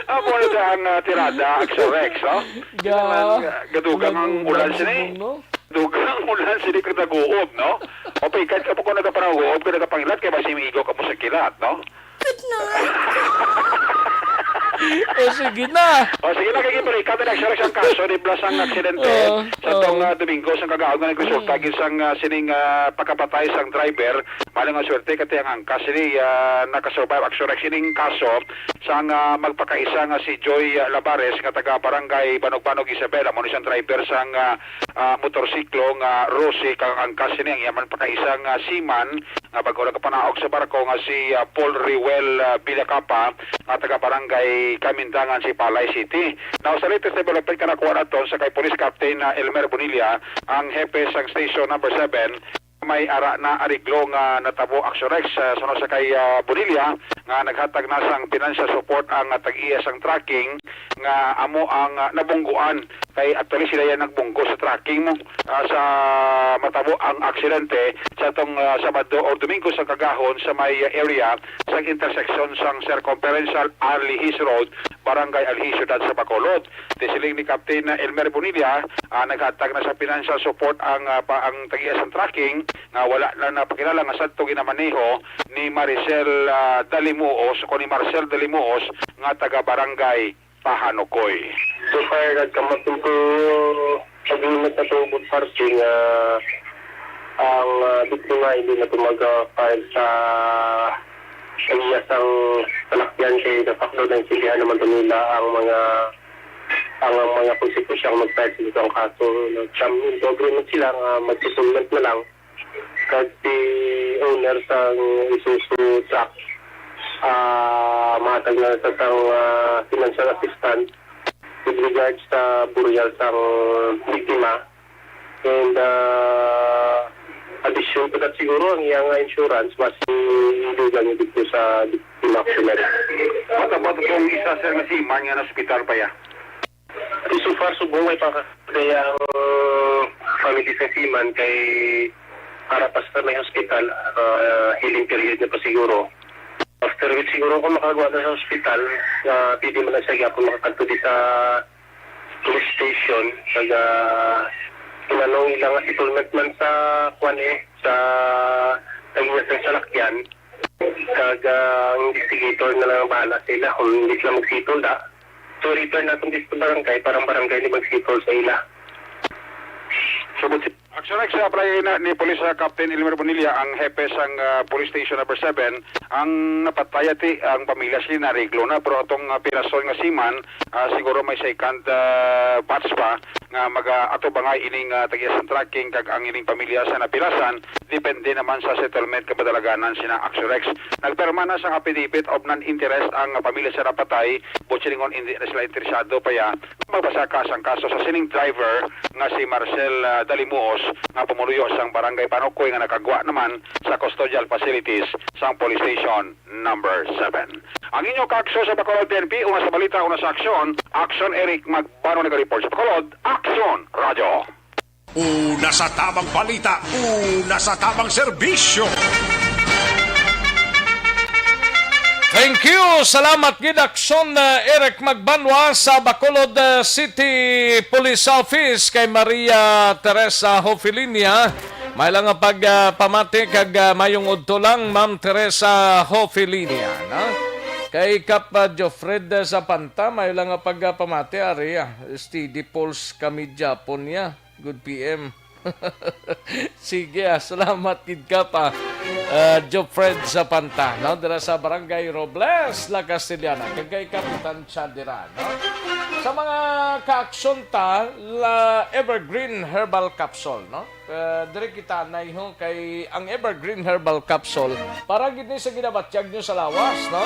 Amo na ang, ah, tirada, Axel Rex, no? Ga-, Kailangan, ah, gadugang ang gadugang ulan sini. Subong, no? Dugang ulan sini kag naguob, no? O, pikat ka po kung nagapanaguob ka, nagapangilat, kaya basi may igo ka mo sa kilat, no? Good night. O, sige na. O, sige na, kay gibalikan na lang siya sang kaso ni Blas ang aksidente Oo, sa tong, oo. ah, Domingo sang kagahon nga nagresulta Mm. gid sang, ah, sining, ah, pagkapatay sang driver. Mali nga swerte, kay ang angkas sini, ah, nakasurvive. Actually, sining kaso sang, ah, magpakaisa nga si Joy, ah, Labares nga taga Barangay Banog-Banog, Isabela, amo ni sang driver sang, ah, ah, motorsiklo nga Rosie, kag ang angkas sini ang iya man pakaisa nga seaman nga bag-o nagapanaog sa barko nga si, ah, Paul Riwel, ah, Villacapa, nga taga Barangay Kamindangan, Sipalay City. Now, sa latest development nga nakuha naton sa kay Police Captain, ah, Elmer Bonilla, ang hepe sang Station Number Seven, may ara na ariglo nga natabo, Action Rex, ah, suno sa kay, ah, Bonilla, nga naghatag na sang financial support ang, ah, tag-iya sang trucking nga amo ang, ah, nabungguan. Kay actually sila yan nagbunggo sa trucking mo, ah, sa matabo ang aksidente sa tong, ah, Sabado or Domingo sa kagahon sa may area sa intersection sang Circumferential Alihis Road, Barangay Alihis, Siyudad sa Bacolod. Ti siling ni Captain Elmer Bonilla, ah, naghatag na sa financial support ang, ah, pa, ang tag-iya sang trucking nga wala na napakilala nga sadto ginamaneho ni Maricel, ah, Dalimuos o ni Marcel Dalimuos nga taga Barangay Pahanukoy. So far, nagkamot into agreement na to both party nga ang, ah, biktima hindi na to mag-file sa, sa iya sang salakyan kay de facto naintindihan naman to nila ang mga, ang, ang mga konsekuensyang mag-file sa isang kaso. Nag-come into agreement sila nga mag-settlement na lang. Kag si owner sang Isuzu truck, ah, mahatag na sa sang, ah, financial assistance with regards sa burial sang biktima. And, ah, addition to that siguro, ang iyang insurance, mas idugang niya dito sa biktima. What about kung isa, sir, nga seaman nga na-hospital pa ya? So far, subong may pa kay ang family sa seaman kay para pa sa may hospital, ah, healing period na pa siguro. After which siguro kung makagawa na sa hospital, ah, pwede man na siya gyapon makakadto di sa police station, kag, ah, kung anong ilang settlement man sa kwan eh, sa tag-iya sa salakyan, kag, ah, ang investigator na lang ang bahala sa ila kung hindi sila mag-settle da. So, refer naton dito sa barangay, parang barangay ni mag-settle sa ila. Subot si Action Rex, ah, apply na ni Police, ah, Captain Elmer Bonilla, ang hepe sang, ah, Police Station Number Seven. Ang napatay ti ang pamilya sila nareglo na, pero atong, ah, pinason nga seaman, ah, siguro may second, ah, batch pa nga mag-atubangay ining, ah, tag-iya sang trucking kag ang ining pamilya sa napilasan, depende naman sa settlement kapadalaganan sina Action Rex. Nagpirma na sang affidavit of non-interest ang pamilya sa napatay, buot silingon hindi na sila interesado pa ya magbasaka sang kaso sa sining driver nga si Marcel, ah, Dalimuos nga pumuluyo sang Barangay Panukoy nga nakagwa naman sa custodial facilities sang Police Station Number Seven. Ang inyo kaakso sa Bacolod P N P, una sa balita, una sa aksyon, Aksyon Eric Magbano nagareport sa Bacolod, Aksyon Radyo. Una sa tamang balita, una sa tamang serbisyo. Thank you. Salamat gid, Aksyon, uh, Eric Magbanwa sa Bacolod, uh, City Police Office, kay Maria Teresa Hofilinia. May lang nga pag, uh, pamati kag, uh, mayong udto lang, Ma'am Teresa Hofilinia, no? Kay Kap, uh, Jofred, uh, Zapanta, may lang nga pag, uh, pamati, ari, ah, steady pulse kami Japon niya. Good P M. Sige, ah, salamat gid ka pa, ah, Jofred Zapanta, no? Dira sa Barangay Robles, La Castellana, kag kay Kapitan Chadira, no? Sa mga kaaksyon ta, la Evergreen Herbal Capsule, no? Ah, diri kita naiho kay ang Evergreen Herbal Capsule para gid ni sa ginabatyag nyo sa lawas, no?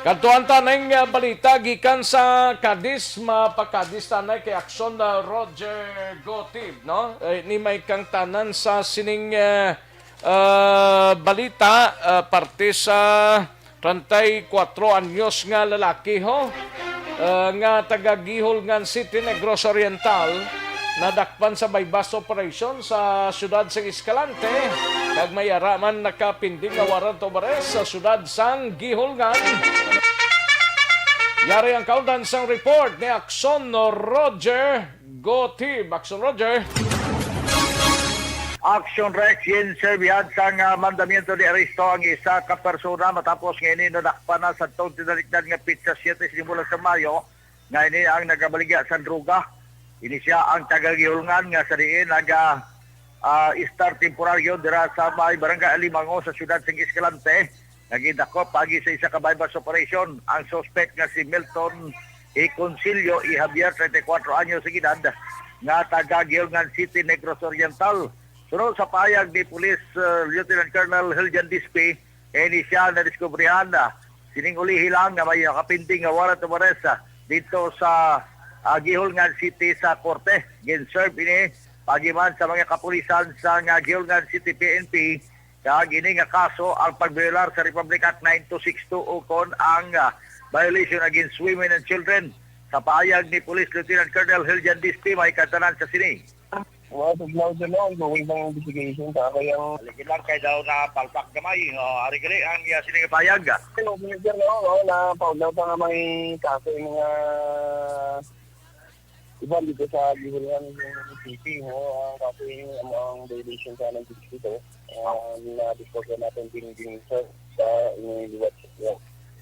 Kadtuan ta ning, ah, balita gikan sa Cadiz, mapa-Cadiz ta na kay Aksyon, ah, Roger Gotib, no? Eh, ni may kangtanan sa sining, ah, ah, balita, ah, parte sa treinta y cuatro anyos nga lalaki, ho, ah, nga taga Guihulngan City, Negros Oriental, nadakpan sa buy-bust operation sa siyudad sang Escalante, kag may ara man nakapinding nga warrant of arrest sa siyudad sang Guihulngan. Yari ang kaundan sang report ni Aksyon Roger Gotib. Aksyon Roger. Action Rex, ginserbihan sang, ah, mandamiento de aresto ang isa ka persona matapos nga ini nadakpan na sa tong tinalikdan nga pitsa siyete sini bulan sa Mayo, nga ini ang nagabaligya sa droga. Ini sia ang taga Guihulngan nga sa diin naga, ah, estar temporaryo dira sa may Barangay Alimango sa siyudad sang Escalante, nga gindakop paagi sa isa ka buy-bust operation ang suspek nga si Milton E. Concilio E. Javier, treinta y cuatro anyos ang edad, nga taga Guihulngan City, Negros Oriental. Suno sa pahayag ni Police, ah, Lieutenant Colonel Hiljan Dispe, ini sia nadiskubrihan na sining ulihi lang nga may nakapinding nga warrant of arrest, ah, dito sa, ah, Guihulngan City sa korte. Gin-serve ini paagi man sa mga kapulisan sa nga Guihulngan City P N P, kag ini nga kaso ang pagbiyolar sa Republic Act nine two six two, ukon ang, ah, violation against women and children. Sa pahayag ni Police Lieutenant Colonel Hiljan Dispe, may kangtanan sa sini. Well, as of now, sir, no, ongoing pang investigation sa kay ang Lagi lang kay daw na palpak gamay. O, ari gali ang iya sini nga pahayag. Sir, no, sir, no, no, na paulaw pa nga may kaso yung mga iban dito sa Guihulngan City, no, ang kaso yung, ang, ang violation sa nine sixty-two, ah, na-discover natin din, din, sir, sa inyong liwat, sir,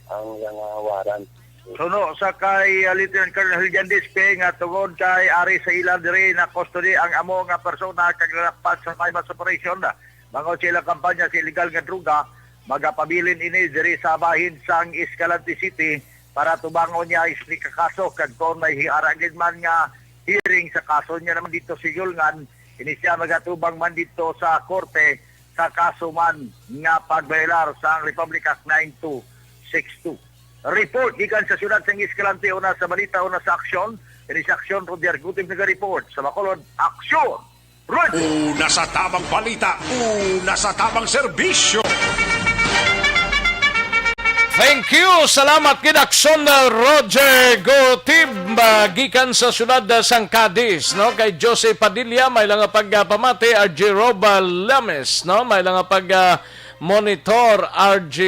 ang, ang, ah, warrant. Suno sa kay, ah, Lieutenant Colonel Hiljan Dispe nga tungod kay ari sa ila diri na custody ang amo nga persona kag nadakpan sa buy-bust operation, bangod sa ilang kampanya sa illegal nga droga, magapabilin ini diri sa bahin sang Escalante City para tubangon niya sini ka kaso, kag kon may hiara gid man nga hearing sa kaso niya naman dito sa Guihulngan, ini sia magatubang man dito sa korte sa kaso man nga pagbayolar sang Republic Act nine two six two. Report gikan sa siyudad sang Escalante, una sa balita, una sa aksyon. Ini sa aksyon, Roger Gutib naga-report. Sa Bacolod, aksyon! Roger! Una sa tabang balita, una sa tabang serbisyo. Thank you. Salamat gid, Aksyon, uh, Roger Gotib, uh, gikan sa siyudad, uh, sang Cadiz, no? Kay Jose Padilla, may lang nga pagpamati, R J Rob, uh, Lames, no? May lang nga pag, uh, monitor, R J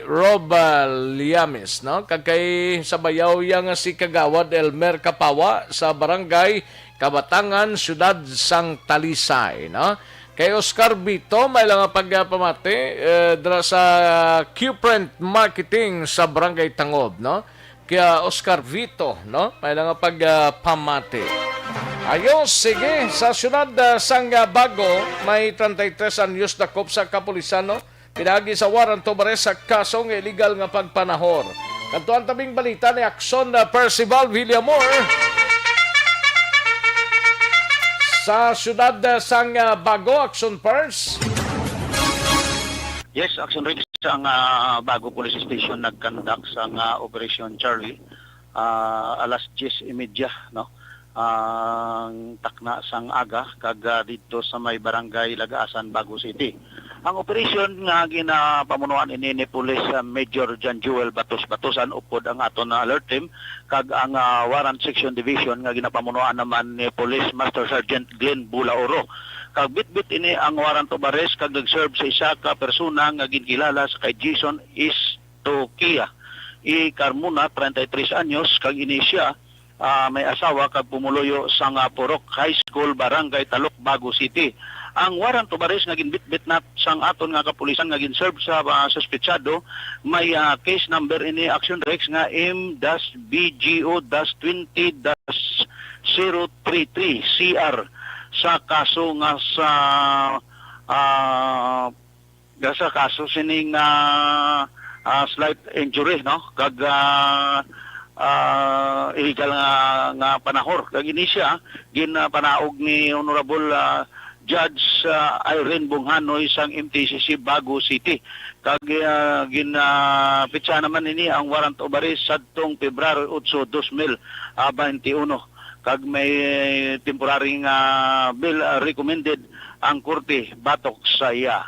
Rob, uh, Lames, no? Kag kay sa bayaw iya nga si Kagawad Elmer Kapawa sa Barangay Kabatangan, Siyudad sang Talisay, no? Kay Oscar Vito, may lang nga pagpamati, eh, dira sa Q-Print Marketing sa Barangay Tangob, no? Kaya Oscar Vito, no? May lang nga pagpamati. Ayos, sige. Sa siyudad, ah, sang, ah, Bago, may treinta y tres anyos dakop sa kapulisan, no? Pinaagi sa warrant of arrest sa kaso nga illegal nga pagpanahor. Kadtuan tabing balita ni Aksyon, ah, Percival Villamor. Sa siyudad, ah, sang, ah, Bago, Aksyon Pers. Yes, Aksyon Rex, ang, ah, Bago Police Station nagkandak sa nga Operation Charlie, ah, alas diyes y media, no? Ang takna sang aga, kag, ah, didto sa may barangay Lagasan, Bago City. Ang operasyon nga ginapamunuan ini ni Police, ah, Major John Joel Batos Batosan, upod ang aton, ah, alert team, kag ang, ah, Warrant Section Division nga ginapamunuan naman ni Police Master Sergeant Glenn Bulaoro. Kag bitbit ini ang warrant of arrest kag nag-serve sa isa ka persona nga ginkilala sa kay Jason Estoquia E. Carmona, treinta y tres anyos, kag ini siya, ah, may asawa kag pumuluyo sa nga Purok High School, Barangay Talok, Bago City. Ang warrant of arrest nga ginbitbit na sang aton nga kapulisan nga gin-serve sa, ah, suspetsado, may, ah, case number ini, Action Rex, nga M dash B G O dash twenty dash zero three three C R sa kaso nga sa, ah, nga sa kaso sining, ah, ah, slight injury, no? Kag, ah, ah, illegal nga, nga panahor. Kag ini siya, gin, ah, panaog ni Honorable, ah, Judge, ah, Irene Bonghanoy sang M T C C Bago City. Kag, ah, gin, ah, petsa naman ini ang warrant of arrest sadtong Pebrero otso, dos mil, ah, baynte uno. Kag may temporary nga bail, ah, recommended ang korte batok sa iya.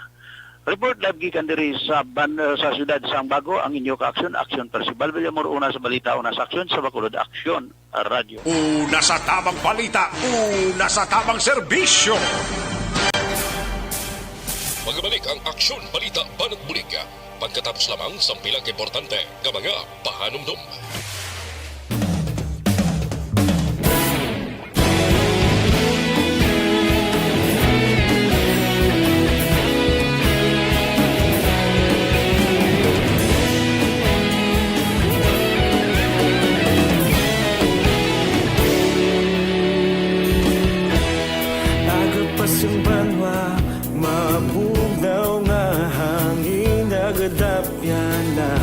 Report live gikan diri sa ban-, sa siyudad sang Bago, ang inyo ka-aksyon, Aksyon Percival Villamor, una sa balita, una sa aksyon, sa Bacolod Aksyon Radyo. Una sa tamang balita, una sa tamang serbisyo. Magabalik ang Aksyon Balita Banat Bulig pagkatapos lamang sang pila ka importante nga mga pahanumdom. Agod pa sing banwa, mabugnaw nga hangin, nagadapyan na.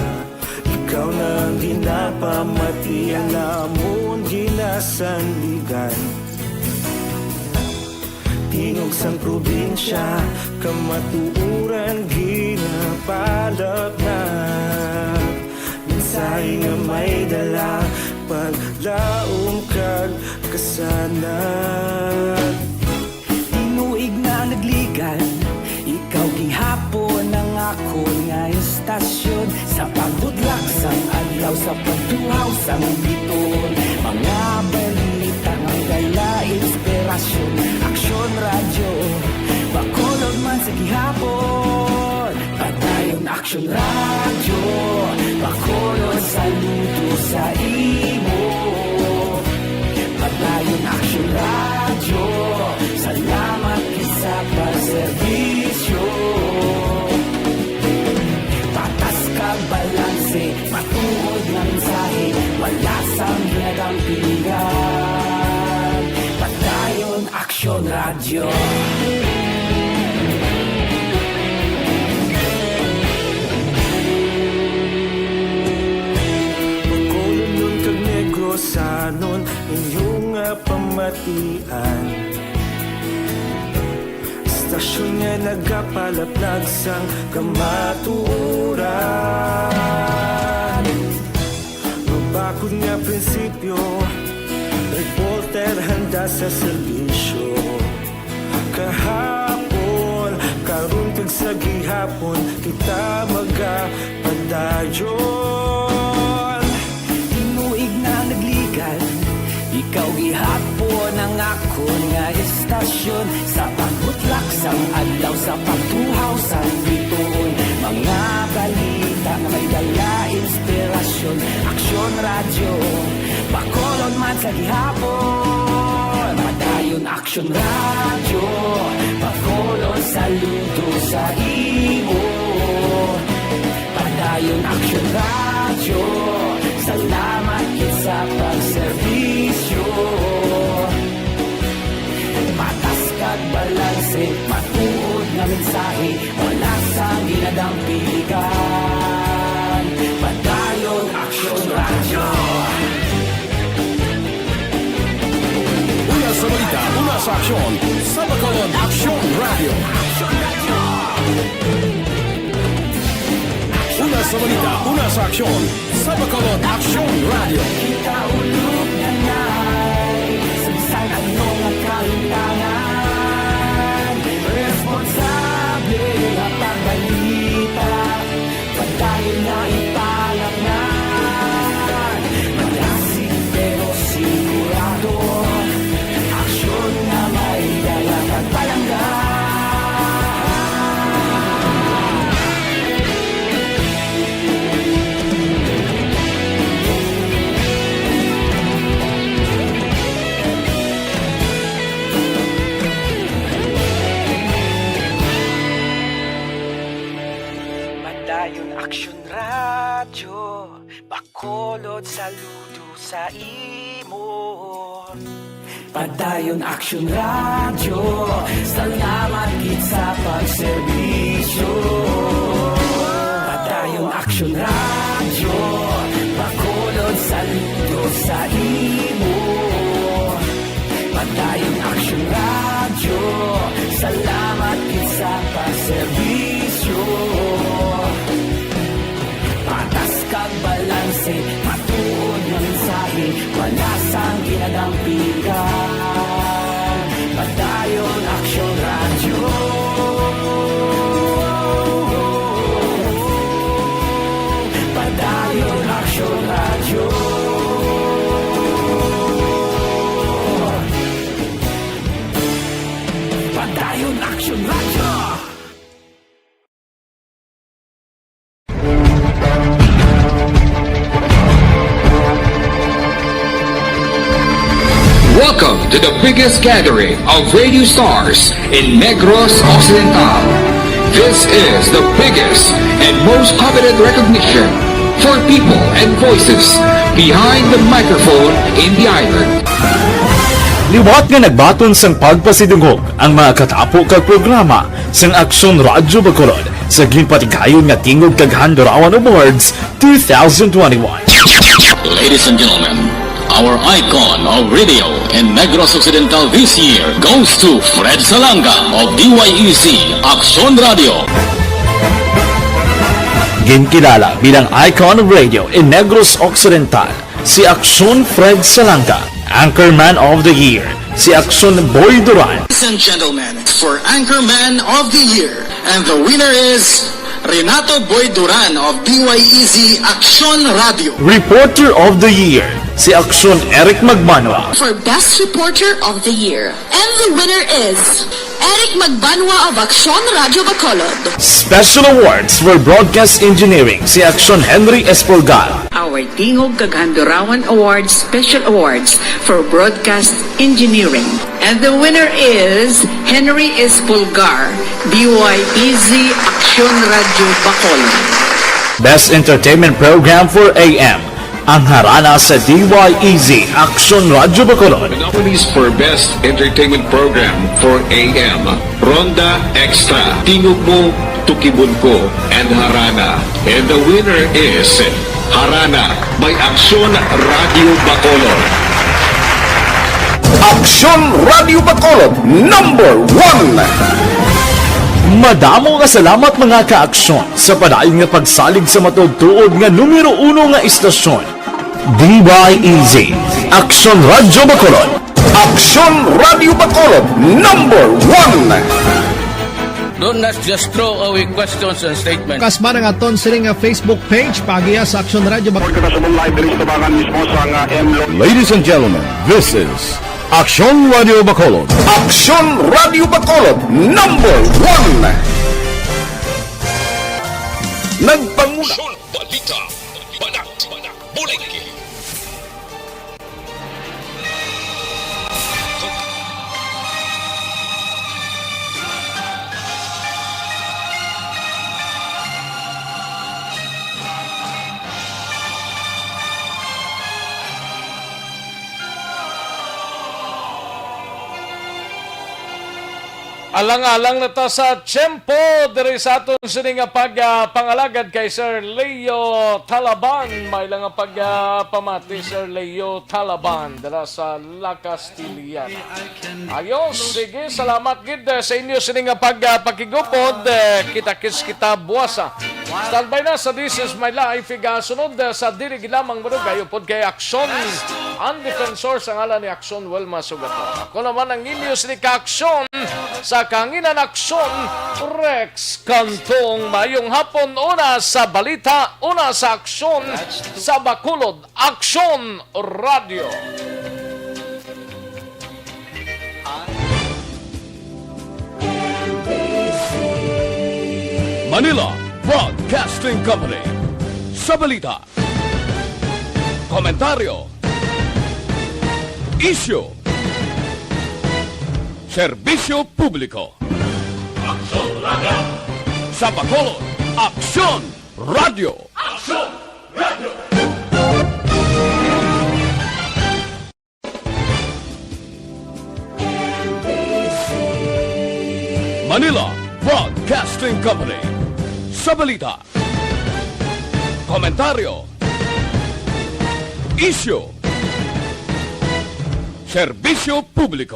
Ikaw na ang ginapamati, ang amon ginasandigan. Tingog sang probinsya, kamatuoran ginapalapnap. Mensahe nga may dala, paglaom kag kasanag. Tinuig na nagligan, ikaw gihapon ang akon nga istasyon. Sa pagbudlak sang adlaw, sa pagtuhaw sang bituon, mga balita nga dala inspirasyon. Aksyon Radyo, Bacolod man sa gihapon. Padayon Aksyon Radyo, Bacolod, saludo sa imo. Padayon Aksyon Radyo, salamat gid sa pagserbisyo. Patas kag balanse, matuod nga mensahe, wala sang ginadampigan. Padayon Aksyon Radyo. Bacolodnon kag Negrosanon, inyo nga pamatian. Istasyon nga nagapalaplag sang kamatuoran. Mabakod nga prinsipyo, reporter handa sa serbisyo. Kahapon, karon, kag sa gihapon, kita magapadayon. Tinuig na nagligan, ikaw gihapon ang akon nga istasyon. Sa pagbutlak sang adlaw, sa pagtuhaw sang bituon, mga balita nga may dala inspirasyon. Aksyon Radyo, Bacolod man sa gihapon. Padayon Aksyon Radyo, Bacolod, saludo sa imo. Padayon Aksyon Radyo, salamat gid sa pagserbisyo. Patas kag balanse, matuod nga mensahe, wala sang ginadampigan. Padayon Aksyon Radyo. Una sa balita, una sa aksyon, sa Bacolod Aksyon Radyo. Una sa balita, una sa aksyon, sa Bacolod Aksyon Radyo. Kita ulog na nai, sa bisan ano nga kahimtangan, responsable nga pagbalita. Padayon na ipalapngan, malasig pero sigurado, aksyon nga may dala kag palangga. Padayon Aksyon Radyo, Bacolod, saludo sa imo. Padayon Aksyon Radyo, salamat gid sa pagserbisyo. Padayon Aksyon Radyo, Bacolod, saludo sa imo. Padayon Aksyon Radyo, Padayon Aksyon Radyo. Padayon Aksyon Radyo. Welcome to the biggest gathering of radio stars in Negros Occidental. This is the biggest and most coveted recognition for people and voices behind the microphone in the island. Liwat nga nagbaton sang pagpasidungog ang mga katapo kag programa sang Aksyon Radyo Bacolod sa ginpatigayon nga Tingog kag Handurawan Awards two thousand twenty-one. Ladies and gentlemen, our icon of radio in Negros Occidental this year goes to Fred Salanga of D Y E Z Aksyon Radio. Ginkilala bilang icon of radio in Negros Occidental si Aksyon Fred Salanga, Anchorman of the Year si Aksyon Boy Duran. Ladies and gentlemen, for Anchorman of the Year, and the winner is Renato Boy Duran of D Y E Z Aksyon Radio. Reporter of the Year si Aksyon Eric Magbanwa. For Best Reporter of the Year, and the winner is Eric Magbanwa of Aksyon Radio Bacolod. Special Awards for Broadcast Engineering si Aksyon Henry Espolgar. Our Tingog kag Handurawan Awards Special Awards for Broadcast Engineering. And the winner is Henry Espolgar, D Y E Z Aksyon Radio Bacolod. Best Entertainment Program for A M, ang Harana sa D Y E Z Aksyon Radio Bacolod. The nominees for Best Entertainment Program for A M, Ronda Extra, Tingog Mo, Tukibon Ko, and Harana. And the winner is Harana by Aksyon Radio Bacolod. Aksyon Radio Bacolod, number one. Madamo nga salamat, mga ka-Aksyon, sa padayon nga pagsalig sa matuod-tuod nga numero uno nga istasyon. D Y E Z, Aksyon Radyo Bacolod. Aksyon Radyo Bacolod, number one. Do not just throw away questions and statements. Kasma nga aton sini nga Facebook page, paagiha sa Aksyon Radyo Bacolod. Report kita subong live diri sa tubangan mismo sa nga M Lo- Ladies and gentlemen, this is Aksyon Radyo Bacolod. Aksyon Radyo Bacolod, number one. Nagpanguna. Aksyon Balita. Banat. Bulig. Alang-alang na ta sa tiyempo diri sa aton sini nga pag, ah, pangalagad kay Sir Leo Talaban. May lang nga pag, ah, pamati, Sir Leo Talaban, dala sa La Castiliana. Ayos, sige, salamat gid, eh, sa inyo sini nga pag, ah, pakigupod. Eh, kita-kits kita buwasa. Standby na sa This Is My Life, igasunod, eh, sa dili gid lamang madugay upod kay Aksyon, ang defensor sa ngalan ni Aksyon Wilma Sugato. Ako naman ang inyo sini ka-Aksyon sa kahanginan, Aksyon Rex Cantong. Maayong hapon, una sa balita, una sa aksyon sa Bacolod, Aksyon Radyo. Manila Broadcasting Company. Sa balita, komentaryo, isyu, serbisyo publiko. Aksyon Radyo. Sa Bacolod, Aksyon Radyo. Aksyon Radyo. Manila Broadcasting Company. Sa balita, komentaryo, isyu, serbisyo publiko.